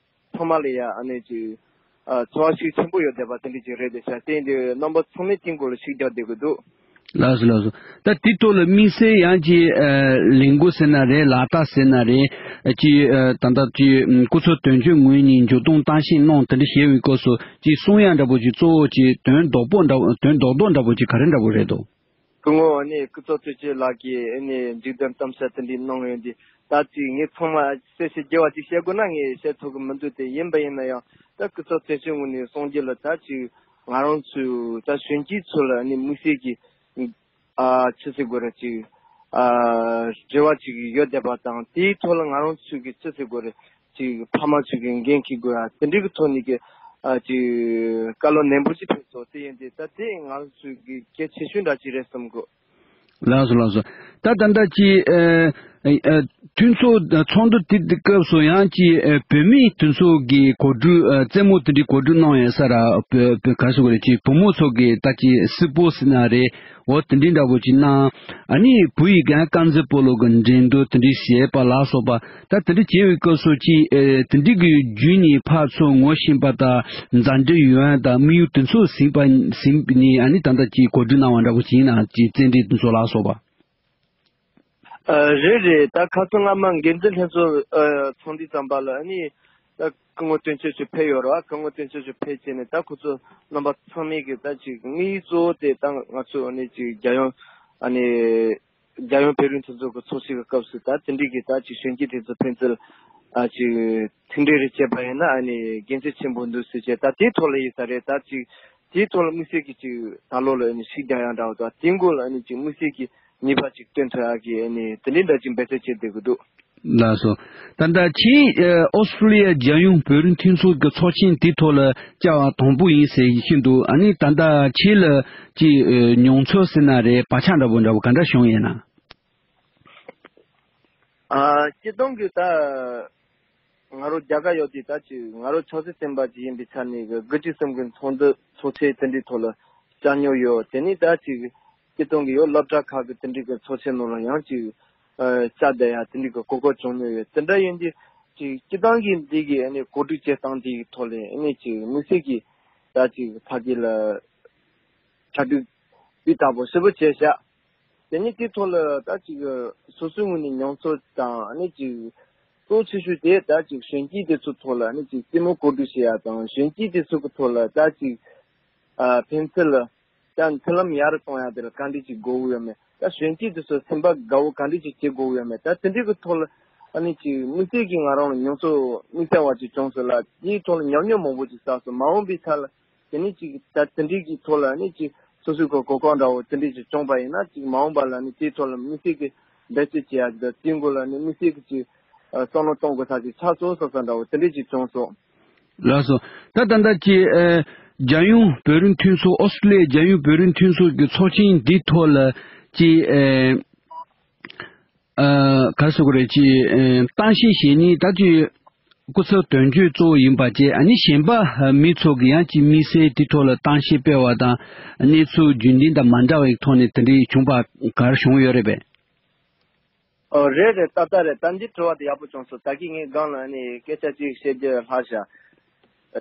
ཚང་མ་ལ་ཡ་ཨ་ནི་ཅིག་ཨ། ཚོར་བ་ཤུགས་ཆེན་པོ་ཡོད་བསྡད་པ་དེ་འདྲ་ཅིག་རེད་བསྡད་ཤག། དེ་ཡིན་དུས་རྣམ་པ་ཚང་མས་དེའི་སྐོར་ལ་ཤུགས་རྒྱག་བསྡད་ཀྱི་འདུག། ལགས་སོ། ལགས་སོ། ད་དེ་ཐོག་ལ་དམིགས་བསལ་ཡང་ཅིག་ཨ། ལས་འགུལ་ཟེར་ན་རེད། ལག་རྟགས་ཟེར་ན་རེད། ཅིག་ཨ། ད་ལྟ་ཅིག་སྐུ་ཚབ་དོན་གཅོད་ངོས་ནས་མཇུག་སྡོམ་གཏམ་བཤད་གནང་། དེ་འདྲ་བྱས་པའི་སྐབས་སུ་ཅིག་གསུང་ཡ་འདྲ་པོ་ཅིག་གཙོ་བོ་ཅིག་དོན་རྡོག་པོ་འདྲ། དོན་རྡོག་རྡོག་འདྲ་པོ་ཅིག་ག་རེ་འདྲ་པོ་རེད་འདུག། སྐུ་ངོ་ཨ་ནི་སྐུ་ཚབ་དོན་གཅོད་ལགས་ཀྱིས་ཨ་ནི་མཇུག་སྡོམ་གཏམ་བཤད་དེ་འདྲ་གནང་ཡོད་དེ། ད་ཅིག་ངས་ཚང་མ་གསལ་བཤད་རྒྱས་པ་ཅིག་བཤད་དགོས་ན་ངས་བཤད་ཐུབ་ཀྱི་མི་འདུག། དེ་ཡིན་པ་ཡིན་ན་ཡང་ད་སྐུ་ཚབ་དོན་གཅོད་ངོས་ནས་གསུང་རྒྱུ་ལ། ད་ཅིག་ང་རང་ཚོའི་ད་གཞོན་སྐྱེས་ཚོ་ལ་ཨ་ནི་དམིགས་བསལ་གྱི་ཨ། ཅི་ཟེར་དགོས་རེད། ཅིག་ཨ། རེ་བ་ཅིག་ཡོད་བསྡད་པ་དང་། དེའི་ཐོག་ལ་ང་རང་ཚོས་གི་ཅི་ཟེར་དགོས་རེད། ཅིག་ཕ་མ་ཚོས་གི་འགན་འཁྱེར་དགོས་ཡ་དེ་འདྲའི་གི་ཐོག་ནས་གི་ཨ། ཅིག་བཀའ་སློབ་ནན་པོ་ཅིག་ཕེབས་སོང་། དེ་ཡིན་དུས་ད་དེ་ང་རང་ཚོས་གི་གལ་ཆེ་ཤོས་འདྲ་ཅིག་རེད་བསམ་གི། ལགས་སོ། ལགས་སོ། ད་ད་ལྟ་ཅིག་ཨ། ཨ། མཐུན་ཚོགས་ཚོགས་འདུ་དེ་དེ་སྐབས་སུ་ཡང་ཅིག་ཨ། བོད་མིའི་མཐུན་ཚོགས་ཀྱི་གོ་སྒྲིག་ཨ། རྩེད་མོ་དེ་འདྲའི་གོ་སྒྲིག་གནང་ཡོད་ས་ར། བོད་བོད་ག་རེ་ཟེར་དགོས་རེད། ཅིག་བུ་མོ་ཚོ་གི་ད་ཅིག་སི་པོ་ཟེར་ན་རེད། འོ་དེ་འདྲའི་འདྲ་པོ་ཅིག་གནང་། ཨ་ནི་བུ་ཡི་གང་རྐང་རྩེད་སྤོ་ལོ་གི་འགྲན་བསྡུར་དེ་འདྲའི་བྱས་པ་ལ་སོགས་པ། ད་དེ་འདྲ་བྱས་པའི་སྐབས་སུ་ཅིག་ཨེ། དེ་འདྲའི་གི་བརྒྱུད་ནས་ཕར་ཚུར་ངོ་ཤེས་པ་དང་། མཛའ་འབྲེལ་ཡོང་ཡ་དང་། དམིགས་ཡུལ་དེ་ཚོ་ཟིན་པ་ཟིན་ནས་ཨ་ནི་ད་ལྟ་ཅིག་གོ་སྒྲིག་གནང་བ་འདྲ་པོ་ཅིག་ཡིན་ན། ཅིག་རྩེད་འགྲན་དེ་ཚོ་ལ་སོགས་པ། ཨ། རེད་རེད། ད་ཁ་སང་སྔ་མ་འགན་འཛིན་ལྷན་ཚོགས་ཨ། ཚོགས་འདུའི་ཙམ་པ་ལ་ཨ་ནི་ད་སྐུ་ངོ་དོན་གཅོད་ཚོ་ཕེབས་ཡོད་རེད་བ། སྐུ་ངོ་དོན་གཅོད་ཚོ་ཕེབས་བྱས་ནས་ད་ཁོ་ཚོ་རྣམ་པ་ཚང་མས་གི་ད་ཅིག་དམིགས་ཡུལ་གཙོ་བོ་དེ་ད་ང་ཚོ་ཨ་ནི་ཅིག་རྒྱལ་ཡོངས་ཨ་ནི་རྒྱལ་ཡོངས་བོད་རིགས་མཐུན་ཚོགས་ཀྱི་ཚོགས་ཆེན་གྱི་སྐབས་སུ་ད་དེ་འདྲའི་གི་ད་ཅིག་གཞོན་སྐྱེས་དེ་ཚོ་ཕན་ཚུན་ཨ་ཅིག་མཐུན་སྒྲིལ་རེ་བྱས་པ་ཡིན་ན་ཨ་ནི་དགེ་མཚན་ཆེན་པོ་འདུག་ཟེར་བྱས། ད་དེའི་ཐོག་ལ་ཡིན་ས་རེད། ད་ཅིག་དེའི་ཐོག་ལ་དམིགས་བསལ་གྱི་ཅིག་ད་ལོ་ལ་ཨ་ནི་ཤུགས་རྒྱག་ཡ་འདྲ་བོ་དང་། དེའི་མགོ་ལ་ཨ་ནི་ཅིག་དམིགས་བསལ་གྱི་ནུས་པ་ཅིག་བཏོན་ཐུབ་ཡ་གི་ཨ་ནི་དེ་འདྲའི་འདྲ་ཅིག་འབད་བརྩོན་བྱེད་བསྡད་ཀྱི་འདུག། ལགས་སོ། ད་ལྟ་ཁྱེད་ཨ། ཨོ་སི་ཀྲུ་ལི་ཡ་རྒྱལ་ཡོངས་བོད་རིགས་མཐུན་ཚོགས་ཀྱི་ཚོགས་ཆེན་དེའི་ཐོག་ལ་བཅར་བ་དང་པོ་ཡིན་ཟེར་ཞུ་གི་འདུག། ཨ་ནི་ད་ལྟ་ཁྱེད་ལ་ཅིག་ཨ། མྱོང་ཚོར་ཟེར་ན་རེད། བག་ཆགས་འདྲ་པོ་འདྲ་པོ་ག་འདྲ་བྱུང་ཡོད་ན། ཨ། སྤྱིར་བཏང་གི་ད་ང་རང་རྒྱ་གར་ཡོད་དུས་ད་ཅིག་ང་རང་ཆབ་སྲིད་བཙོན་པ་ཅིག་ཡིན་པའི་ཆ་ནས་གི་དགུ་བཅུ་གསུམ་གི་ཚོགས་འདུ་ཚོགས་ཆེན་དེ་འདྲའི་ཐོག་ལ་བཅར་མྱོང་ཡོད། དེ་ནས་ད་ཅིག་སྤྱིར་བཏང་གི་ཡང་སློབ་གྲྭ་ཁག་གི་དེ་འདྲའི་གི་ཚོགས་ཆེན་ནང་ལ་ཡང་ཅིག་ཨ། བཅར་བསྡད་ཡ་དེ་འདྲའི་གི་གོ་སྐབས་བྱུང་མྱོང་ཡོད། དེ་འདྲ་ཡིན་དུས་ཅིག་སྤྱིར་བཏང་གི་འདི་གི་ཨ་ནི་གོ་སྒྲིག་བྱེད་སྟངས་དེའི་ཐོག་ལ་ཨ་ནི་ཅིག་དམིགས་བསལ་གྱི་ད་ཅིག་ཕ་གི་ལ་གྲ་སྒྲིག་ དེ་ལྟ་བུ་ཞེ་པོ་བྱས་ཤག་དེ་ནས་དེའི་ཐོག་ལ་ད་ཅིག་སོ་སོའི་ངོས་ནས་མྱོང་ཚོར་དང་ཨ་ནི་ཅིག་གཙོ་ཆེ་ཤོས་དེ་ད་ཅིག་གཞོན་སྐྱེས་དེ་ཚོའི་ཐོག་ལ་ཨ་ནི་ཅིག་རྩེད་མོ་གོ་སྒྲིག་བྱེད་ཡ་དང་གཞོན་སྐྱེས་དེ་ཚོ་གི་ཐོག་ལ་ད་ཅིག་ཨ་ཕན་ཚུན་ལ་ད་མཐུན་ལམ་ཡག་རུ་གཏོང་ཡ་དེ་ལ་ག་འདྲས་ཅིག་དགོས་ཀྱི་ཡོད་མེད། ད་གཞོན་སྐྱེས་དེ་ཚོ་སེམས་པ་དགའ་བོ་ག་འདྲས་ཅིག་བྱེད་དགོས་ཀྱི་ཡོད་མེད། ད་དེ་འདྲས་ཀྱི་ཐོག་ལ་ཨ་ནི་ཅིག་དམིགས་བསལ་གྱིས་ང་རང་ལ་མྱོང་ཚོར་དམིགས་བསལ་བ་ཅིག་བྱུང་སོང་ལ། དེའི་ཐོག་ལ་ཉམས་མྱོང་མང་པོ་ཅིག་བསགས་སོང་། མ་འོངས་པའི་ཆ་ལ་དེ་ནས་ཅིག་ད་དེ་འདྲས་ཀྱི་ཐོག་ལ་ཨ་ནི་ཅིག་སོ་སོའི་གོ་གོ་སྐབས་འདྲ་བོ་དེ་འདྲས་ཅིག་བྱུང་པ་ཡིན་ན། ཅིག་མ་འོངས་པ་ལ་ནི་དེའི་ཐོག་ལ་དམིགས་བསལ་གྱི་འབད་བརྩོན་བྱེད་ཡ་ཅིག་དང་། དེའི་སྐོར་ལ་ནི་དམིགས་བསལ་གྱི་ཅིག་ཨ་བསམ་བློ་གཏོང་དགོས་ས་ཅིག་ཆགས་སོང་བསམ་བསམ་འདྲ་བོ་དེ་འདྲས་ཅིག་བྱུང་སོང་། ལགས་སོ། ད་ད་ལྟ་ཅིག་ཨ་རྒྱལ་ཡོངས་བོད་རིགས་མཐུན་ཚོགས། ཨོ་སི་ཀྲི་ལི་ཡ་རྒྱལ་ཡོངས་བོད་རིགས་མཐུན་ཚོགས་ཀྱི་ཚོགས་ཆེན་འདིའི་ཐོག་ལ་ཅིག་ཨ་ཨ་ག་རེ་ཟེར་དགོས་རེད། ཅིག་ཨ་གཏམ་བཤད་བྱེད་ནི་ད་ཅིག་སྐུ་ཚབ་དོན་གཅོད་གཙོ་བོ་ཡིན་པ་བཅས། ཨ་ནི་གཞན་པ་མི་ཚོ་གི་ཡང་ཅིག་དམིགས་བསལ་དེ་ཐོག་ལ་གཏམ་བཤད་སྤེལ་བ་དང་། གནས་ཚུལ་རྒྱུན་ལྡན་དང་མ་འདྲ་བའི་ཐོག་ནས་དེ་འདྲའི་བྱུང་པ་ག་རེ་བྱུང་ཡོད་རེད་པས། ཨོ་རེད་རེད། ཏག་ཏག་རེད། ད་འདི་དྲི་བ་དེ་ཡག་པོ་བྱུང་སོང་། ད་གིན་ངས་སྒང་ལ་ཨ་ནི་སྐད་ཆ་ཅིག་བཤད་རྒྱུ་ལྷག་བཞག་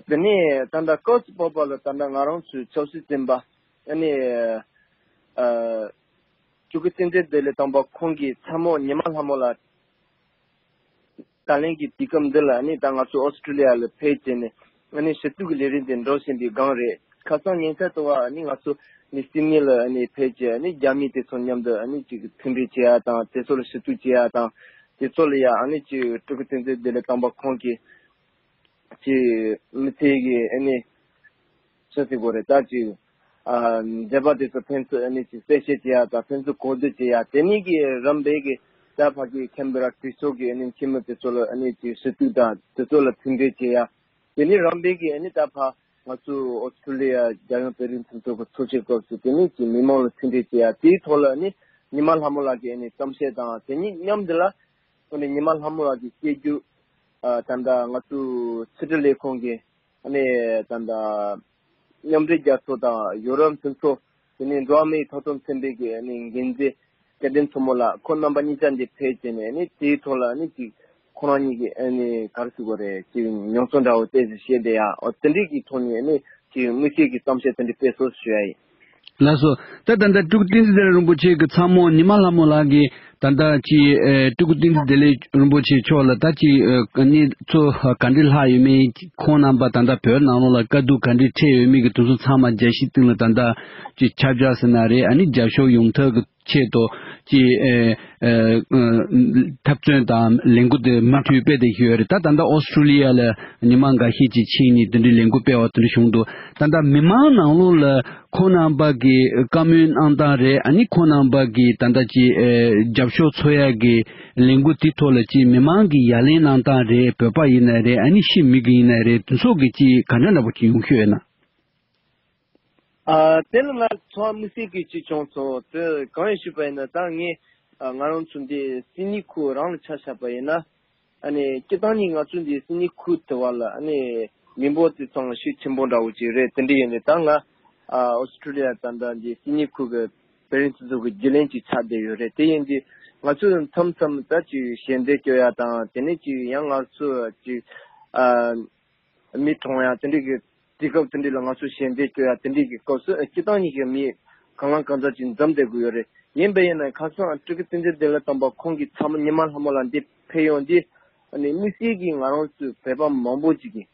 དེ་ནས་ད་ལྟ་སྐབས་སུ་བབས་པ་ལ་ད་ལྟ་ང་རང་ཚོའི་ཆབ་སྲིད་བཙོན་པ་ཨ་ནི་ཨ་སྤྲུལ་སྐུ་བསྟན་འཛིན་བདེ་ལེགས་དམ་པ་ཁོང་གི་ཚ་མོ་ཉི་མ་ལྷ་མོ་ལགས། ད་ལན་གྱི་དུས་སྐབས་འདི་ལ་ཨ་ནི་ད་ང་ཚོ་ཨོ་སི་ཀྲི་ལི་ཡ་ལ་ཕེབས་བྱས་ནས་ཨ་ནི་ཞུ་གཏུག་གི་ལས་རིམ་དེ་འགྲོ་བཞིན་པའི་སྒང་རེད། ཁ་སང་ཉེ་ཆར་དུ་བ་ཨ་ནི་ང་ཚོ་ནི་སིད་ནི་ལ་ཨ་ནི་ཕེབས་བྱས་ཨ་ནི་རྒྱ་མི་དེ་ཚོ་མཉམ་དུ་ཨ་ནི་ཅིག་མཐུན་འབྲེལ་བྱེད་ཡ་དང་། དེ་ཚོ་ལ་ཞུ་གཏུག་བྱེད་ཡ་དང་། དེ་ཚོ་ལ་ཡ་ཨ་ནི་ཅིག་སྤྲུལ་སྐུ་བསྟན་འཛིན་བདེ་ལེགས་དམ་པ་ཁོང་གིས་ཅིག་མི་ཚེ་གི་ཨ་ནི་ཆ་ཟིག་གོ་རེ་ད་ཅིག་ཨ་མཛད་པ་དེ་ཚོ་ཕན་ཚུན་ཨ་ནི་ཅིག་གསལ་བཤད་བྱེད་ཡ་དང་། ཕན་ཚུན་གོ་བསྡུར་བྱེད་ཡ། དེ་ནས་གི་རིམ་པས་གི་ད་ཕ་གི་ཁེན་བེ་ར་གྲོས་ཚོགས་ཀྱི་ཨ་ནི་འཐུས་མི་དེ་ཚོ་ལ་ཨ་ནི་ཅིག་ཞུ་གཏུག་དང་དེ་ཚོ་ལ་མཐུན་འབྲེལ་བྱེད་ཡ། དེ་ནས་རིམ་པས་གི་ཨ་ནི་ད་ཕ་ང་ཚོ་ཨོ་སི་ཀྲི་ལི་ཡ་རྒྱལ་ཡོངས་བོད་རིགས་མཐུན་ཚོགས་ཀྱི་ཚོགས་ཆེན་སྐབས་སུ་དེ་ནས་ཅིག་མི་མང་ལ་མཐུན་འབྲེལ་བྱེད་ཡ། དེའི་ཐོག་ལ་ཨ་ནི་ཉི་མ་ལྷ་མོ་ལགས་ཀྱི་ཨ་ནི་གཏམ་བཤད་དང་། དེ་ནས་མཉམ་དུ་ལ་ཨ་ནི་ཉི་མ་ལྷ་མོ་ལགས་ཀྱི་སྐད་སྒྱུར་ཨ་ད་ལྟ་ང་ཚོ་ཕྱི་དྲིལ་ལས་ཁུངས་ཀྱི་ཨ་ནི་ད་ལྟ་མཉམ་འབྲེལ་རྒྱལ་ཚོགས་དང་ཡོ་རོབ་མཐུན་ཚོགས། དེ་ནས་འགྲོ་བ་མིའི་ཐོབ་ཐང་ཚན་པའི་གི་ཨ་ནི་འགན་འཛིན་སྐལ་ལྡན་མཚོ་མོ་ལགས། ཁོང་རྣམ་པ་གཉིས་ཆ་འདི་ཕེབས་བྱས་ནས་ཨ་ནི་དེའི་ཐོག་ལ་ཨ་ནི་ཅིག་ཁོ་རང་གཉིས་ཀྱི་ཨ་ནི་ག་རེ་ཟེར་དགོས་རེད། ཅིག་མྱོང་ཚོར་འདྲ་བོ་ཏོག་ཙམ་བཤད་བསྡད་ཡ། འོ་དེ་འདྲས་ཀྱི་ཐོག་ནས་ཨ་ནི་ཅིག་དམིགས་བསལ་གྱི་གཏམ་བཤད་དེ་འདྲས་སྤེལ་སོང་ཞུ་ཡ་ཡིན། ལགས་སོ། ད་ད་ལྟ་སྤྲུལ་སྐུ་བསྟན་འཛིན་བདེ་ལེགས་རིན་པོ་ཆེ་གི་ཚ་མོ་ཉི་མ་ལྷ་མོ་ལགས་ཀྱིས་ད་ལྟ་ཅིག་ཨེ་སྤྲུལ་སྐུ་བསྟན་འཛིན་བདེ་ལེགས་རིན་པོ་ཆེ་མཆོག་ལ་ད་ཅིག་ཨེ་གནས་ཚུལ་ག་འདྲས་ལྷག་ཡོད་མེད། ཁོང་རྣམ་པ་ད་ལྟ་བོད་ནང་ལོགས་ལ་དཀའ་སྡུག་ག་འདྲས་འཕྲད་ཡོད་མེད་ཀྱི་དེ་ཚོ་ཚང་མ་རྒྱལ་སྤྱིའི་སྟེང་ལ་ད་ལྟ་ཅིག་ཁྱབ་བསྒྲགས་ཟེར་ན་རེད། ཨ་ནི་རྒྱབ་སྐྱོར་ཡོང་ཐབས་ཀྱི་ཆེད་དུ་ཅིག་ཨེ་ཨེ་འཐབ་རྩོད་དང་ལས་འགུལ་དེ་མུ་མཐུད་སྤེལ་བསྡད་ཀྱི་ཡོད་རེད། ད་ད་ལྟ་ཨོ་སི་ཀྲུ་ལི་ཡ་ལ་ཉི་མ་འགའ་ཤས་ཅིག་ཕྱིན་ནས་དེ་འདྲའི་ལས་འགུལ་སྤེལ་བ་དེ་འདྲ་བྱུང་འདུག་ད་ལྟ་མི་མང་ནང་ལོགས་ལ་ཁོང་རྣམ་པ་གི་བཀའ་མོལ་གནང་སྟངས་རེད། ཨ་ནི་ཁོང་རྣམ་པ་གི་ད་ལྟ་ཅིག་ཨེ་རྒྱབ་སྐྱོར་འཚོལ་ཡ་གི་ལས་འགུལ་དེ་ཐོག་ལ་ཅིག་མི་མང་གི་ཡ་ལན་གནང་སྟངས་རེད། བོད་པ་ཡིན་ན་རེད། ཨ་ནི་ཕྱི་མི་གི་ཡིན་ན་རེད། དེ་ཚོ་གི་ཅིག་ག་འདྲ་འདྲ་པོ་ཅིག་ཡོང་གི་ཡོད་ན། ཨ་དེ་ལ་ང་ཚོ་དམིགས་བསལ་གྱི་ཅིག་བྱུང་སོང་། དེ་གང་ཡིན་ཞུས་པ་ཡིན་ན། ད་ངས་ཨ་ང་རང་ཚོ་འདི་སིད་ནི་ཁུལ་རང་ལ་ཆ་བཞག་པ་ཡིན་ན། ཨ་ནི་སྤྱིར་བཏང་ནི་ང་ཚོ་འདི་སིད་ནི་ཁུལ་དེ་བ་ལ་ཨ་ནི་མི་འབོར་དེ་ཚང་ཤུགས་ཆེན་པོ་འདྲ་བོ་ཅིག་རེད། དེ་འདྲ་ཡིན་ནི་ད་ང་ཨ་ཨོ་སི་ཀྲུ་ལི་ཡ་ད་ལྟ་འདི་སིད་ནི་ཁུལ་གི་བོད་རིགས་སྤྱི་ཚོགས་ཀྱི་རྒྱུན་ལས་ཅིག་ཆགས་བསྡད་ཡོད་རེད། དེ་ཡིན་དུས་ང་ཚོ་མཚམས་མཚམས་ད་ཅིག་ཞལ་འདེབས་སྐྱོར་ཡ་དང་། དེ་ནས་ཅིག་ཡང་ང་ཚོ་ཅིག་ཨ། མི་གྲོངས་ཡ་དེ་འདྲའི་གི་དུས་སྐབས་དེ་འདྲའི་ལ་ང་ཚོ་ཞལ་འདེབས་སྐྱོར་ཡ་དེ་འདྲའི་གི་སྐབས་སུ་ཨ་སྤྱིར་བཏང་ཉིད་ཀྱི་མི་གང་ལ་གང་འཚམ་ཅིག་འཛོམས་བསྡད་དགོས་ཡོད་རེད། ཡིན་པ་ཡིན་ན་ཁ་སང་སྤྲུལ་སྐུ་བསྟན་འཛིན་བདེ་ལེགས་དམ་པ་ཁོང་གི་ཚ་མོ་ཉི་མ་ལྷ་མོ་ལགས་འདི་ཕེབས་ཡོང་དུས། ཨ་ནི་དམིགས་བསལ་གྱིས་ང་རང་ཚོའི་བོད་པ་མང་པོ་ཅིག་གིས་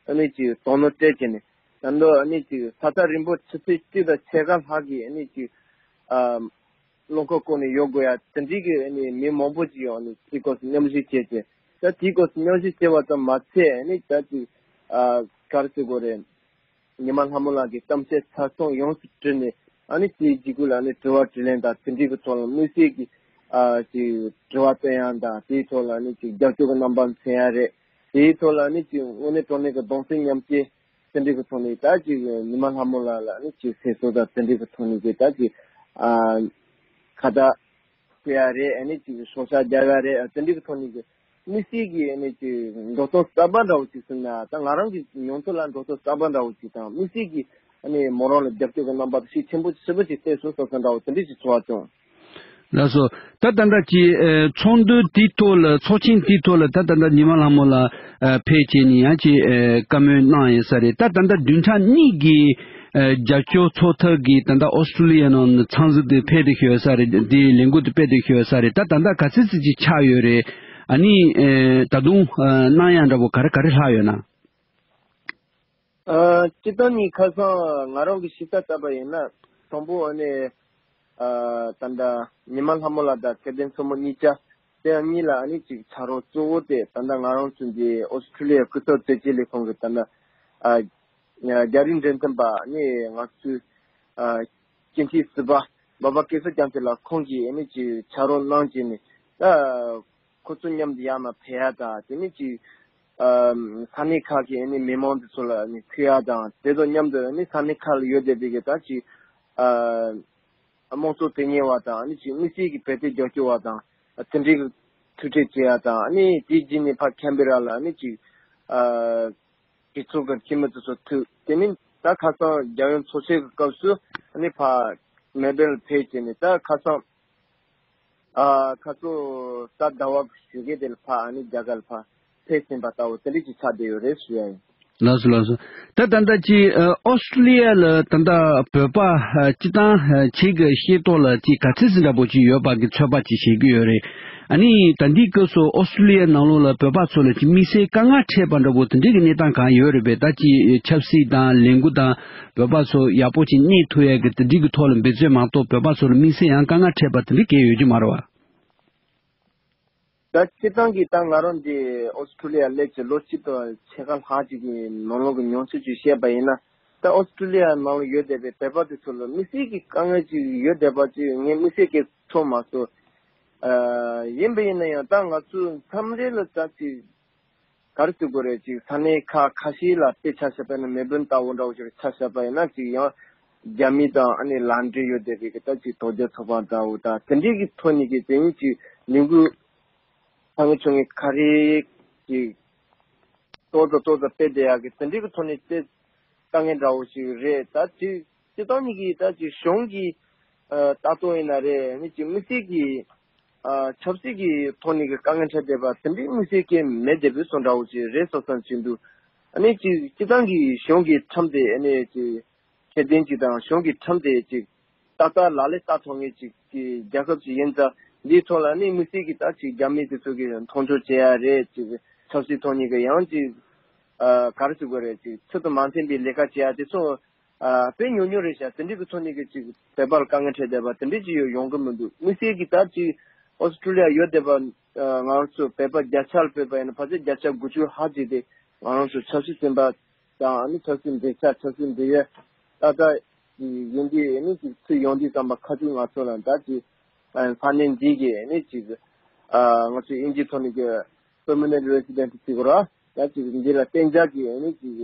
ཨ་ནི་ཅིག་དོ་སྣང་སྤྲད་བྱས་ནས། ད་ལྟ་ཨ་ནི་ཅིག་ས་ཐག་རིང་པོ་ཆུ་ཚོད་གཅིག་དང་ཕྱེད་ཀ་ལྷག་གི་ཨ་ནི་ཅིག་ཨ། རླངས་འཁོར་བསྐོར་ནས་ཡོང་དགོས་ཡ་དེ་འདྲའི་གི་ཨ་ནི་མི་མང་པོ་ཅིག་ཡོང་ནས་དེའི་སྐབས་སུ་མཉམ་ཞུགས་བྱས་ཏེ། ད་དེའི་སྐབས་སུ་མཉམ་ཞུགས་བྱས་པ་ཙམ་མ་ཚད། ཨ་ནི་ད་ཅིག་ཨ་ག་རེ་ཟེར་དགོས་རེད། ཉི་མ་ལྷ་མོ་ལགས་ཀྱི་གཏམ་བཤད་ཚར་སོང་ཡོངས་སུ་དྲིལ་ནས། ཨ་ནི་དེའི་རྗེས་ཁུལ་ལ་ཨ་ནི་དྲི་བ་དྲིས་ལན་དང་དེ་འདྲའི་གི་ཐོག་ལ་དམིགས་བསལ་གྱི་ཨ་ཅིག་དྲི་བ་བཏོན་ཡ་དང་། དེའི་ཐོག་ལ་ཨ་ནི་ཅིག་རྒྱབ་སྐྱོར་གྱི་རྣམ་པ་མཚོན་ཡ་རེད། དེའི་ཐོག་ལ་ཨ་ནི་ཅིག་དངོས་གནས་དྲང་གནས་ཀྱི་གདུང་སེམས་མཉམ་སྐྱེད་དེ་འདྲའི་གི་ཐོག་ནས། ད་ཅིག་ཉི་མ་ལྷ་མོ་ལགས་ལ་ནི་ཅིག་སེམས་གསོ་དང་དེ་འདྲའི་གི་ཐོག་ནས་ཀྱི་ད་ཅིག་ཨ་ཁ་བརྡ་བྱེད་ཡ་རེད། ཨ་ནི་ཅིག་ཤོག་ཤ་རྒྱག་ཡ་རེད། ཨ་དེ་འདྲའི་གི་ཐོག་ནས་ཀྱི་དམིགས་བསལ་གྱི་ཨ་ནི་ཅིག་འགྲོ་སྟངས་གསར་པ་འདྲ་བོ་ཅིག་ཟེར་ན། ད་ང་རང་གི་མྱོང་ཚོར་ལ་འགྲོ་སྟངས་གསར་པ་འདྲ་བོ་ཅིག་དང་། དམིགས་བསལ་གྱི་ཨ་ནི་མོ་རང་ལ་རྒྱབ་སྐྱོར་གྱི་རྣམ་པ་ཤུགས་ཆེན་པོ་ཞེ་པོ་ཅིག་སླེབས་སོང་བསམ་བསམ་འདྲ་བོ་དེ་འདྲའི་ཅིག་ཚོར་བ་བྱུང་། ལགས་སོ། ད་ད་ལྟ་ཀྱི་ཨེ་ཚོགས་འདུ་དེའི་ཐོག་ལ། ཚོགས་ཆེན་དེའི་ཐོག་ལ་ད་ད་ལྟ་ཉི་མ་ལྷ་མོ་ལགས་ཨེ་ཕེབས་བྱས་ནས་ཡང་ཅིག་ཨེ་བཀའ་མོལ་གནང་ཡོད་ས་རེད། ད་ད་ལྟ་བདུན་ཕྲག་གཉིས་ཀྱི་ ཨ་རྒྱབ་སྐྱོར་ཚོགས་ཐབས་ཀྱིས་ད་ལྟ་ཨོ་སི་ཀྲུ་ལི་ཡ་ནང་ཚང་འཛུགས་དེ་ཕེབས་ཏེ་ཡོད་ས་རེད། དེ་ལས་འགུལ་དེ་སྤེལ་ཏེ་ཡོད་ས་རེད། ད་ད་ལྟ་ག་ཚོད་ཙམ་ཅིག་ཆགས་ཡོད་རེད། ཨ་ནི་ཨ་ད་དུང་ཨ་གནང་ཡག་འདྲ་པོ་ག་རེ་ག་རེ་ལྷག་ཡོད་ན། ཨ་སྤྱིར་བཏང་ནི་ཁ་སང་ང་རང་གི་ཤེས་ཚད་ལྟ་བ་ཡིན་ན། དང་པོ་ཨ་ནི་ཨ་ད་ལྟ་ཉི་མ་ལྷ་མོ་ལགས་དང་ཚེ་བརྟན་མཚོ་མོ་གཉིས་ཆ་དེ་གཉིས་ལ་ཨ་ནི་ཅིག་ཕྱག་རོགས་གཙོ་བོ་དེ་ད་ལྟ་ང་རང་ཚོ་འདི་ཨོ་སི་ཀྲུ་ལི་ཡ་སྐུ་ཚབ་དོན་གཅོད་ལས་ཁུངས་ཀྱི་ད་ལྟ་ཨ་རྒྱ་རིགས་འབྲེལ་མཐུད་པ་ཨ་ནི་ང་ཚོའི་ཨ་སྤྱི་འཐུས་ཟུར་པ་འབའ་པ་སྐལ་བཟང་རྒྱ་མཚོ་ལགས་ཁོང་གིས་ཨ་ནི་ཅིག་ཕྱག་རོགས་གནང་བྱས་ནས་ད། ཁོ་ཚོ་མཉམ་དུ་ཡར་མར་ཕེབས་ཡ་དང་། དེ་ནས་ཅིག་ཨ་ས་གནས་ཁག་གི་ཨ་ནི་མི་མང་དེ་ཚོ་ལ་ཨ་ནི་ཐུག་ཡ་དང་། དེ་དང་མཉམ་དུ་ཨ་ནི་ས་གནས་ཁག་ལ་ཡོད་བསྡད་པའི་གི་ད་ཅིག་ཨ་དམངས་གཙོ་དོན་གཉེར་བ་དང་། ཨ་ནི་ཅིག་དམིགས་བསལ་གྱི་བོད་དོན་རྒྱབ་སྐྱོར་བ་དང་། དེ་འདྲའི་གི་ཐུག་འཕྲད་བྱེད་ཡ་དང་། ཨ་ནི་དེའི་རྗེས་ནས་ཕར་ཁན་བེ་ར་ལ་ཨ་ནི་ཅིག་ཨ་གྲོས་ཚོགས་ཀྱི་འཐུས་མི་དེ་ཚོ་ཐུག་དེ་ནས་ད་ཁ་སང་རྒྱལ་ཡོངས་ཚོགས་ཆེན་གྱི་སྐབས་སུ་ཨ་ནི་ཕར་མེལ་བོན་ལ་ཕེབས་བྱས་ནས། ད་ཁ་སང་ཨ་ཁ་སང་ད་ཟླ་བ་གཞུག་གི་དེ་ལ་ཕར་ཨ་ནི་རྒྱ་གར་ལ་ཕར་ཕེབས་ཟིན་པ་ལྟ་བུ་དེ་འདྲ་ཅིག་ཆགས་བསྡད་ཡོད་རེད་ཞུ་ཡ་ཡིན། ལགས་སོ་ལགས་སོ། ད་ད་ལྟ་ཅིག་ཨ་ཨོ་སི་ཀྲུ་ལི་ཡ་ལ་ད་ལྟ་བོད་པ་ཨ་སྤྱི་བཏང་ཨ་ཁྱེད་ཀྱི་ཤེས་རྟོགས་ལ་ཅིག་ག་ཚོད་ཙམ་འདྲ་པོ་ཅིག་ཡོད་པ་གི་ཚོད་དཔག་ཅིག་བྱེད་ཀྱི་ཡོད་རེད། ཨ་ནི་ད་འདིའི་སྐབས་སུ་ཨོ་སི་ཀྲུ་ལི་ཡ་ནང་ལོགས་ལ་བོད་པ་ཚོ་ལ་ཅིག་དམིགས་བསལ་དཀའ་ངལ་འཕྲད་པ་འདྲ་པོ་དེ་འདྲའི་གི་གནས་སྟངས་གང་ཡོད་རེད་པས། ད་ཅིག་ཆབ་སྲིད་དང་ལས་འགུལ་དང་བོད་པ་ཚོ་ཡག་པོ་ཅིག་གནས་ཐུབ་ཡ་གི་དེ་འདྲའི་གི་ཐོག་ལ་འབད་བརྩོན་མ་གཏོགས། བོད་པ་ཚོ་ལ་དམིགས་བསལ་ཡང་དཀའ་ངལ་འཕྲད་པ་དེ་འདྲའི་གང་ཡང་ཡོད་རྒྱུ་མ་རེད་བ། ད་སྤྱིར་བཏང་གི་ད་ང་རང་འདི་ཨོ་སི་ཀྲུ་ལི་ཡ་སླེབས་བྱས་ལོ་གཅིག་དང་ཕྱེད་ཀ་ལྷག་ཅིག་གི་ནང་ལོགས་ཀྱི་མྱོང་ཚོར་ཅིག་བཤད་པ་ཡིན་ན། ད་ཨོ་སི་ཀྲུ་ལི་ཡ་ནང་ལ་ཡོད་བསྡད་པའི་བོད་པ་དེ་ཚོ་ལ་དམིགས་བསལ་གྱི་དཀའ་ངལ་ཅིག་ཡོད་བསྡད་པ་ཅིག་ངས་དམིགས་བསལ་གྱི་ཚོར་མ་སོང་། ཨ་ཡིན་པ་ཡིན་ན་ཡང་ད་ང་ཚོ་མཚམས་རེ་ལ་ད་ཅིག་ག་རེ་ཟེར་དགོས་རེད། ཅིག་ས་གནས་ཁག་ཁ་ཤས་ལ་དཔེ་ཆ་བཞག་པ་ཡིན་ན། མེལ་བོན་ལྟ་བུ་འདྲ་བོ་ཞིག་ཆ་བཞག་པ་ཡིན་ན། ཅིག་ཡང་རྒྱ་མི་དང་ཨ་ནི་ལག་འབྲེལ་ཡོད་བསྡད་པའི་གི་ད་ཅིག་དོལ་རྒྱལ་ཚོགས་པ་འདྲ་བོ་དང་། དེ་འདྲའི་གི་ཐོག་ནས་གི་དེ་ཡིན་ཅིག་ལས་འགུལ་ཚང་མ་བྱུང་ངེས་ག་རེ་ཅིག་ཏོག་ཙམ་ཏོག་ཙམ་སྤེལ་བསྡད་ཡག་གི་དེ་འདྲའི་གི་ཐོག་ནས་དེ་དཀའ་ངལ་འདྲ་བོ་ཞིག་རེད། ད་ཅིག་སྤྱིར་བཏང་ནས་གི་ད་ཅིག་གཞུང་གི་ཨ་ལྟ་རྟོག་ཡིན་ན་རེད། ཨ་ནི་ཅིག་དམིགས་བསལ་གྱི་ཨ་ཆབ་སྲིད་ཀྱི་ཐོག་ནས་ཀྱི་དཀའ་ངལ་འཕྲད་བསྡད་པ་དེ་འདྲའི་དམིགས་བསལ་གྱི་མེད་བསྡད་པའི་བཟོ་འདྲ་བོ་ཅིག་རེད་བསམ་བསམ་བྱེད་འདུག་ཨ་ནི་ཅིག་སྤྱིར་བཏང་གི་གཞུང་གི་ཁྲིམས་དེ་ཨ་ནི་ཅིག་ཁྱད་ལྡན་ཅིག་དང་། གཞུང་གི་ཁྲིམས་དེ་ཅིག་ཏག་ཏག་ལག་ལེན་བསྟར་ཐུབ་མཁན་ཅིག་གི་རྒྱལ་ཁབ་ཅིག་ཡིན་ཙང་། འདིའི་ཐོག་ལ་ཨ་ནི་དམིགས་བསལ་གྱི་ད་ཅིག་རྒྱ་མི་དེ་ཚོ་གི་མཐོང་ཆུང་བྱེད་ཡ་རེད། ཅིག་ཆབ་སྲིད་ཐོག་ནས་ཀྱི་ཡང་ཅིག་ཨ་ག་རེ་ཟེར་དགོས་རེད། ཅིག་ཚུལ་དང་མ་མཐུན་པའི་ལས་ཀ་བྱེད་ཡ་དེ་ཚོ་ཨ་དཔེ་ཉུང་ཉུང་རེད་ཤག་དེ་འདྲའི་གི་ཐོག་ནས་གི་ཅིག་བོད་པར་དཀའ་ངལ་འཕྲད་བསྡད་པ་དེ་འདྲའི་ཅིག་ཡོད་ཡོང་གི་མི་འདུག་དམིགས་བསལ་གི་ད་ཅིག་ཨོ་སི་ཀྲུ་ལི་ཡ་ཡོད་བསྡད་པ་ཨ་ང་རང་ཚོ་བོད་པ་བརྒྱ་ཆ་ལ་ཕེབས་པ་ཡིན་ན་ཕལ་ཆེར་བརྒྱ་ཆ་དགུ་བཅུ་ལྷག་ཅིག་དེ་ང་རང་ཚོ་ཆབ་སྲིད་བཙོན་པ་དང་། ཨ་ནི་ཆབ་སྲིད་འབྲེལ་ཆགས། ཆབ་སྲིད་འབྲེལ་ཡོད་ཏག་ཏག་ཡིན་དུས། ཨ་ནི་ཅིག་ཚུར་ཡོང་དུས་ཙམ་པ་ཁ་ཐུག་ང་ཚོ་ལ་ད་ཅིག་ཨ་ས་གནས་འདི་གི་ཨ་ནི་ཅིག་ཨ་ང་ཚོ་དབྱིན་ཇིའི་ཐོག་ནས་ཀྱི་permanent resident་ཟེར་དགོས་རེད། ད་ཅིག་འདི་ལ་གཏན་འཇགས་ཀྱི་ཨ་ནི་ཅིག་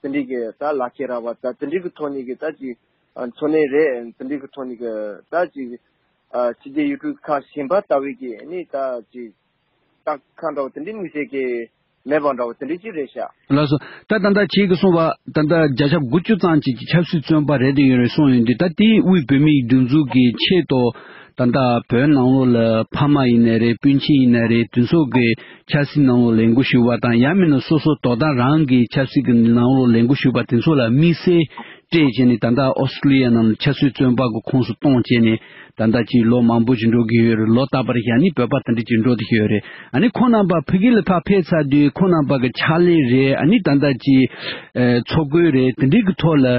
དེ་འདྲའི་གི་ད་ལག་ཁྱེར་རག་པ་དང་། དེ་འདྲའི་གི་ཐོག་ནས་གི་ད་ཅིག་ཨ་འཚོ་གནས་རེད། དེ་འདྲའི་གི་ཐོག་ནས་གི་ད་ཅིག་ཨ་ཕྱི་རྒྱལ་ཡུལ་གྲུ་ཁག་གཞན་པ་ལྟ་བུའི་གི་ཨ་ནི་ད་ཅིག་ལྟ་ཁ་འདྲ་བོ་དེ་འདྲའི་དམིགས་བསལ་གི་མེད་པ་འདྲ་བོ་དེ་འདྲའི་ཅིག་རེད་ཤག་ལགས་སོ། ད་ད་ལྟ་ཁྱེད་ཀྱིས་གསུངས་པ་ད་ལྟ་བརྒྱ་ཆ་དགུ་བཅུ་ཙམ་ཅིག་གི་ཆབ་སྲིད་བཙོན་པ་རེད་དེ་ཡོད་རེད་གསུངས་ཡོང་དུས། ད་དེའི་དབུས་བོད་མིའི་སྒྲིག་འཛུགས་ཀྱི་ཆེད་དུ་ད་ལྟ་བོད་ནང་ལོགས་ལ་ཕ་མ་ཡིན་ནའི་རེད། སྤུན་མཆེད་ཡིན་ནའི་རེད། དེ་ཚོ་གི་ཆབ་སྲིད་ནང་ལོགས་ལས་འགུལ་ཞུགས་པ་དང་། ཡང་མིན་ན་སོ་སོ་དོ་བདག་རང་གི་ཆབ་སྲིད་ཀྱི་ནང་ལོགས་ལས་འགུལ་ཞུགས་པ་དེ་ཚོ་ལ་དམིགས་བསལ་སྤྲད་བྱས་ནས། ད་ལྟ་ཨོ་སི་ཀྲུ་ལི་ཡ་ནང་ལ་ཆབ་སྲིད་བཙོན་པ་གི་ཁོངས་སུ་གཏོང་བྱས་ནས་ད་ལྟ་ཅིག་ལོ་མང་པོ་ཅིག་འགྲོ་གི་ཡོད་རེད། ལོ་རྟག་པར་ཡང་ཨ་ནི་བོད་པ་དེ་འདྲ་ཅིག་འགྲོ་བསྡད་ཀྱི་ཡོད་རེད། ཨ་ནི་ཁོང་རྣམ་པ་ཕ་གི་ལ་ཕར་ཕེབས་ཚར་དུས་ཁོང་རྣམ་པ་གི་ཕྱག་ལས་རེད། ཨ་ནི་ད་ལྟ་ཅིག་ཨ་འཚོ་གོས་རེད། དེ་འདྲའི་གི་ཐོག་ལ་ཨ་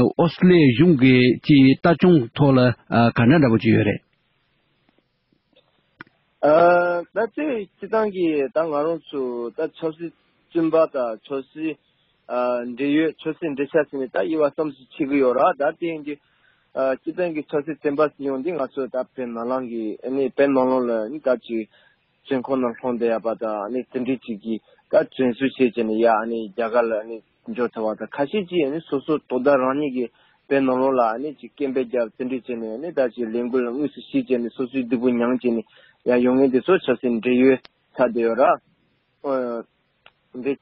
ཨོ་སི་ཀྲུ་ལི་ཡ་གཞུང་གི་ཅིག་ལྟ་སྐྱོང་ཐོག་ལ་ཨ་ག་འདྲ་འདྲ་པོ་ཅིག་ཡོད་རེད། ཨ་ད་དེ་སྤྱིར་བཏང་གི་ད་ང་རང་ཚོ་ད་ཆབ་སྲིད་བཙོན་པ་དང་ཆབ་སྲིད་ཨ་འབྲེལ་ཡོད། ཆབ་སྲིད་འབྲེལ་ཆགས་ཟེར་ནས་ད་དབྱེ་བ་གསུམ་ཞིག་ཕྱེ་གི་ཡོད་ར། ད་དེ་ཡིན་དུས་ཨ་སྤྱིར་བཏང་གི་ཆབ་སྲིད་བཙོན་པ་ཟེར་ཡོང་དུས་ང་ཚོ་ད་བོད་ནང་ལོགས་ཀྱི་ཨ་ནི་བོད་ནང་ལོགས་ལ་ཨ་ནི་ད་ཅིག་བཙོན་ཁང་ནང་ལྷུང་བསྡད་ཡ་པ་དང་། ཨ་ནི་དེ་འདྲའི་ཅིག་གིས་ད་བཙོན་བཟུང་བྱས་བྱས་ནས་ཡ་ཨ་ནི་རྒྱ་གར་ལ་ཨ་ནི་འབྱོར་ཐུབ་པ་དང་། ཁ་ཤས་ཅིག་ཨ་ནི་སོ་སོ་དོ་བདག་རང་ཉིད་ཀྱི་བོད་ནང་ལོགས་ལ་ཨ་ནི་ཅིག་སྐད་འབོད་རྒྱབ། དེ་འདྲ་བྱས་ནས་ཨ་ནི་ད་ཅིག་ལས་འགུལ་ལ་དངོས་སུ་གཞིས་བྱས་ནས་སོ་སོའི་སྡུག་པོ་མྱངས་བྱས་ནས་ཡར་ཡོང་མཁན་དེ་ཚོ་ཆབ་སྲིད་འབྲེལ་ཡོད་ཆགས་བསྡད་ཡོད་ར། ཨ་འདི་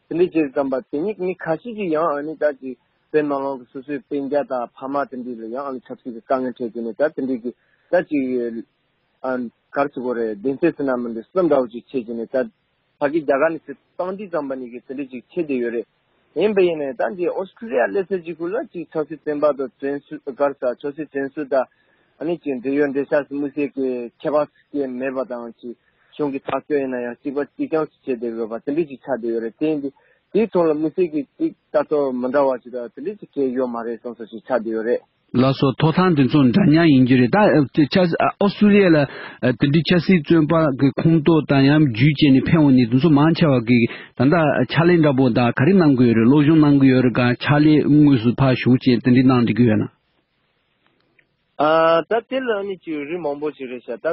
དེ་འདྲ་བྱས་ཙམ་པ་དེ་ཉིད་མི་ཁ་ཤས་ཀྱིས་ཡང་ཨ་ནི་ད་ཅིག་བོད་ནང་ལོགས་ཀྱི་སོ་སོའི་སྤུན་ཀྱག་དང་ཕ་མ་དེ་འདྲ་ལ་ཡང་ཨ་ནི་ཆབ་སྲིད་ཀྱི་དཀའ་ངལ་འཕྲད་བྱས་ནས། ད་དེ་འདྲ་གི་ད་ཅིག་ཨ་ག་རེ་ཟེར་དགོས་རེད། གདེང་ཚོད་ཟེར་ན་མི་འདུག་གསུམ་འདྲ་བོ་ཅིག་ཕྱེ་བྱས་ནས། ད་ཕ་གི་རྒྱ་གར་ནས་ཚུར་བཏང་དུས་ཙམ་པ་ནས་གི་དེ་འདྲ་ཅིག་ཕྱེ་བསྡད་ཡོད་རེད། ཡིན་པ་ཡིན་ནའི་ད་འདི་ཨོ་སི་ཀྲུ་ལི་ཡ་སླེབས་ཚར་གྱི་ཁུལ་ལ་ཅིག་ཆབ་སྲིད་བཙོན་པ་དང་བཙོན་ཟུར་ག་རེ་ཟ་ཆབ་སྲིད་བཙོན་ཟུར་དང་ཨ་ནི་ཅིག་འབྲེལ་ཡོད་འབྲེལ་ཆགས་སུ་དམིགས་བསལ་གྱི་ཁྱད་པར་ཅིག་མེད་པ་དང་ཅིག་གཞུང་གི་ཐག་གཅོད་ཡིན་ན་ཡང་གཅིག་པ་གཅིག་རྐྱང་ཞིག་བྱས་བསྡད་ཡོད་པ་དེ་འདྲ་ཅིག་ཆགས་བསྡད་ཡོད་རེད། དེ་ཡིན་དུས་དེའི་ཐོག་ལ་དམིགས་བསལ་གྱི་ཅིག་ལྟ་རྟོག་མི་འདྲ་བ་ཅིག་དང་དེ་འདྲ་ཅིག་གང་ཡོད་མ་རེད་བསམ་ས་ཞིག་ཆགས་བསྡད་ཡོད་རེད། ལགས་སོ། ཐོབ་ཐང་དེ་ཚོ་འདྲ་མཉམ་ཡིན་གྱི་རེད། ད་ཨ་ཆ་ཨོ་སི་ཀྲུ་ལི་ཡ་ལ་ཨ་དེ་འདྲའི་ཆབ་སྲིད་བཙོན་པ་གི་ཁོངས་གཏོགས་དང་ཡང་བརྒྱུད་བྱས་ནས་ཕེབས་འོང་ནས་དེ་ཚོ་མང་ཆེ་བ་གིས་ད་ལྟ་ཕྱག་ལས་འདྲ་པོ་དང་ག་རེ་གནང་གི་ཡོད་རེད། སློབ་སྦྱོང་གནང་གི་ཡོད་རེད་ག་ཕྱག་ལས་དངོས་སུ་ཕར་ཞུགས་བྱས་དེ་འདྲའི་གནང་བསྡད་ཀྱི་ཡོད་ན། ཨ་ད་དེ་ལ་ནི་ཅིག་རིགས་མང་པོ་ཞིག་རེད་ཤག་ད་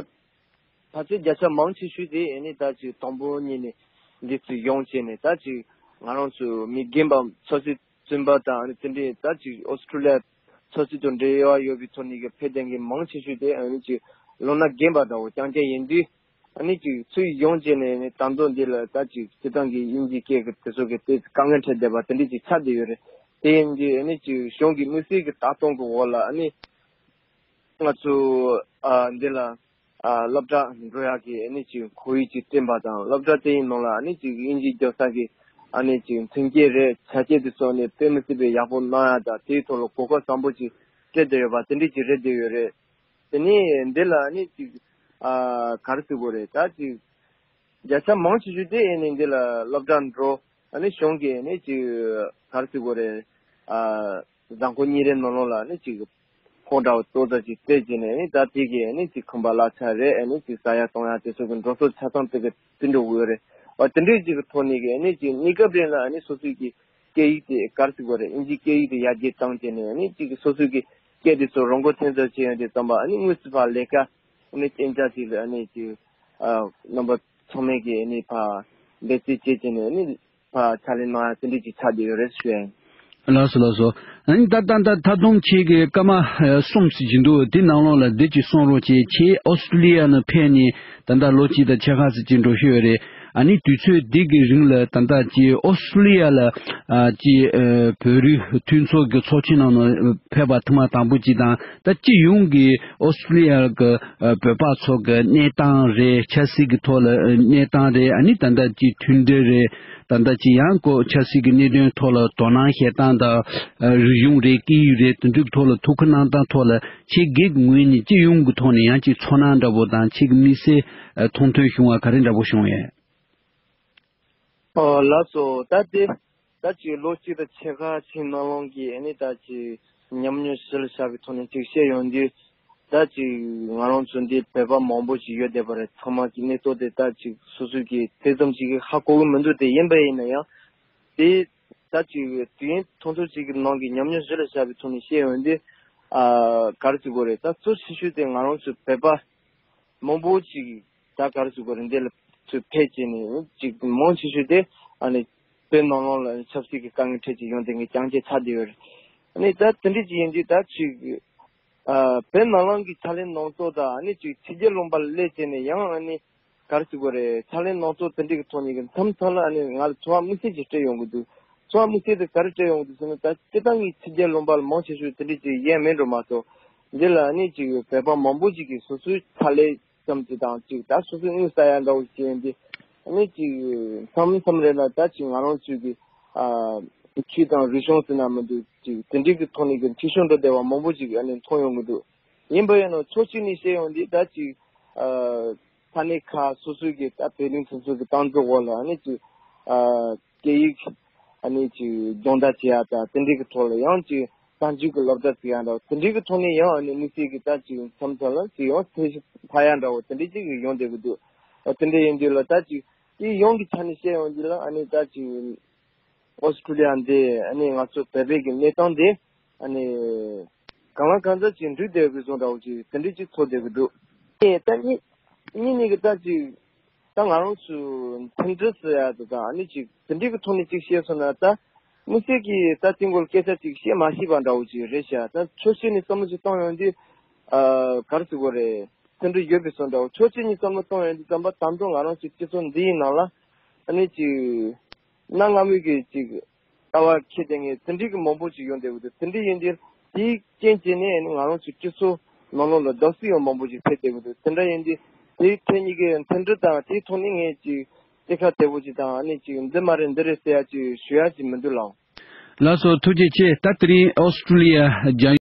ཕལ་ཆེར་བརྒྱ་ཆ་མང་ཆེ་ཤོས་དེ་ཨ་ནི་ད་ཅིག་དང་པོ་ཉིད་ནས་འདི་ཚོ་ཡོང་བྱས་ནས་ད་ཅིག་ང་རང་ཚོ་མི་རྒན་པ་ཆབ་སྲིད་བཙོན་པ་དང་ཨ་ནི་དེ་འདྲའི་ད་ཅིག་ཨོ་སི་ཀྲུ་ལི་ཡ་ཆབ་སྲིད་དང་འབྲེལ་བ་ཡོད་པའི་ཐོག་ནས་ཀྱི་ཕེབས་བསྡད་མཁན་མང་ཆེ་ཤོས་དེ་ཨ་ནི་ཅིག་ལོ་ན་རྒན་པ་འདྲ་བོ་རྐྱང་རྐྱང་ཡིན་དུས། ཨ་ནི་ཅིག་ཚུར་ཡོང་བྱས་ནས་ནི་ད་དུང་འདི་ལ་ད་ཅིག་སྤྱིར་བཏང་གི་དབྱིན་ཇིའི་སྐད་ཀྱི་དེ་ཚོ་གི་དེ་དཀའ་ངལ་འཕྲད་བསྡད་པ་དེ་འདྲ་ཅིག་ཆགས་བསྡད་ཡོད་རེད། དེ་ཡིན་དུས་ཨ་ནི་ཅིག་གཞུང་གི་དམིགས་བསལ་གྱི་ལྟ་སྟངས་ཀྱི་འོག་ལ་ཨ་ནི་ང་ཚོ་ཨ་འདི་ལ་ཨ་སློབ་གྲྭ་འགྲོ་ཡག་གི་ཨ་ནི་ཅིག་ཁོར་ཡུག་ཅིག་བསྐྲུན་པ་དང་སློབ་གྲྭ་དེ་ཡི་ནང་ལ་ཨ་ནི་ཅིག་དབྱིན་ཇི་རྒྱབ་ས་གི་ཨ་ནི་ཅིག་མཐུན་རྐྱེན་རེད་ཆ་རྐྱེན་དེ་ཚོ་ནི་དཔེ་མི་སྲིད་པའི་ཡག་པོ་གནང་ཡག་དང་དེའི་ཐོག་ལ་གོ་སྐབས་བཟང་པོ་ཅིག་སྤྲད་བསྡད་ཡོད་པ་དེ་འདྲ་ཅིག་རེད་བསྡད་ཡོད་རེད། དེ་ནས་འདི་ལ་ནི་ཅིག་ཨ་ག་རེ་ཟེར་དགོས་རེད། ད་ཅིག་བརྒྱ་ཆ་མང་ཆེ་ཤོས་དེ་ཨེ་ནི་འདི་ལ་སློབ་གྲྭ་འགྲོ། ཨ་ནི་གཞུང་གིས་ནི་ཅིག་ག་རེ་ཟེར་དགོས་རེད། ཨ་གཟའ་འཁོར་གཉིས་རེའི་ནང་ལོགས་ལ་ནི་ཅིག་ཕོགས་འདྲ་བོ་ཏོག་ཙམ་ཅིག་སྤྲད་བྱས་ནས་ནི་ད་དེ་གིས་ནི་ཅིག་ཁང་པ་གླ་ཆ་རེད། ཨ་ནི་ཅིག་ཟ་ཡག་འཐུང་ཡག་དེ་ཚོ་གི་འགྲོ་སོང་ཆ་ཚང་དེ་གི་བསྟུན་འགྲོ་གི་ཡོད་རེད། ཨ་དེ་འདྲའི་ཅིག་གི་ཐོག་ནས་གི་ནི་ཅིག་གནས་སྐབས་རིང་ལ་ནི་སོ་སོའི་གི་སྐད་ཡིག་དེ་ག་རེ་ཟེར་དགོས་རེད། དབྱིན་ཇིའི་སྐད་ཡིག་དེ་ཡར་རྒྱས་བཏང་བྱས་ནས་ནི་ཅིག་སོ་སོའི་གི་སྐད་དེ་ཚོ་རང་མགོ་ཐོན་ཚར་བྱས་ཡོང་དུས་ཙམ་པ་ཨ་ནི་དངོས་སུ་ཕར་ལས་ཀ་ཨ་ནི་གཏན་འཇགས་ཅིག་ལ་ཨ་ནི་ཅིག་ཨ་རྣམ་པ་ཚང་མས་ཀྱི་ཨ་ནི་ཕར་འབད་བརྩོན་བྱས་བྱས་ནས་ཨ་ནི་ཕར་ཕྱག་ལས་གནང་ཡ་དེ་འདྲས་ཅིག་ཆགས་བསྡད་ཡོད་རེད་ཞུ་ཡ་ཡིན། ལགས་སོ་ལགས་སོ། ཨ་ནི་ད་ད་ད་ད་དུང་ཁྱེད་ཀྱི་སྐར་མ་ཨ་གསུམ་ཙམ་ཅིག་འདུག་དེ་ནང་ལོགས་ལ་འདི་ཅིག་གསུང་རོགས་བྱེད། ཁྱེད་ཨོ་སི་ཀྲུ་ལི་ཡ་ནས་ཕེབས་ནས་ད་ལྟ་ལོ་གཅིག་དང་ཕྱེད་ཀ་ཙམ་ཅིག་འགྲོ་ཤེས་ཡོད་རེད། ཨ་ནི་དུས་ཚོད་འདི་གི་རིང་ལ་ད་ལྟ་ཅིག་ཨོ་སི་ཀྲུ་ལི་ཡ་ལ་ཨ་ཅིག་ཨ་བོད་རིགས་མཐུན་ཚོགས་ཀྱི་ཚོགས་ཆེན་ནང་ནས་ཕེབས་པ་ཐེངས་མ་དང་པོ་ཅིག་དང་། ད་སྤྱི་ཡོངས་ཀྱི་ཨོ་སི་ཀྲུ་ལི་ཡ་གི་ཨ་བོད་པ་ཚོ་གི་གནས་སྟངས་རེད། ཆབ་སྲིད་ཀྱི་ཐོག་ལ་ཨ་གནས་སྟངས་རེད། ཨ་ནི་ད་ལྟ་ཅིག་མཐུན་སྒྲིལ་རེད། ད་ལྟ་ཅིག་ཡང་ཁོ་ཆབ་སྲིད་ཀྱི་གནད་དོན་ཐོག་ལ་དོ་སྣང་བྱེད་སྟངས་དང་། ཨ་རིག་གཞུང་རེད། སྐད་ཡིག་རེད། དེ་འདྲའི་ཐོག་ལ་ཐུགས་ཁུར་གནང་སྟངས་ཐོག་ལ་ཁྱེད་སྒེར་གྱི་ངོས་ནས་སྤྱི་ཡོངས་ཀྱི་ཐོག་ནས་ཡང་ཅིག་ཚོར་སྣང་འདྲ་པོ་དང་ཁྱེད་ཀྱི་དམིགས་བསལ་ཨ་མཐོང་ཐོས་བྱུང་བ་ག་རེ་འདྲ་པོ་བྱུང་ཡོད། ཨོ་ལགས་སོ། ད་དེ་ད་ཅིག་ལོ་གཅིག་དང་ཕྱེད་ཀ་ཕྱིན་ནང་ལོགས་ཀྱི་ཨ་ནི་ད་ཅིག་ཉམས་མྱོང་གཞི་ལ་བཞག་པའི་ཐོག་ནས་ཅིག་བཤད་ཡོང་དུས། ད་ཅིག་ང་རང་ཚོ་འདི་བོད་པ་མང་པོ་ཞིག་ཡོད་བསྡད་པ་རེད། ཚང་མ་གི་གནས་ཚུལ་དེ་ད་ཅིག་སོ་སོ་གི་དེ་ཙམ་ཞིག་གི་ཧ་གོ་གི་མི་འདུག་དེ་ཡིན་པ་ཡིན་ན་ཡང་དེ་ད་ཅིག་དུས་ཡུན་ཐུང་ཐུང་ཞིག་གི་ནང་གི་ཉམས་མྱོང་གཞི་ལ་བཞག་པའི་ཐོག་ནས་བཤད་ཡོང་དུས། ཨ་ག་རེ་ཟེར་དགོས་རེད། ད་གཙོ་ཆེ་ཤོས་དེ་ང་རང་ཚོ་བོད་པ་མང་པོ་ཞིག་ད་ག་རེ་ཟེར་དགོས་རེད། འདི་ལ་ཚུར་ཕེབས་བྱས་ནས་ཅིག་མང་ཆེ་ཤོས་དེ་ཨ་ནི་བོད་ནང་ལོགས་ལ་ཆབ་སྲིད་ཀྱི་དཀའ་ངལ་འཕྲད་ཅིག་ཡོང་དེ་ངས་རྐྱང་རྐྱང་ཆགས་བསྡད་ཡོད་རེད། ཨ་ནི་ད་དེ་འདྲ་ཅིག་ཡིན་དུས་ད་ཅིག་ཨ་བོད་ནང་ལོགས་ཀྱི་ཕྱག་ལས་གནང་སྟངས་དང་ཨ་ནི་ཅིག་ཕྱི་རྒྱལ་ལུང་པ་ལ་སླེབས་བྱས་ནས་ཡང་ཨ་ནི་ག་རེ་ཟེར་དགོས་རེད། ཕྱག་ལས་གནང་སྟངས་དེ་འདྲ་གི་ཐོག་ནས་ཀྱི་མཚམས་མཚམས་ལ་ཨ་ནི་ང་ལ་ཚོར་བ་དམིགས་བསལ་ཅིག་སྤྲད་ཡོང་གི་འདུག་ཚོར་བ་དམིགས་བསལ་དེ་ག་རེ་སྤྲད་ཡོང་གི་འདུག་ཟེར་ན། ད་སྤྱིར་བཏང་གི་ཕྱི་རྒྱལ་ལུང་པ་ལ་མང་ཆེ་ཤོས་དེ་འདྲ་ཅིག་ཡོད་མེད་འགྲོ་མ་གཏོགས། འདི་ལ་ཨ་ནི་ཅིག་བོད་པ་མང་པོ་ཅིག་གིས་སོ་སོའི་ཕྱག་ལས་ཙམ་ཅིག་དང་ཅིག་ད་སོ་སོའི་དངུལ་ཟ་ཡ་འདྲ་བོ་ཅིག་ཡིན་དུས། ཨ་ནི་ཅིག་མཚམས་མཚམས་རེ་ལ་ད་ཅིག་ང་རང་ཚོའི་གི་ཨ་ཆོས་དང་རིག་གཞུང་ཟེར་ན་མི་འདུག་ཅིག་དེ་འདྲའི་གི་ཐོག་ནས་གི་འཐུས་ཤོར་འགྲོ་བསྡད་པ་མང་པོ་ཅིག་ཨ་ནི་མཐོང་ཡོང་གི་འདུག་ཡིན་པ་ཡིན་ནའང་ཕྱོགས་གཅིག་ནས་བཤད་ཡོང་དུས་ད་ཅིག་ཨ་ས་གནས་ཁག་སོ་སོའི་གི་ད་བོད་རིགས་སོ་སོའི་གི་ཏང་ཙུའུ་འོག་ལ་ཨ་ནི་ཅིག་ཨ་སྐད་ཡིག་ཨ་ནི་ཅིག་སྦྱོང་བརྡར་བྱེད་ཡ་ད་དེ་འདྲའི་གི་ཐོག་ལ་ཡང་ཅིག་གསར་འགྱུར་གྱི་སློབ་གྲྭ་ཟེར་ཡ་འདྲ་བོ་དེ་འདྲའི་གི་ཐོག་ནས་ཡང་ཨ་ནི་དམིགས་བསལ་གྱི་ད་ཅིག་མཚམས་མཚམས་ལ་ཅིག་ཡང་ཚད་གཞི་འཕར་ཡ་འདྲ་བོ་དེ་འདྲའི་ཅིག་ཡོང་བསྡད་ཀྱི་འདུག་ཨ་དེ་འདྲ་ཡིན་དུས་ལ་ད་ཅིག་སྤྱི་ཡོངས་ཀྱི་ཆ་ནས་བཤད་ཡོང་དུས་ལ་ཨ་ནི་ད་ཅིག་ཨོ་སི་ཀྲུ་ལི་ཡ་འདི་ཨ་ནི་ང་ཚོ་བོད་པའི་གི་གནས་སྟངས་འདི་ཨ་ནི་གང་ལ་གང་འཚམ་ཅིག་འགྲིག་བསྡད་ཡོད་པའི་བཟོ་འདྲ་བོ་ཅིག་དེ་འདྲའི་ཅིག་ཚོར་བསྡད་ཀྱི་འདུག་ཨེ་ད་གཉིས་གཉིས་ནས་གི་ད་ཅིག་ད་ང་རང་ཚོ་མཐུན་སྒྲིལ་ཟེར་ཡ་དེ་དང་ཨ་ནི་ཅིག་དེ་འདྲའི་གི་ཐོག་ནས་ཅིག་བཤད་སོང་ན། ད་དམིགས་བསལ་གྱིས་ད་དེ་སྐོར་སྐད་ཆ་ཅིག་བཤད་མ་ཤེས་པ་འདྲ་བོ་ཅིག་རེད་ཤག་ད་ཕྱོགས་གཅིག་ནས་བསམ་བློ་ཅིག་གཏོང་ཡོང་དུས་ཨ་ག་རེ་ཟེར་དགོས་རེད། མཐུན་སྒྲིལ་ཡོད་པའི་བཟོ་འདྲ་བོ། ཕྱོགས་གཅིག་ནས་བསམ་བློ་གཏོང་ཡོང་དུས་ཙམ་པ་ད་དུང་ང་རང་ཚོའི་སྤྱི་ཚོགས་འདི་ཡི་ནང་ལ་ཨ་ནི་ཅིག་གནའ་སྔ་མོའི་གི་ཅིག་ལྟ་བ་འཁྱེར་བསྡད་མཁན་དེ་འདྲའི་གི་མང་པོ་ཅིག་ཡོང་བསྡད་ཡོད་འདུག་དེ་འདྲ་ཡིན་དུས་དེའི་རྐྱེན་བྱས་ནས་ཨ་ནི་ང་རང་ཚོའི་སྤྱི་ཚོགས་ནང་ལོགས་ལ་རྡོག་རྩ་ཡང་མང་པོ་ཅིག་ཕེབས་བསྡད་ཡོད་འདུག་དེ་འདྲ་ཡིན་དུས་དེའི་ཐད་གཉིས་ཀའི་མཐུན་སྒྲིལ་དང་དེའི་ཐོག་ནས་ངས་ཅིག་གཏན་ཁ་བདེ་པོ་ཅིག་དང་ཨ་ནི་ཅིག་འདི་མ་རེད་འདི་རེད་ཟེར་ཡ་ཅིག་ཞུ་ཡ་ཅིག་མི་འདུག་ལགས། ལགས་སོ། ཐུགས་རྗེ་ཆེ། ད་དེ་རིང་ཨོ་སི་ཀྲུ་ལི་ཡ་རྒྱང་